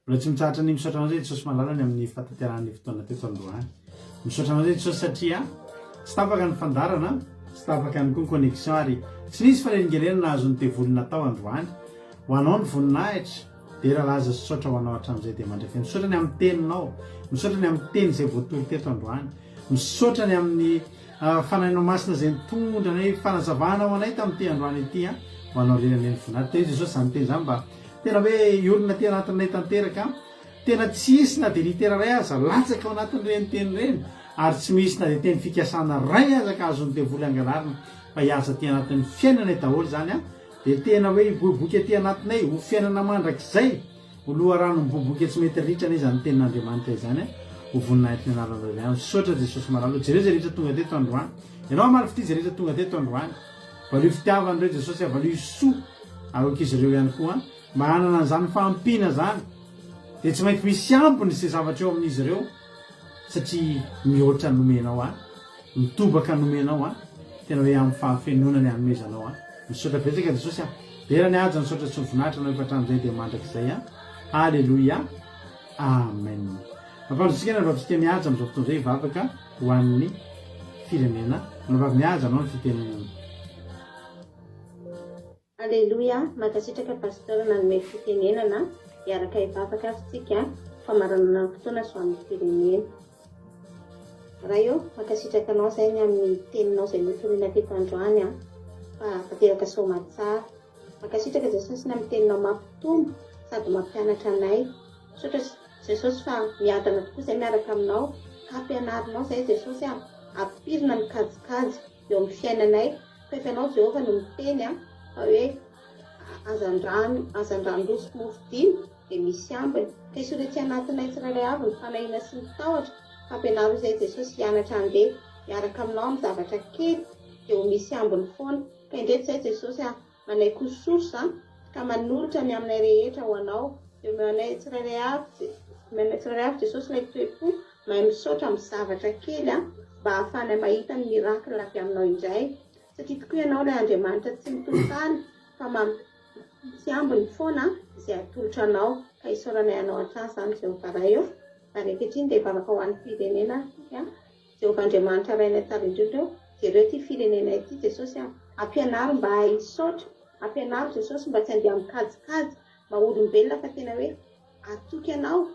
S2: Mbola tsy mitsahatra ny misaotra anao Jesosy malala ny amin'ny fahatanterahan'ny fotoana teto androany. Misaotra anao Jesosy satria tsy tapaka ny fandarana, tsy tapaka ihany koa ny connexion ary tsy nisy fanelingelenana nahazo ny devoly natao androany. Ho anao ny voninahitra, dera laza sy saotra ho anao hatramin'izay dia mandrakizay. Misaotra ny amin'ny teninao, misaotra ny amin'ny teny izay voatory teto androany. Misaotra ny amin'ny Fanahinao Masina izay nitondra anay fanazavana ho anay tamin'ity androany ity an! Ho anao irery anie ny voninahitra. Teo Jesosy izany teny izany mba tena hoe hiorina aty anatinay tanteraka an! Tena tsy hisy na dia litera iray aza latsaka ao anatin'ireny teny ireny ary tsy misy na dia teny fikasana iray aza ka azon'ny devoly angalarina fa hiasa aty anatin'ny fiainanay daholo izany an! Dia tena hoe hiboiboika aty anatinay ho fiainana mandrakizay. Ho loharano miboiboika tsy mety ritra anie izany tenin'Andriamanitra izany a! Ho voninahitry ny anaranao irery ihany. Misaotra Jesosy malala o! Jereo izay rehetra tonga teto androany. Ianao hamaly fitia izay rehetra tonga teto androany. Valio fitiavana ireo Jesosy a! Valio soa ary ankizy ireo ihany koa mba hanana an'izany fahampiana izany. Dia tsy maintsy misy ambiny izay zavatra eo amin'izy ireo satria mihoatra nomenao ahy. Ny tobaka nomenao an, tena hoe amin'ny fahafenoana ny hanomezanao an. Misaotra betsaka Jesosy an. Dera ny haja, misaotra sy ny voninahitra anao efa hatramin'izay dia mandrakizay an. Aleloia. Amen. Mampandrotsika ny anabavitsika mihaja amin'izao fotoana izao hivavaka ho an'ny firenena. Anabavy mihaja anao ny fitenenana.
S10: Aleloia, mankasitraka Pasteur nanome fitenenana, hiaraka hivavaka ary tsika famaranana ny fotoana sy ho an'ny firenena. Ray ô, mankasitraka anao zay ny amin'ny teninao zay notorina teto androany an, fa tanteraka soamatsara. Mankasitraka Jesosy ny amin'ny teninao mampitombo sady mampianatra anay. Misaotra Jesosy fa miadana tokoa zay miaraka aminao ka ampianarinao zay Jesosy a, ampirina ny kajikajy eo amin'ny fiainanay. Fa efa ianao Jehovah no miteny an, fa hoe hazandrano, hazandrano roa sy mofo dimy dia misy ambiny. Ka esory etsy anatinay tsirairay avy ny fanahiana sy ny tahotra, fa ampianaro izay Jesosy hianatra handeha miaraka aminao amin'ny zavatra kely dia ho misy ambiny foana. Ka indreto izay Jesosy an, manaiky ho source an, ka manolotra ny aminay rehetra ho anao. Dia omeo anay tsirairay avy, omeo anay tsirairay avy Jesosy ilay toe-po mahay misaotra amin'ny zavatra kely an, mba hahafahanay mahita ny miracle avy aminao indray. Satria tokoa ianao ilay Andriamanitra tsy mitontany fa mampisy ambiny foana izay atolotra anao. Ka isaoranay anao hatrany izany Jehovah Ray ô. Ary ankehitriny dia hivavaka ho an'ny firenena isika. Jehovah Andriamanitra Rainay tsara indrindra ô, jereo ity firenenay ity Jesosy a! Ampianaro mba hahay hisaotra, ampianaro Jesosy mba tsy handeha amin'ny kajikajy maha olombelona fa tena hoe hatoky anao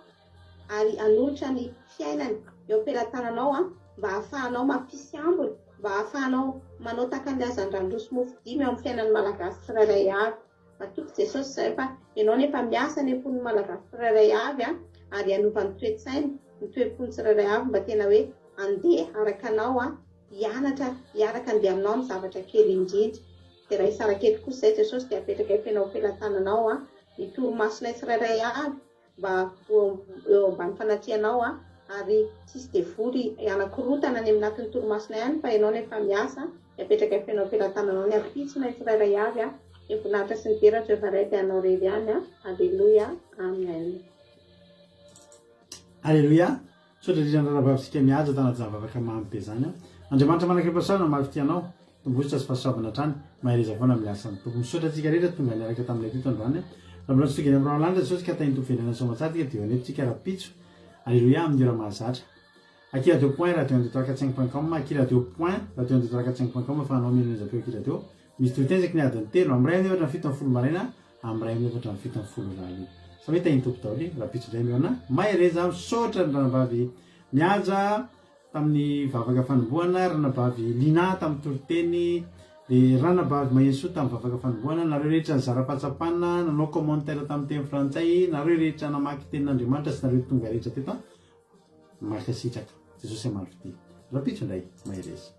S10: ary hanolotra ny fiainany eo am-pelatananao an, mba hahafahanao mampisy ambiny, mba hahafahanao manao tahaka an'ilay hazandrano roa sy mofo dimy eo amin'ny fiainan'ny Malagasy tsirairay avy. Matoky Jesosy izay fa Ianao anefa miasa any am-pon'ny Malagasy tsirairay avy an, ary hanova ny toe-tsainy, ny toe-pony tsirairay avy mba tena hoe handeha araka Anao an, hianatra hiaraka handeha Aminao amin'ny zavatra kely indrindra. Dia raha hisaraka eto kosa izay Jesosy dia apetraka feno ao am-pelatananao an, ny torimasonay tsirairay avy, mba ho eo ambany fanatrehanao aho ary tsisy devoly hanakorotana any aminatin'ny torimasonay any fa ianao no efa miasa dia apetraka feno am-pelatananao ny ampitsonay tsirairay avy aho ny voninahitra sy ny dera Jehovah Ray dia anao irery ihany aho Aleloia Amen.
S2: Aleloia! Misaotra indrindra ny rahavavintsika mihaja tanatin'izany vavaka mamy be izany an! Andriamanitra manak'Impahasoavana maro fitia anao, tombozotra sy fahasoavana hatrany, mahereza foana amin'ny asan'ny Tompo. Misaotra antsika rehetra tonga niaraka taminay teto androany an! Raha mbola tsy tonga eny amin'ny rahona lanitra Jesosy ka tahin'ny Tompo fiainana soamantsara tsika dia eo anefo tsika rahampitso. Aleloia amin'ny ora mahazatra. Aky radio point radio un deux trois quatre cinq point com aky radio point radio un deux trois quatre cinq point com afahanao mihaino onjam-peo aky radio. Misy toriteny isaky ny adiny telo, amin'ny iray amin'ny efatra amby 17 maraina Amin'ny 41 54 ora alina. Samia tahin'ny Tompo daholo e. Rahampitso indray mihaona. Mahereza. Misaotra ny ranabavy Mihaja tamin'ny vavaka fanombohana, ranabavy Lina tamin'ny toriteny, dia ranabavy Maherisoa tamin'ny vavaka fanombohana, nareo rehetra nizara fahatsapana, nanao commentaire tamin'ny teny frantsay, nareo rehetra namaky tenin'Andriamanitra sy nareo tonga rehetra teto an. Mankasitraka. Jesosy hamaly fitia. Rahampitso indray. Mahereza.